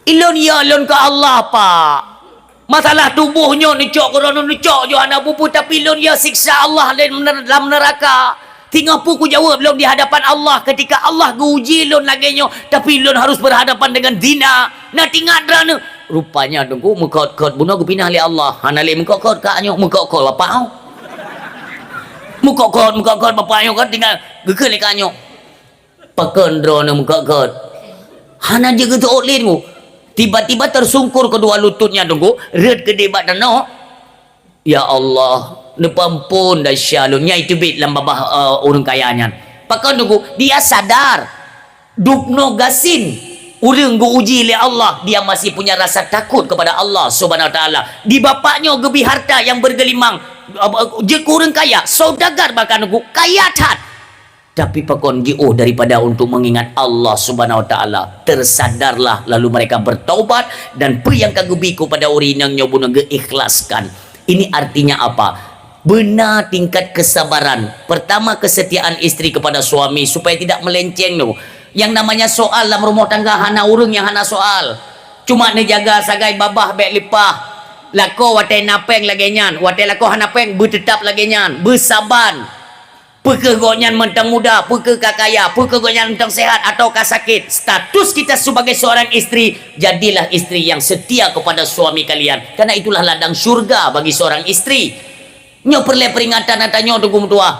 "Ilôn yo lôn keu Allah, Pak. Masalah tuboh nyoe neucok keu droeneuh neucok jih hana peue-peue, tapi lôn yo siksa Allah lam ner-, lam neuraka." Singoh peue kujaweueb lôn di hadapan Allah ketika Allah geuuji lôn lagée nyoe, tapi lôn harus berhadapan dengan zina? Na tingat droeneuh? Rupanya Teungku, meukot-kot bunoe geupinah lé Allah. Hana lé meukot-kot kak nyoe, meukot-kot bapak nyoe. Meukot-kot, meukot-kot bapak nyoe kan tinggai geukheun lé kak nyoe. Pakon droeneuh meukot-kot? Hana jeuet geuteuôt lé Teungku. Tiba-tiba tersungkur kedua lututnya Teungku, rhët keudeh bak tanoh. Ya Allah, neupeuamphon desya lôn. Nyang teubiet lam babah, eh, ureuëng kaya nyan. Pakon Teungku? Dia sadar. Dubnoe gasien ureuëng geuuji lé Allah, dia masih punya rasa takut kepada Allah Subhanahu Wa Taala. Di bapaknya geubri harta yang bergelimang, eh, jeuet keu ureuëng kaya, saudagar bahkan Teungku, kaya that. Tapi pakon jiôh daripada untuk mengingat Allah Subhanahu Wa Taala, tersadarlah, lalu mereka bertaubat, dan peue nyang ka geubri kepada ureuëng inong nyoe bunoe geuikhlaskan. Ini artinya apa? Beuna tingkat kesabaran. Pertama, kesetiaan istri kepada suami supaya tidak melenceng tu. Yang namanya soal lam rumah tangga hana ureuëng yang hana soal. Cuma neujaga sagai babah bék leupah. Lakoe watée na péng lagée nyan, watée lakoe hana péng beuteutap lagée nyan, beusaban. Peu kheueh gobnyan mantong muda, peu kheueh ka kaya, peu kheueh gobnyan mantong sehat atau ka sakit, status kita sebagai seorang istri, jadilah istri yang setia kepada suami kalian. Karena itulah ladang syurga bagi seorang istri. Nyoe peureulée peringatan ata nyoe Teungku meutuah.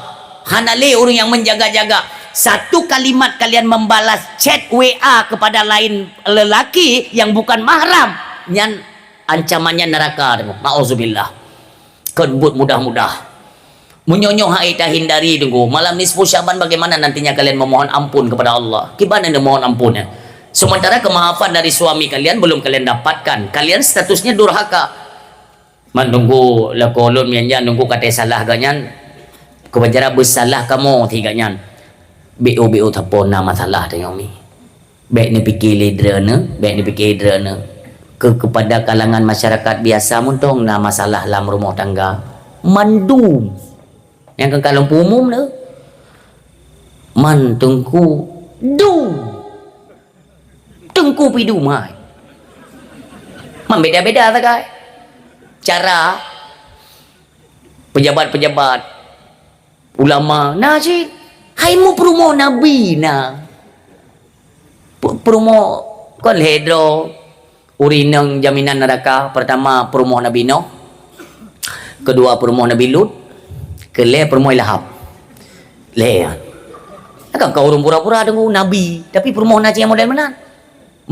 Hana lé ureuëng yang menjaga-jaga. Satu kalimat kalian membalas chat W A kepada lain lelaki yang bukan mahram, nyan ancamannya neraka Teungku. Nauzubillah. Kon buet mudah-mudah. Meunyoe nyoe hai tahindari Teungku, malam nisfu Syaban bagaimana nantinya kalian memohon ampun kepada Allah? Kiban anda mohon ampun ya? Sementara kemaafan dari suami kalian belum kalian dapatkan, kalian statusnya durhaka. Man Teungku, lakoe lôn mian nyan Teungku katé salah gobnyan, keubeujara beusalah kamoe sigat nyan. B O B O sapo na masalah tanyoe mi. Bék neupike lé droeneuh, bék neupike droeneuh. Keu kepada kalangan masyarakat biasa mantong na masalah lam rumoh tangga. Mandum. Nyang keu kalon umum le. Man Teungku dum. Teungku pih dum hai. Man beda-beda sagai. Cara pejabat-pejabat, ulama na cit. Hai mu peurumoh Nabi na. Pu-, peurumoh kon lhée droe ureuëng inong jaminan neuraka, pertama peurumoh Nabi Nuh, kedua peurumoh Nabi Lut, keulhée peurumoh Lahab. Lhée nyan. Kan kau ureuëng pura-pura deungoe Nabi, tapi peurumoh na cit model meunan.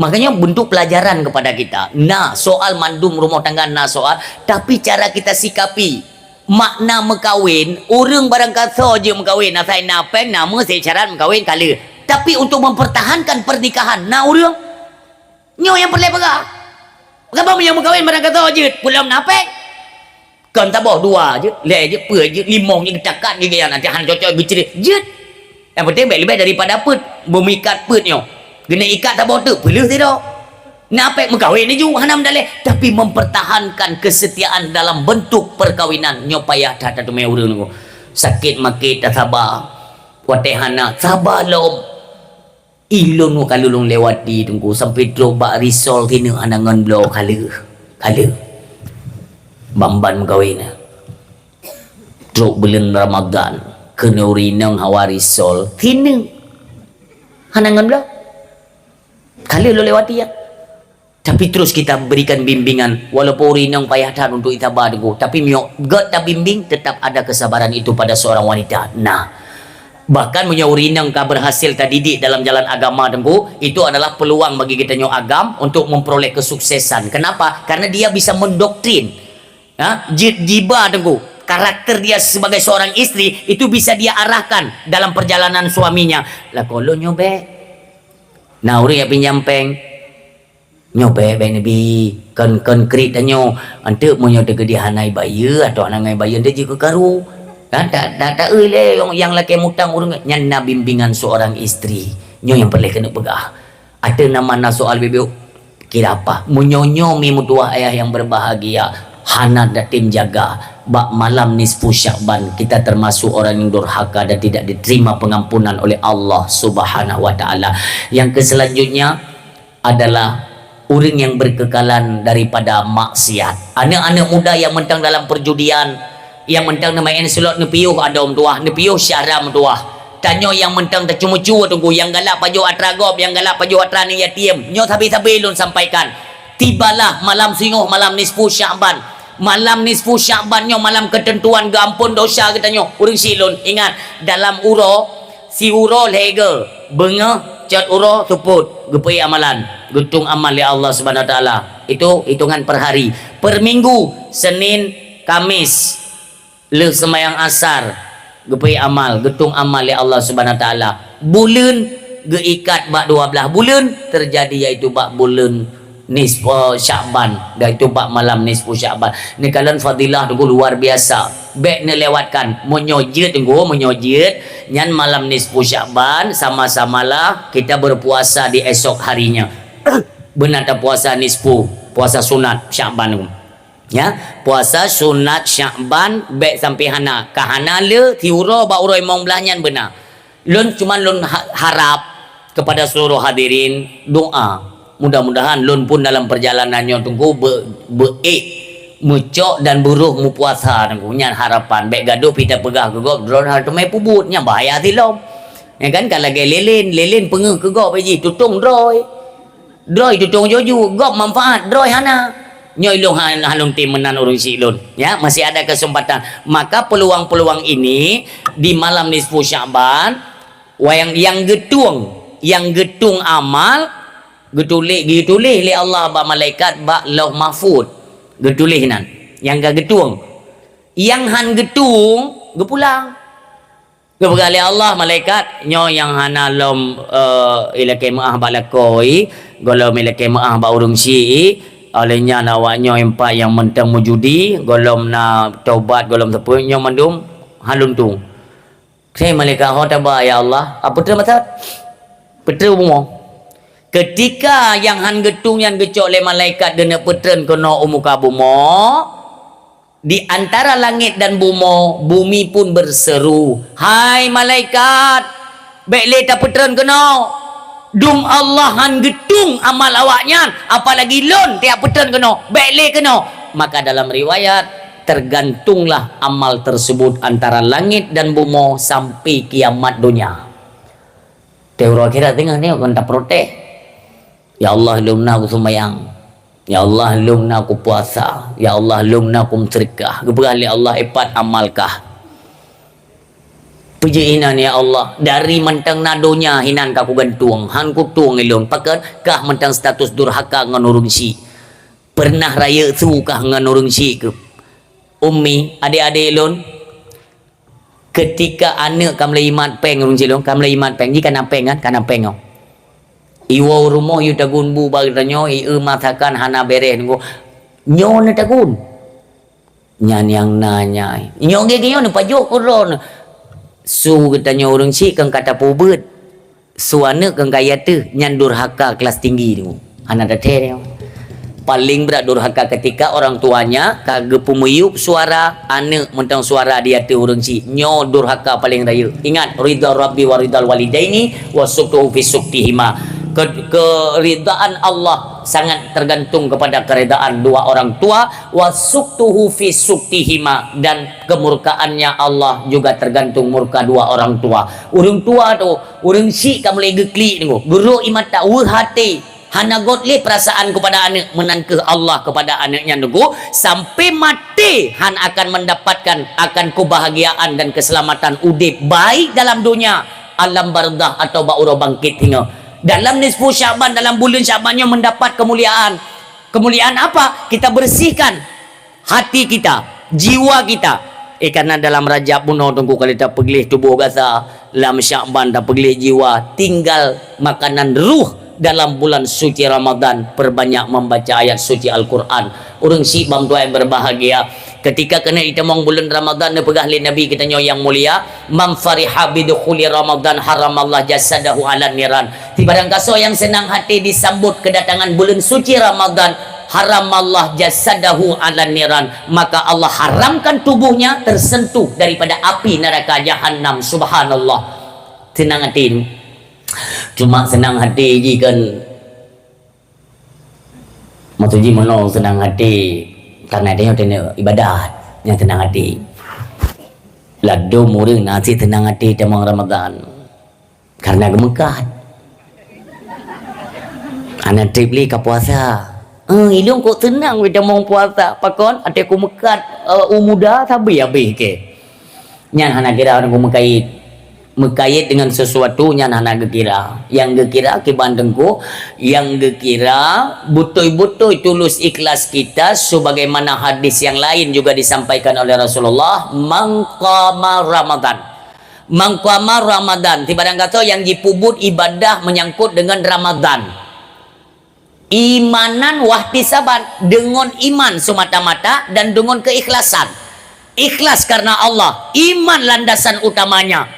Makanya bentuk pelajaran kepada kita. Na soal mandum rumoh tangga na soal, tapi cara kita sikapi. Makna meukawen, ureuëng barangkasoe jeuet meukawen, asai na péng, na meuseue syarat meukawen ka lheueh. Tapi untuk mempertahankan pernikahan, na ureuëng? Nyoe nyang peureulée peugah. Pakon meunyoe meukawen barangkasoe jeuet, peulom na péng? Kon saboh dua jeuet, lhée jeuet, peuet jeuet, limong jeuet, geucakat geugayan, até hana cocok geucre jeuet. Nyang penting bék leubeh daripada peuet, beumeuikat peuet nyoe. Geuneuk ikat saboh teuk, peuleueh sidroe. Na péng meukawen laju, hana meudaléh, tapi mempertahankan kesetiaan dalam bentuk perkawinan nyoe payah that tateumé ureuëng nyoe. Sakét makét tasaba, watée hana saba lom. Ilôn ka lôn lewati Teungku sampai trok bak risol sineuk hana ngon bloe ka lheueh. Ka lheueh. Ban-ban meukawen. Trok buleuen Ramadhan, keuneuk ureuëng inong hawa risol, sineuk hana ngon bloe. Ka lheueh lôn lewati ya. Tapi terus kita berikan bimbingan, walaupun ureuëng inong payah that untuk isaba Teungku, tapi meunyoe gét tabimbing, tetap ada kesabaran itu pada seorang wanita. Nah, bahkan meunyoe ureuëng inong ka berhasil tadidik dalam jalan agama Teungku, itu adalah peluang bagi geutanyoe agam untuk memperoleh kesuksesan. Kenapa? Karena dia bisa mendoktrin. Ha? Ji-, jiba Teungku, karakter dia sebagai seorang istri itu bisa dia arahkan dalam perjalanan suaminya. Lakoe lôn nyoe bék. Na ureuëng nyang pinjam péng. Nyoe bék, bék neubi. Kon, kon kriet tanyoe. Anteuk meunyoe teukeudi hana ibayeue atawa hana ngai bayeue, anteuk jikeukaru. Kan tak, tak, tak eu lé nyang, nyang lakée mutang ureuëng nyan na bimbingan seorang istri. Nyoe nyang peureulée keuneuk peugah. Ateueh nama na soal bibeu, kira apa? Meunyoe nyoe mi meutuah ayah yang berbahagia, hana tatem jaga, bak malam nisfu Syakban, kita termasuk orang yang durhaka dan tidak diterima pengampunan oleh Allah Subhanahu wa Taala. Yang keselanjutnya adalah ureuëng yang berkekalan daripada maksiat. Aneuk-aneuk muda yang mentang dalam perjudian, Nyang mantong neumeu'en slot neupiôh adoe meutuwah, neupiôh syahra meutuwah. Tanyoe nyang mantong teucue-cue teungku, nyang galak pajoh atra gob, nyang galak pajoh atra aneuk yatim. Nyoe sabe-sabe lôn sampaikan. Tibalah malam singoh, malam nisfu Sya'ban. Malam nisfu Sya'ban nyoe malam keuteuntuan geuampôn dosa geutanyoe. Ureuëng syiek lôn, ingat, dalam uroe, siuroe lhèe geu, beungoh cot uroe seupôt, geupeuék amalan, geutueng amal lé Allah Subhanahu Wa Taala. Itu hitungan per hari. Per minggu, Senin, Kamis, lheueh seumayang asar, geupeuék amal, geutueng amal lé Allah Subhanahu Wa Taala. Buleuen geuikat bak dua blaih buleuen, teujadi yaitu bak buleuen nisfu Sya'ban, yaitu bak malam nisfu Sya'ban. Neukalon fadilah teungku luar biasa. Bèk neulewatkan. Meunyoe jeuet teungku, meunyoe jeuet, nyan malam nisfu Sya'ban, sama-samalah kita berpuasa di esok harinya. Beuna tapuasa nisfu, puasa sunat Sya'ban teungku. Ya, puasa sunat Sya'ban bèk sampai hana. Ka hana le, siuroe bak uroe limong blaih nyan beuna. Lôn cuma lôn ha-, harap kepada seluruh hadirin doa. Mudah-mudahan lôn pun dalam perjalanan nyoe teungku be-, beuék meucok dan beurôh meupuasa teungku. Nyan harapan. Bèk gadoh pih tapeugah keu gob, droe hana teumé peubuet. Nyan bahaya silom. Ya kan, ka lagèe lilin, lilin peungeuh keu gob jih, tutong droe. Droe tutong juju, gob manfaat, droe hana. Nyoe ilôn ha-, hana lôn tem meunan ureuëng syiek lôn. Ya, masih ada kesempatan. Maka peluang-peluang ini di malam nisfu Sya'ban, wayang nyang geutueng, nyang geutueng amal, geutuléh, geutuléh lé Allah bak malaikat bak Lauh Mahfuz. Geutuléh nan. Nyang ka geutueng. Nyang han geutueng, geupulang. Geupeugah lé Allah, malaikat, nyoe nyang hana lom, eh, ilakèe meu'ah bak lakoe, gohlom ilakèe meu'ah bak ureuëng syiek, óh lheueh nyan awak nyoe empat nyang mantong meujudi, gohlom na taubat, gohlom sapeue, nyoe mandum hana lôn tueng. Kheun malaikat, ho taba, ya Allah, a peutreun masa? Peutreun bumoe. Keutika nyang han geutueng nyan geucok lé malaikat geuneuk peutreun keunoe u muka bumoe, di antara langit dan bumoe, bumi pun berseru, "Hai malaikat, bèk lé tapeutreun keunoe! Dum Allah han geutueng amal awaknyan, apalagi lôn tajak peutreun keunoe, bèk lé keunoe!" Maka dalam riwayat, tergantunglah amal tersebut antara langit dan bumoe sampai kiamat donya. Teuro akhirat teungoh nyoe kon taprotes. Ya Allah, lôn na kuseumayang. Ya Allah, lôn na kupuasa. Ya Allah, lôn na kumeuseudeukah. Geupeugah lé Allah, "Ipat amal kah." Peujeuet inan, ya Allah, dari mantong na donya hinan ka kugantung, han kutueng ilôn. Pakon kah mantong status durhaka ngon ureuëng syiek. Pernah rayeuk su kah ngon ureuëng syiek keuh. Ummi, adék-adék lôn, Keutika aneuk ka meuleuimat péng, ureuëng syiek lôn, ka meuleuimat péng, jih ka na péng kan, ka na péng nyoe. Iwoe rumoh yue tagun bu bak geutanyoe, ieu masakan hana bèrèh nunggu. Nyoe neutagun. Nyan nyang na nyai. Nyoe geuh nyoe neupajoh keu droeneuh. Su geutanyoe ureuëng syiek kon ka tapeubuet. Su aneuk keu kaya teuh, nyan durhaka kelas tinggi tu. Hana tathèe nyoe. Paling brat durhaka ketika orang tuanya ka geupeumiyueb suara aneuk mantong suara di ateueh ureuëng syiek. Nyoe durhaka paling rayeuk. Ingat, ridha Rabbi wa ridhal walidaini wa sukhtuhu fi sukhtihima. Ke-, keridhaan Allah sangat tergantung kepada keridhaan dua orang tua, wa sukhtuhu fi sukhtihima, dan kemurkaannya Allah juga tergantung murka dua orang tua. Ureuëng tua tu, ureuëng syiek ka mulai geuklik nunggu, geurok ié mata, weueh até, hana göt lé perasaan kepada aneuk, meunan keuh Allah kepada aneuk nyan nunggu, sampai maté han akan mendapatkan akan kebahagiaan dan keselamatan udép, baik dalam dunia, alam barzakh, atau bak uroe bangkit singoh. Dalam nisfu Sya'ban, dalam buleuen Sya'ban nyoe mendapat kemuliaan. Kemuliaan apa? Kita bersihkan hati kita, jiwa kita. Eh, karena dalam Rajab bunoe teungku kali tapeugleh tuboh gata, lam Sya'ban tapeugleh jiwa, tinggal makanan ruh dalam bulan suci Ramadan, perbanyak membaca ayat suci Al-Quran. Ureuëng syiek bak meutuah nyang berbahagia, ketika keuneuk jitamong buleuen Ramadan, neupeugah lé Nabi geutanyoe nyang mulia, "Man fariha bidukhuli Ramadan haramallah jasadahu 'alan niran." Ti barang gasoe nyang seunang hati disambot keudatangan buleuen suci Ramadan, haramallah jasadahu 'alan niran, maka Allah haramkan tubuhnya tersentuh daripada api neraka Jahannam. Subhanallah. Seunang hati tu. Cuma seunang hati jih kan, maksud jih meunoe seunang hati, karena dia teuneuk ibadat nyang seunang hati. Tadum ureuëng na cit teunang até tamong Ramadhan. Karena geumeukat. Hana treb lé ka puasa. Eh, ilong kok teunang wé tamong puasa. Pakon? Até ku meukat, eh, u muda sabe habéh keu. Nyan hana kira ureuëng ku meukayét. Meukayét dengan sesuatu nyan hana geukira. Yang geukira kiban teungku, yang geukira beutôi-beutôi tulus ikhlas kita sebagaimana hadis yang lain juga disampaikan oleh Rasulullah, "Man qama Ramadan." Man qama Ramadan, sibarang gasoe nyang jipeubuet ibadah menyangkut dengan Ramadan. Imanan wahtisaban, deungon iman semata-mata dan deungon keikhlasan. Ikhlas karena Allah, iman landasan utamanya.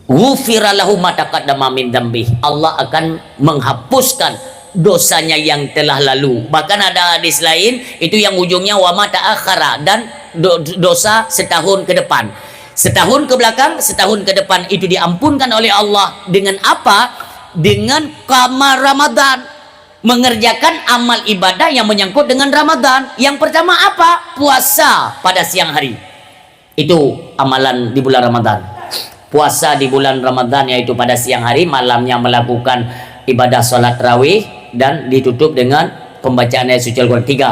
Ghufira lahu ma taqaddama min dzambih. Allah akan menghapuskan dosanya yang telah lalu. Bahkan ada hadis lain, itu yang ujungnya wa ma ta'akhkhara, dan do-, dosa setahun ke depan. Setahun ke belakang, setahun ke depan itu diampunkan oleh Allah. Dengan apa? Dengan qama Ramadan. Mengerjakan amal ibadah yang menyangkut dengan Ramadan. Yang pertama apa? Puasa pada siang hari. Itu amalan di bulan Ramadan. Puasa di bulan Ramadan, yaitu pada siang hari, malamnya melakukan ibadah salat tarawih dan ditutup dengan pembacaan ayat suci Al-Quran. Tiga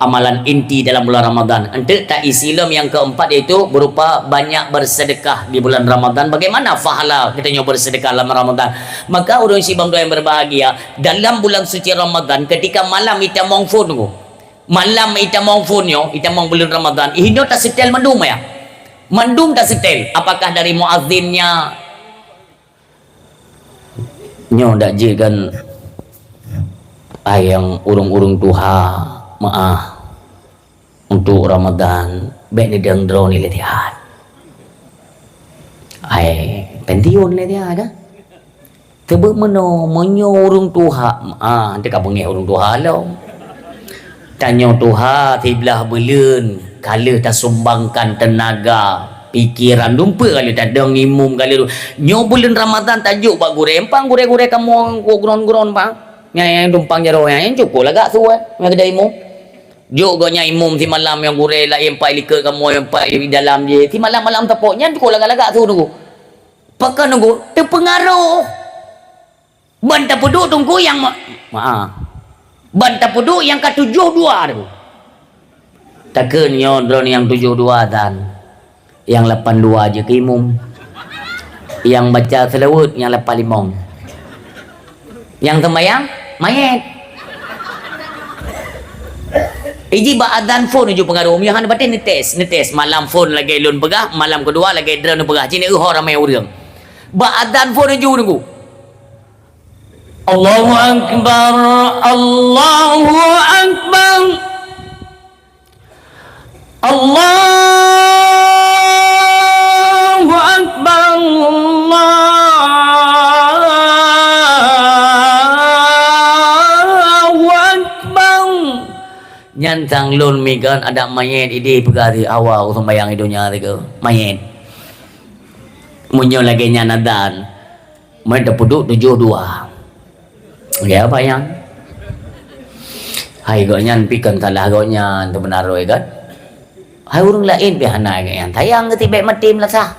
amalan inti dalam bulan Ramadan. Enteuk taisi lom yang keempat, yaitu berupa banyak bersedekah di bulan Ramadan. Bagaimana pahala kita nyoe bersedekah dalam Ramadan? Maka ureuëng sibang doa yang berbahagia, dalam bulan suci Ramadan, ketika malam itamong phon, malam itamong phon nyoe, itamong bulan Ramadan, ih nyoe tasetel mandum ya. Mandum tasetel. Apakah dari muazzinnya? Nyoe dak jeuet kan, ai nyang ureuëng-ureuëng tuha meu'ah untuk Ramadan, bèk neudong droeneuh lé tiat. Ai, pensiun lé tiat kan? Teubeuet meunoe, meunyoe ureuëng tuha, ah, teuka beungéh ureuëng tuha lom. Tanyoe tuha siblaih buleuen, ka lheueh tasumbangkan teunaga, pikeran, dumpeue ka lheueh tadong imum ka lheueh. Nyoe buleuen Ramadhan tajok bak gurée, empang gurée-gurée kamoe gron-gron, pang. Nyang, nyang tumpang jaroe nyan, nyang cukôp lagak su, eh, nyang keudeh imum. Jok gobnyan imum simalam nyang gurée laén empat likot kamoe, empat dalam jih. Simalam-malam teupok nyan cukôp lagak-lagak su, Teungku. Pakon, Teungku? Teupeungaroh. Ban tapeuduek Teungku nyang ma-, maaf. Ban tapeuduek nyang ka tujoh dua tu. Takheun nyoe droeneuh nyang tujoh dua tan. Nyang lapan dua jeuet keu imum. Nyang baca seulaweuet nyang lapan limong. Nyang seumbahyang, manyét. Iji bak azan phon uju peungaroh, meunyoe hana baten neutés, neutés. Malam phon lagée lôn peugah, malam keudua lagée droeneuh peugah. Jih neuh ramé ureuëng. Bak azan phon uju Teungku. Allahu Akbar, Allahu Akbar. Allahu Akbar, Allahu Akbar. Nyan sang lôn migaon adak manyét idéh peugah di awai sumbayang di donya sigoe. Manyét. Meunyoe lagée nyan azan. Meunan tapeuduek tujoh dua. Ya, apa nyang? Hai gobnyan pi kon salah gobnyan teubeunaroi kan? Hai ureuëng laén pi hana gobnyan. Sayang geuti bék maté meulasah.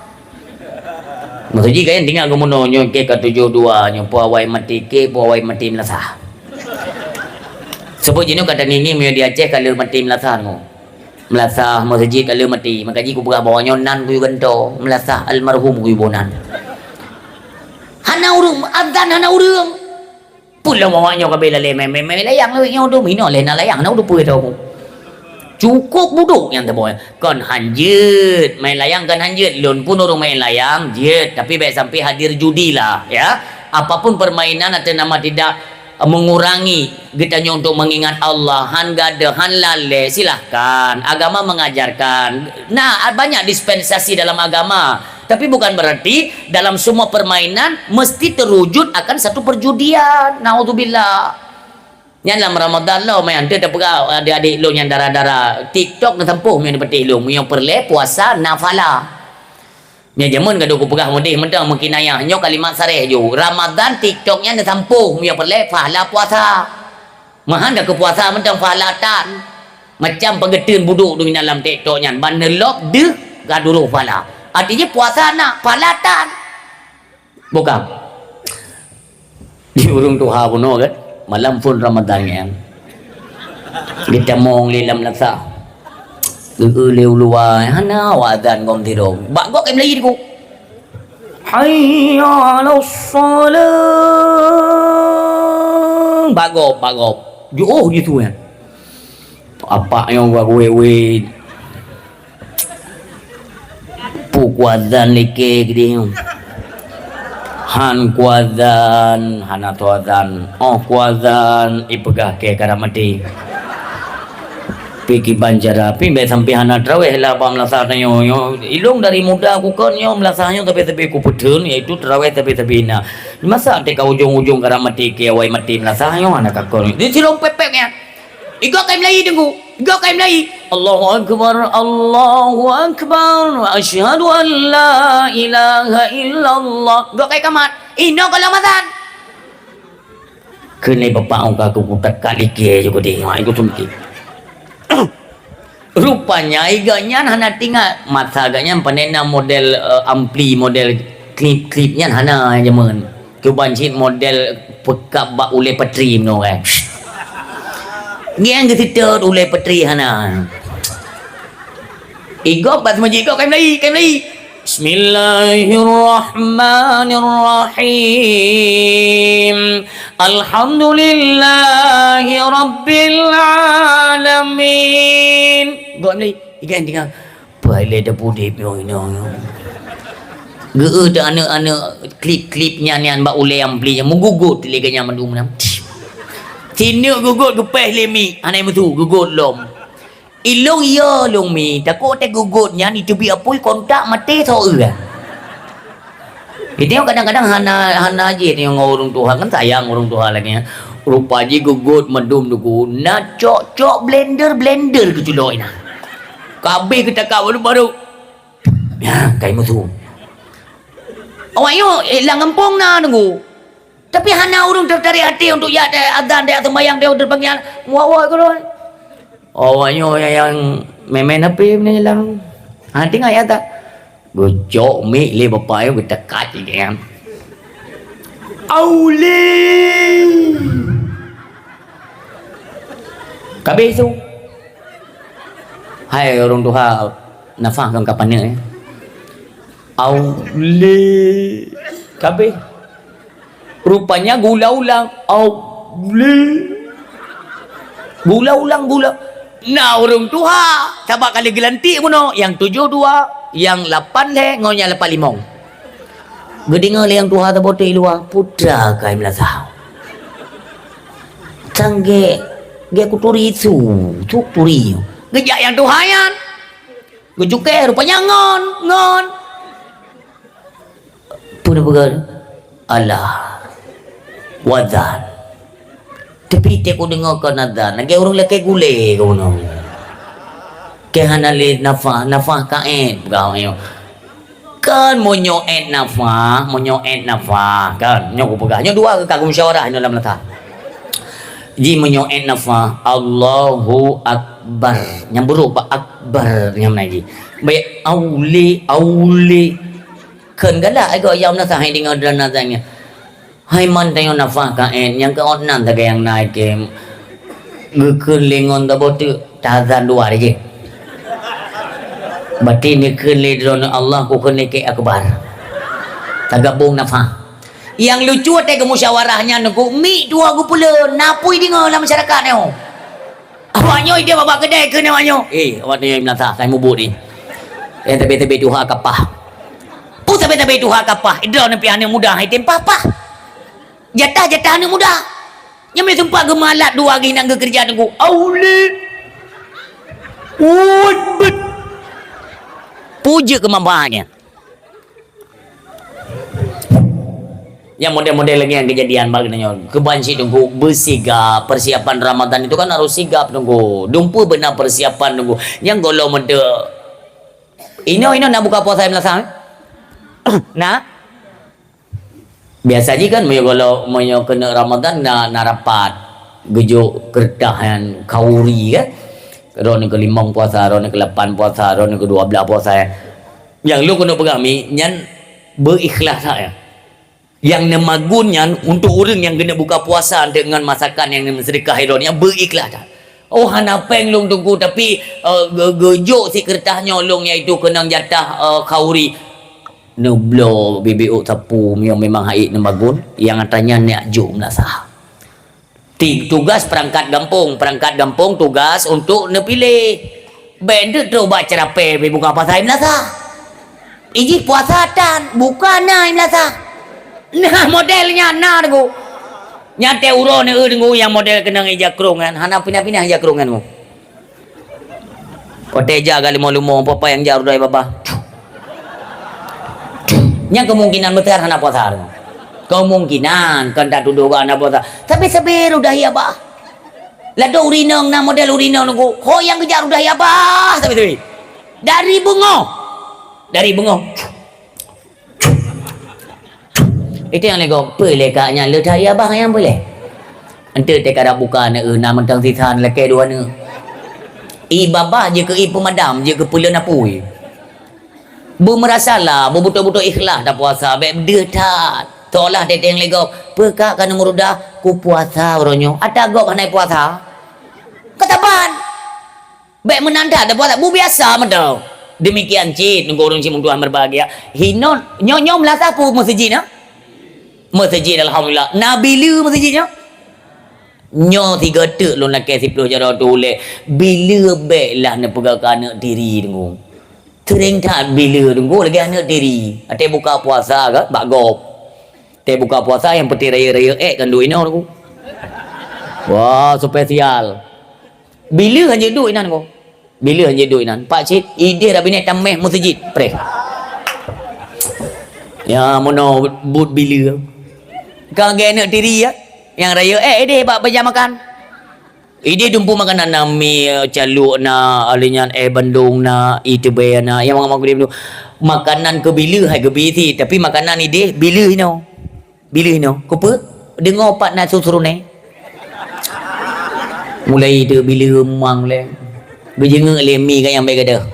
Maksud jih gobnyan tinggai geumeunyoe nyoe keu ka tujoh dua nyoe peue awai maté keu peue awai maté meulasah. Sebab jinoe kata nini meunyoe di Aceh ka lheueh maté meulasah nyoe. Meulasah, meuseujid ka lheueh maté. Maka jih kupeugah bahwa nyoe nan kuyue gantoe. Meulasah almarhum kuyue boh nan. Hana ureuëng, azan hana ureuëng. Peue lom awak nyoe ka bela lé mé-, mé-, mé layang lawét nyoe dum. Hinoe lé na layang, hana ureuëng peue tau. Cukôp budok nyang teuboh. Kon hanjeuet, main layang kon hanjeuet. Lôn pun ureuëng main layang, jeuet. Tapi bék sampai hadir judi lah, ya. Apapun permainan atau nama tidak mengurangi geutanyoe untuk mengingat Allah, han gadôh, han lalée, silahkan. Agama mengajarkan. Nah, banyak dispensasi dalam agama. Tapi bukan berarti dalam semua permainan mesti terwujud akan satu perjudian. Naudzubillah. Nyan lam Ramadan lom, meunan teuh tapeugah adik-adik lôn nyang dara-dara. TikTok na sampôh meunyoe neupatéh lôn, meunyoe peureulée puasa nafala. Nyan jameun ka dok kupeugah mudeh mantong meukinayah. Nyoe kalimat sareh ju. Ramadan TikTok nyan neusampôh meunyoe peureulée pahala puasa. Meuhan ka keu puasa mantong pahala tan. Macam peugeuteun budok dong inan lam TikTok nyan. Ban neulop deuh Ka duroh pahala. Artinya puasa na, pahala tan. Bukan. Di ureuëng tuha bunoe kan, malam phon Ramadan nyan. Geutamong lé lam lasa. Geu lé u luwa, hana awak azan gom tidong. Bak gok ka meulayi teuk. Hayya 'alas shalah. Bak gop, bak gop. Jiôh jitu nyan. Apak nyoe gua wé-wé. Pu kuazan like geude nyoe. Han kuazan, hana teuazan. Oh kuazan, ipeugah kée ka maté. Pi kiban cara, pi bék sampai hana teurawéh lah bak meulasah tanyoe. Nyoe, ilong dari muda kukon nyoe meulasah nyoe tapi-tapi kupeutheun, yaitu teurawéh tapi-tapi na. Masa teuka ujong-ujong ka maté kée awai maté meulasah nyoe hana kakon. Di silong pepek nyan. Igoe kai meulayi teungku. Igoe kai meulayi. Allahu akbar, Allahu akbar. Asyhadu an la ilaha illallah. Igoe kai kamat. Inoe gohlom azan. Keuneuk bapak ongka kuku tekat like juga deh. Ngai ku sungkit. Rupanya igoe nyan hana tingat. Masa geuh nyan pandai na model eh, ampli, model klip-klip nyan hana jameun. Cuba cit model peukab bak ulée patri meunoe kan. Ngieng geusitot ulée patri hana. Igob bak seumajik igob kai meulayi, kai meulayi. Bismillahirrahmanirrahim. Alhamdulillahi rabbil alamin. Igob meulayi, ikan tinggal. Pai lé teupudeb nyoe inong nyoe. Geu-eu teu aneuk-aneuk klip-klip nyan, nyan bak ulée ampli nyan meugugot lé geuh nyan mandum nyan. Sineuk gugot geupéh lé mic, hana meusu gugot lom. Ilong yo long mi, takot teugugot nyan iteubiet apui kontak maté soe. Geutanyoe kadang-kadang hana, hana jih tanyoe ngon ureuëng tuha, kan sayang ureuëng tuha lagée nyan. Rupa jih geugot mandum teungku, na cok-cok blender-blender keuculok inan. Kabeh geutakab baru-baru. Ya, kai musu. Awak nyoe eh, lam gampông na teungku. Tapi hana ureuëng teutarek até untuk jak azan, jak seumayang, jak terpanggil. Wah-wah keulon. Awak nyoe nyang, nyang memen api ni lang. Ha, tinggai atas. Geucok mic lé bapak ayah geutekat lé kan. Auli. Kabeh su. Hai ureuëng tuha nafah kan ka paneuk eh. Auli. Kabeh. Rupanya gula ulang. Auli. Gula ulang gula. Na ureuëng tuha, sabab kali geulantik bunoe, nyang tujoh dua, nyang lapan lhée ngon nyang lapan limong. Geudeungoe lé nyang tuha saboh teuk i luwa, putra kai meulasa. Sang gek, gek kuturi su, su turi. Geujak nyang tuha nyan. Geucukée rupanya ngon, ngon. Peue neupeugah? Alah. Wazan. Tapi tiep kudeungoe kon azan, lagée ureuëng lakée gulée keunoe. Keu hana lé nafah, nafah ka ék peugah awak nyoe. Kan meunyoe ék nafah, meunyoe ék nafah, kan? Nyoe kupeugah, nyoe dua ka musyawarah nyoe lam lata. Ji meunyoe ék nafah, Allahu Akbar. Nyang buruk bak akbar nyang meunan ji. Baik, auli, auli. Kheun galak ai gok nyang meunasah hai deungoe droeneuh azan nyan. Hai man tanyoe nafah ka ék, nyang keu ot nan sagai nyang na ikem. Geukheun lé ngon saboh teuk, tazan dua lé jih. Berarti neukheun lé droeneuh Allah, kukheun lé kek akbar. Tagabong nafah. Nyang lucu watée geumusyawarah nyan, neukuk mik dua geupeuleueh, na pui deungoe lam masyarakat nyoe. Awak nyoe idéh bak keudai keu awak nyoe. Eh, awak nyoe meunasah, kai mubuet ni. Eh, tabe-tabe tuha kapah. Pu tabe-tabe tuha kapah, idroe neupiah aneuk muda hai tem pah-pah. Jatah-jatah aneuk muda. Nyang meusumpah geumalat dua gih nang geukeureuja teungku. Auli. Uet bet. Pujeuk keumanfaatnya. Nyang model-model lagée nyang keujadian bak geutanyoe. Keuban cit teungku beusigap, persiapan Ramadan itu kan harus sigap teungku. Dumpeue beuna persiapan teungku. Nyang golom meudeuk. Inoe-inoe na buka puasa meunasah? Na? Biasa jih kan meunyoe golom, meunyoe keuneuk Ramadan na, na rapat. Geujok keureutah nyan kauri kan. Droeneuh keulimong puasa, droeneuh keulapan puasa, droeneuh keudua blaih puasa. Nyang lôn keuneuk peugah mi nyan beu ikhlas that ya. Nyang neumagun nyan untuk ureuëng nyang keuneuk buka puasa deungon masakan nyang neuseudeukah droe nyan beu ikhlas that. Oh hana péng lôn teungku tapi uh, geujok si keureutah nyoe lôn yaitu keunong jatah uh, khauri. Neubloe bibit ôk sapu meunyoe memang hait neumagun, nyang atra nyan neujok meunasah. Ti-, tugas perangkat gampông. Perangkat gampông tugas untuk neupiléh. Bék deuek trok bak ceurapée pih buka puasa i meunasah. Ijih puasa tan, buka na i meunasah. Nah model nyan na deungoe. Nyan teuh uroe neueu deungoe nyang model keunong ija krong nyan, hana pinah-pinah ija krong nyan deungoe. Watée jak gat leumo-leumo, peue-peue nyang jak rudah babah. Nyan kemungkinan besar hana puasa. Kemungkinan kan tak tuduh hana puasa. Tapi sabe rudah babah. Ladôm ureuëng inong na model ureuëng inong nunggu. Ho nyang geujak rudah babah sabe-sabe. Dari beungoh. Dari beungoh. Itu nyang lego, peue lé kak nyan le that babah nyang peue lé. Ente teuka buka aneuk na mantong sisa lakée dua aneuk. I babah jeuet keu i peumadam, jeuet keu peuleueng apui. Beumeurasa la, beubeutôi-beutôi ikhlas tapuasa, bék deuh that. Seolah teuntang lego, peue kak ka neumeurudah, kupuasa uroe nyoe. Ata gob hana puasa. Kataban. Bék meunan that, tapuasa beubiasa mantong. Demikian cit nunggu ureuëng cit meutuah meurbahagia. Hinon nyoe nyoe meulasah peue meuseujid na? Meuseujid alhamdulillah. Na bileue meuseujid nyoe? Nyoe sigoe teuk lôn lakée siplôh jaroe teuh ulée. Bileue bék lah neupeugah keu aneuk tiri deungoe. Seuréng that bileue deungoe lagée aneuk tiri. Até buka puasa kan bak gob. Até buka puasa nyang peuté rayeuk-rayeuk ék kan duek inoe deungoe. Wah, spesial. Bileue hanjeuet duek inan ko. Bileue hanjeuet duek inan. Pak cit, ideh rabinéh taméh meuseujid. Preh. Ya, meunoe buet bileue. Ka geuneuk tiri ya. Nyang rayeuk éh ideh bak meja makan. Ideh dumpu makanan na mi, calok na, alèh nyan éh bandong na, itebée na. Nyang mangat-mangat ideh bandong. Makanan keu bileue hai geubri isi, tapi makanan ideh bileue inoe. Bileue inoe, keupeue? Deungoe pat na su seureuné. Mulai deuek bileue mang lé. Geujeungeuk lé mi ka nyang bèk gadôh.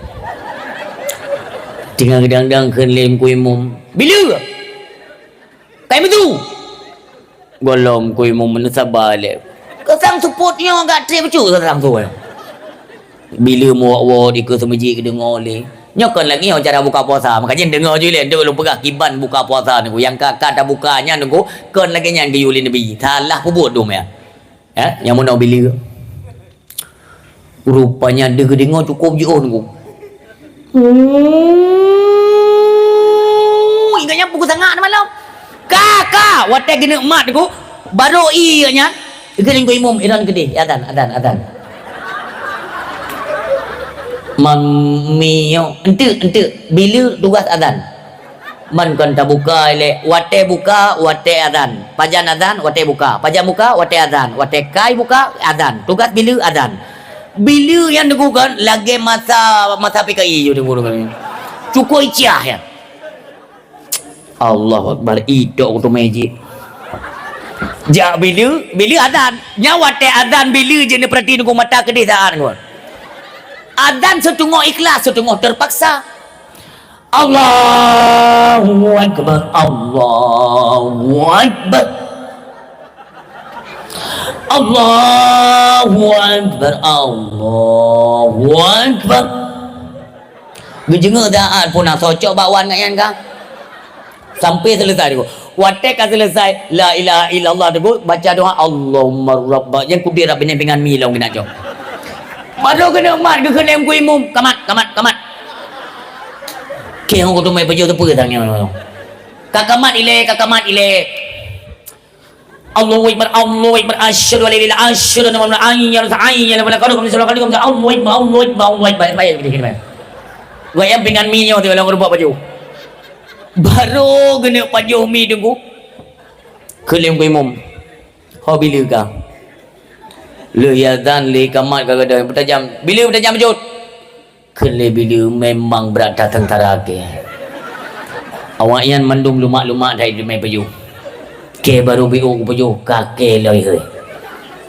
Teungoh geudang-dang kheun lé Teungku Imum. Bileue! Kai meusu! Gohlom Teungku Imum meuneusaba lé. Keusang seupôt nyoe gak trép bacut keusang su. Bileue meuwot-wot dikeue seumeujik geudeungoe lé. Nyoe kon lagèe nyoe cara buka puasa. Maka jih deungoe ju lé, deuek lôn peugah kiban buka puasa Teungku. Nyang ka, ka tabuka nyan Teungku, kon lagèe nyan geuyue lé Nabi. Salah peubuet dum nyan. Eh, nyang meunoe bileue. Rupanya deuh geudeungoe cukôp jiôh Teungku. Ingat nyan pukul sanga na malam. Ka, ka, watèe geuneuk mat Teungku, barô ié nyan, geukheun Teungku Imum, iran keudeh, azan, azan, azan. Mami nyoe, enteuk, enteuk, bileue tugaih azan. Man kon tabuka ilèe, watèe buka, watèe azan. Pajan azan, watèe buka. Pajan buka, watèe azan. Watèe kai buka, azan. Tugaih bileue azan. Bileue nyan Teungku kon lagèe masa, masa P K I ju Teungku. Cukôp iciah nyan. Allahu Akbar, idok kutu mejik. Jak bileue, bileue azan. Nyan watèe azan bileue jeuet neupeurati Teungku mata keudeh saát ngon. Azan siteungoh ikhlas, siteungoh teurpaksa. Allahu Akbar, Allahu Akbar. Allahu Akbar, Allahu Akbar. Geujeungeuk saát pun na socok bak wan ngon nyan ka. Sampai selesai Teungku. Watèe ka selesai, la ilaha illallah Teungku, baca doa, Allahumma rabba. Nyang kudeh rab binèh pingan mi lom keunan cok. Padahai keuneuk mat, geukheun lé Teungku Imum, kamat, kamat, kamat. Kèe hong kutu mai pajoh teupeu tangiang. Ka kamat ilèe, ka kamat ilèe. Allahu Akbar, Allahu Akbar, asyhadu an la ilaha illallah, asyhadu anna Muhammadan, hayya 'alas shalah, hayya 'alal falah, qad qamat shalah, qad qamat shalah, Allahu Akbar, Allahu Akbar, Allahu Akbar. Baik, baik, baik. Gayam pingan mi nyoe tu dalam keurubak baju. Baru geuneuk pajoh mi Teungku. Kheun lé Teungku Imum. Ho bileue ka. Lheueh azan lé kamat ka gadôh peutajam. Bileue peutajam bacut. Kheun lé bileue memang brat that teuntara kèe. Awaknyan mandum lumak-lumak that jimai pajoh. Kèe barô biôh kupajoh, ka kèe lôi hôi.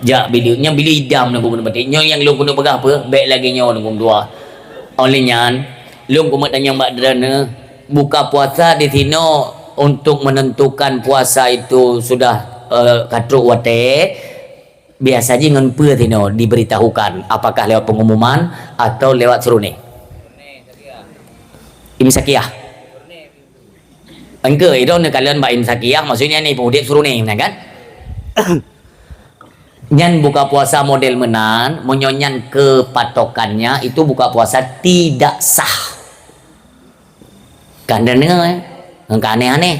Jak bileue, nyan bileue idam Teungku meunan bacut. Nyoe nyang lôn keuneuk peugah peue, bèk lagèe nyoe Teungku meutuah. Óh lheueh nyan, Lôn keumeutanyong bak droeneuh, buka puasa di sinoe untuk menentukan puasa itu sudah, eh, ka trok watèe, biasa jih ngon peue sinoe diberitahukan, apakah lewat pengumuman atau lewat suruné? Imsakiah. Engke, idong neukalon bak imsakiah, maksudnya ni peudeb suruné, nah kan? Nyan buka puasa model meunan, meunyoe nyan kepatokannya, itu buka puasa tidak sah. Kan deungoe, eh? Ngon ka aneh-aneh.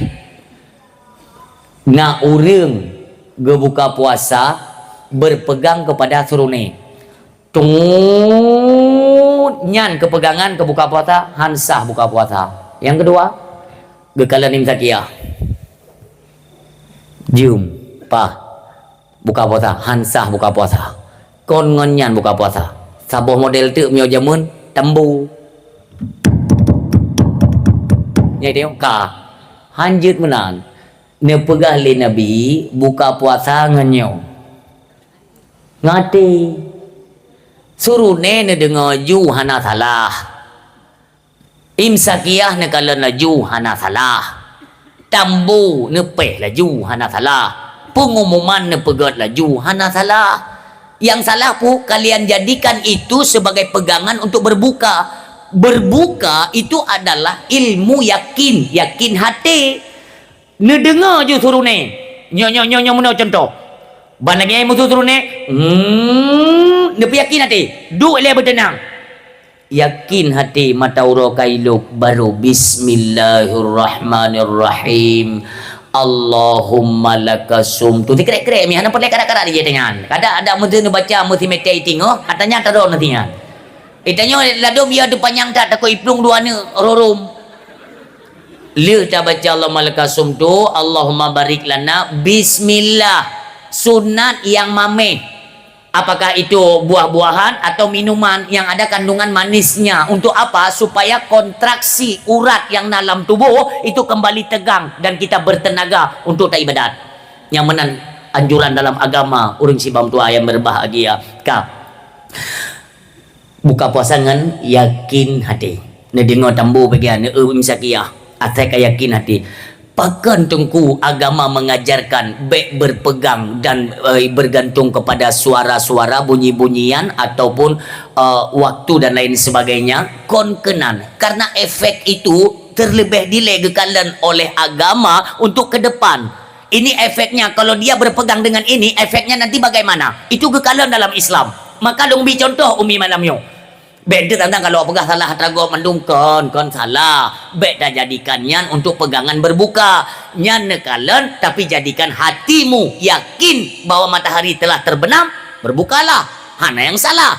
Na ureuëng geubuka puasa berpegang kepada suruné. Tungut nyan kepeugangan keu buka puasa, han sah buka puasa. Nyang keudua, geukalon imsakiah. Jeuem, pah. Buka puasa, han sah buka puasa. Kon ngon nyan buka puasa. Saboh model teuk meunyoe jameun, tambu. Nyai teuka. Han jeuet meunan. Neupeugah lé Nabi, buka puasa ngon nyoe. Ngon até. Suruné neudeungoe ju hana salah. Imsakiah neukalon laju hana salah. Tambu neupéh laju hana salah. Pengumuman neupeugét laju hana salah. Yang salah pu, kalian jadikan itu sebagai pegangan untuk berbuka. Berbuka itu adalah ilmu yakin, yakin hati. Neudeungoe ju suruné. Nyoe, nyoe, nyoe, nyoe meunoe contoh. Ban lagée musoh suruné, hmm, neupeuyakin até. Duek lé beuteunang. Yakin hati mata uroe ka ilôb, baru bismillahirrahmanirrahim. Allahumma lakasum. Tu dikrek-krek mi, hana peureulée karat-karat dijak tanyan. Kadang ada meuteun neubaca meusimeté itingoh, katanya tadong nanti nyan. Itanyoe ladôm ia teupanyang that takot iplueng dua aneuk rorom. Lheueh tabaca Allahumma lakasum tu, Allahumma barik lana, bismillah. Sunat yang mameh. Apakah itu buah-buahan atau minuman yang ada kandungan manisnya? Untuk apa? Supaya kontraksi urat yang dalam tubuh itu kembali tegang dan kita bertenaga untuk taibadat. Nyang meunan anjuran dalam agama, ureuëng sibam tuha yang berbahagia. Ka. Buka puasa ngon yakin hati. Neudeungoe tambu bagian, eu, imsakiah. Asai ka yakin hati. Pakon teungku agama mengajarkan bék berpegang dan, eh, bergantung kepada suara-suara, bunyi-bunyian ataupun, eh, waktu dan lain sebagainya? Kon keunan. Karena efek itu terlebih dilée geukalon oleh agama untuk ke depan. Ini efeknya, kalau dia berpegang dengan ini, efeknya nanti bagaimana? Itu geukalon dalam Islam. Maka lôn bi contoh umi malam nyoe. Bék teuntang kalau peugah salah atra gob mandum kon, kon salah. Bék tajadikan nyan untuk pegangan berbuka. Nyan neukalon, tapi jadikan hatimu yakin bahwa matahari telah terbenam, berbukalah. Hana nyang salah.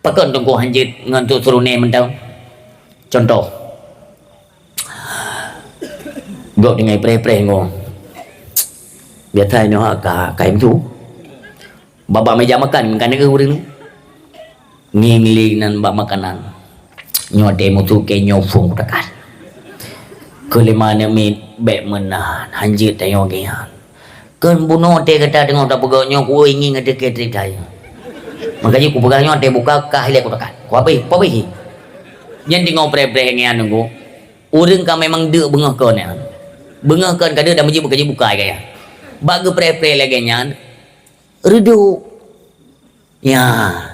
Pakon teungku hanjeuet ngon tu suruné mantong? Contoh. Gob tinggai preh-preh ngo. Biasa nyoe ka, ka imtu. Bak, bak meja makan, kan ureuëng ni. Ngieng-ngieng nan bak makanan. Nyoe teh mutu ke nyoe phon kutakan. Keu lima neumit bék meunan, hanjeuet tanyoe geuh nyan. Keu bunoe teh gata teungoh tapeugah nyoe, ku ingin ada ke cerita nyoe. Maka jih kupeugah nyoe teh buka kah ilée kutakan. Ku habéh, ku habéh. Nyan teungoh preh-preh ngian nunggu. Ureuëng ka memang deuk beungoh kon nyan. Beungoh kon ka deuk dan meuji buka jih buka gaya. Bak geupreh-preh lagée nyan, reuduk. Ya.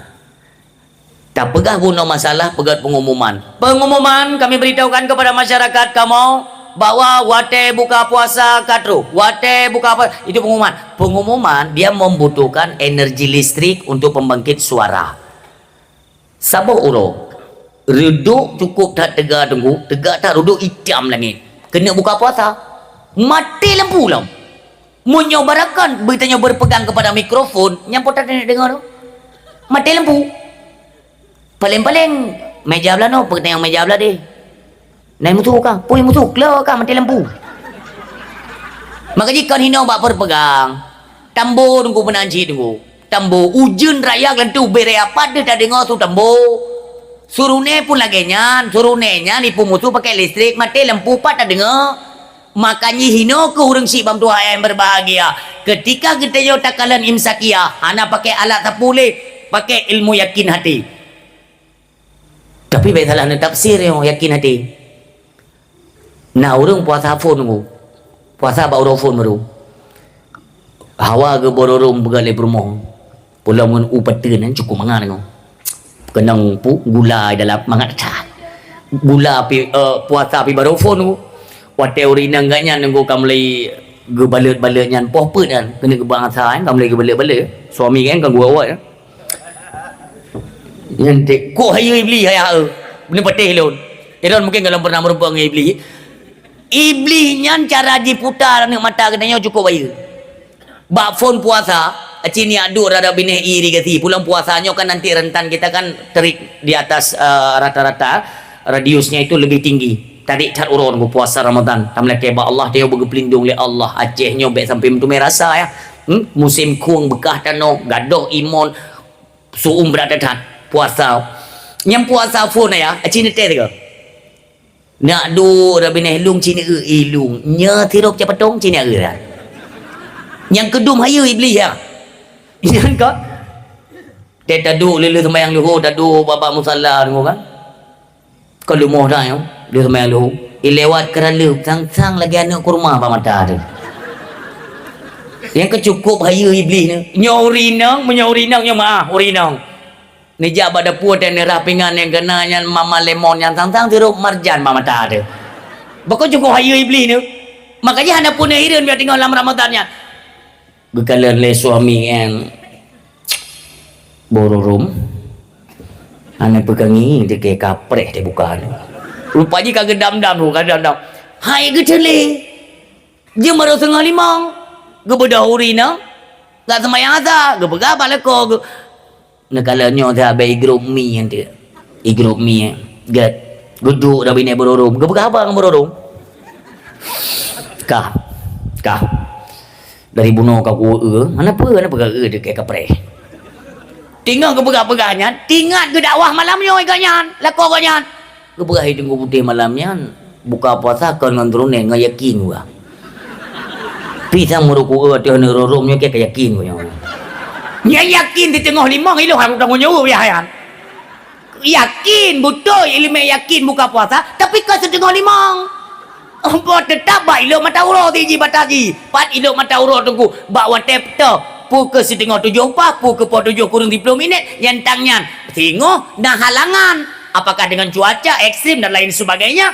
Tapeugah bunoe masalah peugét pengumuman. Pengumuman kami beritahukan kepada masyarakat kamoe bahwa watée buka puasa ka trok. Watée buka puasa, itu pengumuman. Pengumuman dia membutuhkan energi listrik untuk pembangkit suara. Saboh uroe, reudok cukôp that teuga teungku, teuga that reudok itam langét. Keuneuk buka puasa. Maté lampu lom. Meunyoe barakan beutanyoe berpegang kepada mikrofon, nyang po that deungoe tu. Maté lampu. Paleng-paleng meja blah noe, peutanyong meja blah deh. Nai musoh ka, pui musoh, klo ka maté lampu. Maka jih kon hinoe bak berpegang. Tambo teungku meunan cit teungku. Tambo ujeuen raya gelantu bere apa deh tadeungoe su tambo. Suruné pun lagée nyan, suruné nyan ipeumusoh pakai listrik, maté lampu pat tadeungoe. Makanya hinoe keu ureuëng syiek bang tuha yang berbahagia. Ketika geutanyoe takalon imsakiah, hana pakai alat sapu lé, pakai ilmu yakin hati. Dah Tapi bèk salah neutafsir nyoe, yakin até. Na ureueng puasa phôn nunggu. Puasa bak uroe phôn baru. Hawa geubororong peugah lé peurumoh. Pulang ngon u peuteuh nyan cukôp mangat nyoe. Keunong pu gula dalam mangat that. Gula pi, eh, puasa pi baru phôn nunggu. Watèe ureueng inong geuh nyan nunggu ka mulai geubalot-balot nyan poh peuet nyan. Keuneuk geubang asa nyan ka mulai geubalot-balot. Suami kan ka geuawai. Nyan teuh, kok hayeue Iblih ayah eu. Beuna patéh lôn. Ilôn mungkin golom pernah meurumpok ngon Iblih. Iblih nyan cara jiputa aneuk mata geutanyoe cukôp hayeue. Bak phôn puasa, aci nyak duek rada binéh iri geusi. Pulang puasa nyoe kan nanti rentan kita kan terik di atas, eh, rata-rata, radiusnya itu lebih tinggi. Tarik that uroe nunggu puasa Ramadan. Tameulakèe bak Allah, tanyoe beugeupeulindeung lé Allah. Aceh nyoe bèk sampai meuteumé rasa ya. Hmm? Musim khueng beukah tanoh, gadôh imon, Su'um brat that-that puasa. Nyang puasa phôn ya, aci neuteh teuka. Nak duek dah binéh lôn cit eu ilung. Nyoe sirop capatong cit eu dah. Nyang keudum hayeue Iblih ya. Nyan ka. Teh taduek lé-lé sembahyang luhur, taduek bak-bak musala nyoe kan. Ka leumoh dah nyoe, lheueh seumayang leuhô. Ilewat keuraleueb, sang-sang lagèe aneuk kurma bak mata teuh. Nyang keucukôp hayeue Iblih nyoe. Nyoe ureueng inong, meunyoe ureueng inong nyoe meu'ah, ureueng inong. Neujak bak dapur teuh neurah pingan nyang geunan nyan mama lemon nyan sang-sang sirop marjan bak mata teuh. Bak keucukôp hayeue Iblih nyoe. Makajih hana peureunah hireuen bak teungoh lam Ramadan nyan. Geukalon lé suami nyan, "Boh Rôm, hana peue ka ngieng teuka kapreh teuh buka nyoe." Rupa jih ka geudam-dam, ka geudam-dam. Hai geuteulé. Jeuem barô teungoh limong. Geubeudôh ureueng inong. Gak seumayang asa, geupeugah bak lakoe geu-, Neukalon nyoe that bèk i grup mi nyan teuh. I grup mi nyan. Gèt. Geuduek dah binéh Boh Rôm. Geupeugah haba ngon Boh Rôm. Kah. Kah. Dari bunoe ka kueu, hana peue, hana peue ka eu teuka kapreh. Teungoh geupeugah-peugah nyan, teuingat geudakwah malam nyoe gobnyan, lakoe gobnyan. Geupeugah hai Teungku Putéh malam nyan, buka puasa kon ngon turonan, ngon yakin geuh. Pi sang meureuku ateueh aneuk Rôm nyoe ka yakin geuh nyoe. Nyang yakin di teungoh limong ilôn harôh tanggông jaweueb yah nyan. Yakin, beutôi ileumèe yakin buka puasa, tapi ka siteungoh limong. Ambo teutap bak ilok mata uroe siji bata jih. Pat ilok mata uroe Teungku, bak watèe peutôh, peu keu siteungoh tujoh upah, peu keu poh tujoh kureueng siplôh minét, nyang tang nyan singoh na halangan. Apakah dengan cuaca ekstrem dan lain sebagainya?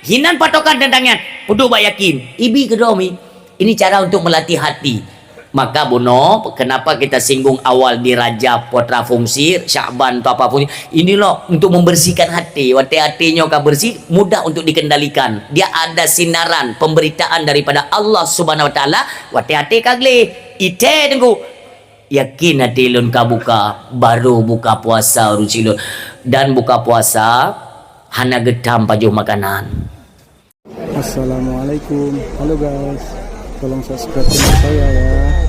Hinan patokan teuntang nyan, peuduek bak yakin. Ibi keudroe mi. Ini cara untuk melatih hati. Maka bunoe, kenapa kita singgung awal di Rajab, puasa fungsi, Syakban atau apa fungsi? Ini loh untuk membersihkan hati. Watèe hati nyoe ka bersih, mudah untuk dikendalikan. Dia ada sinaran pemberitaan daripada Allah Subhanahu Wa Taala. Watèe hati ka gleh, ité Teungku. Yakin hati lôn ka buka, baru buka puasa uroe nyoe. Dan buka puasa hana geutam pajoh makanan. Assalamualaikum. Halo guys. Tolong subscribe channel saya ya.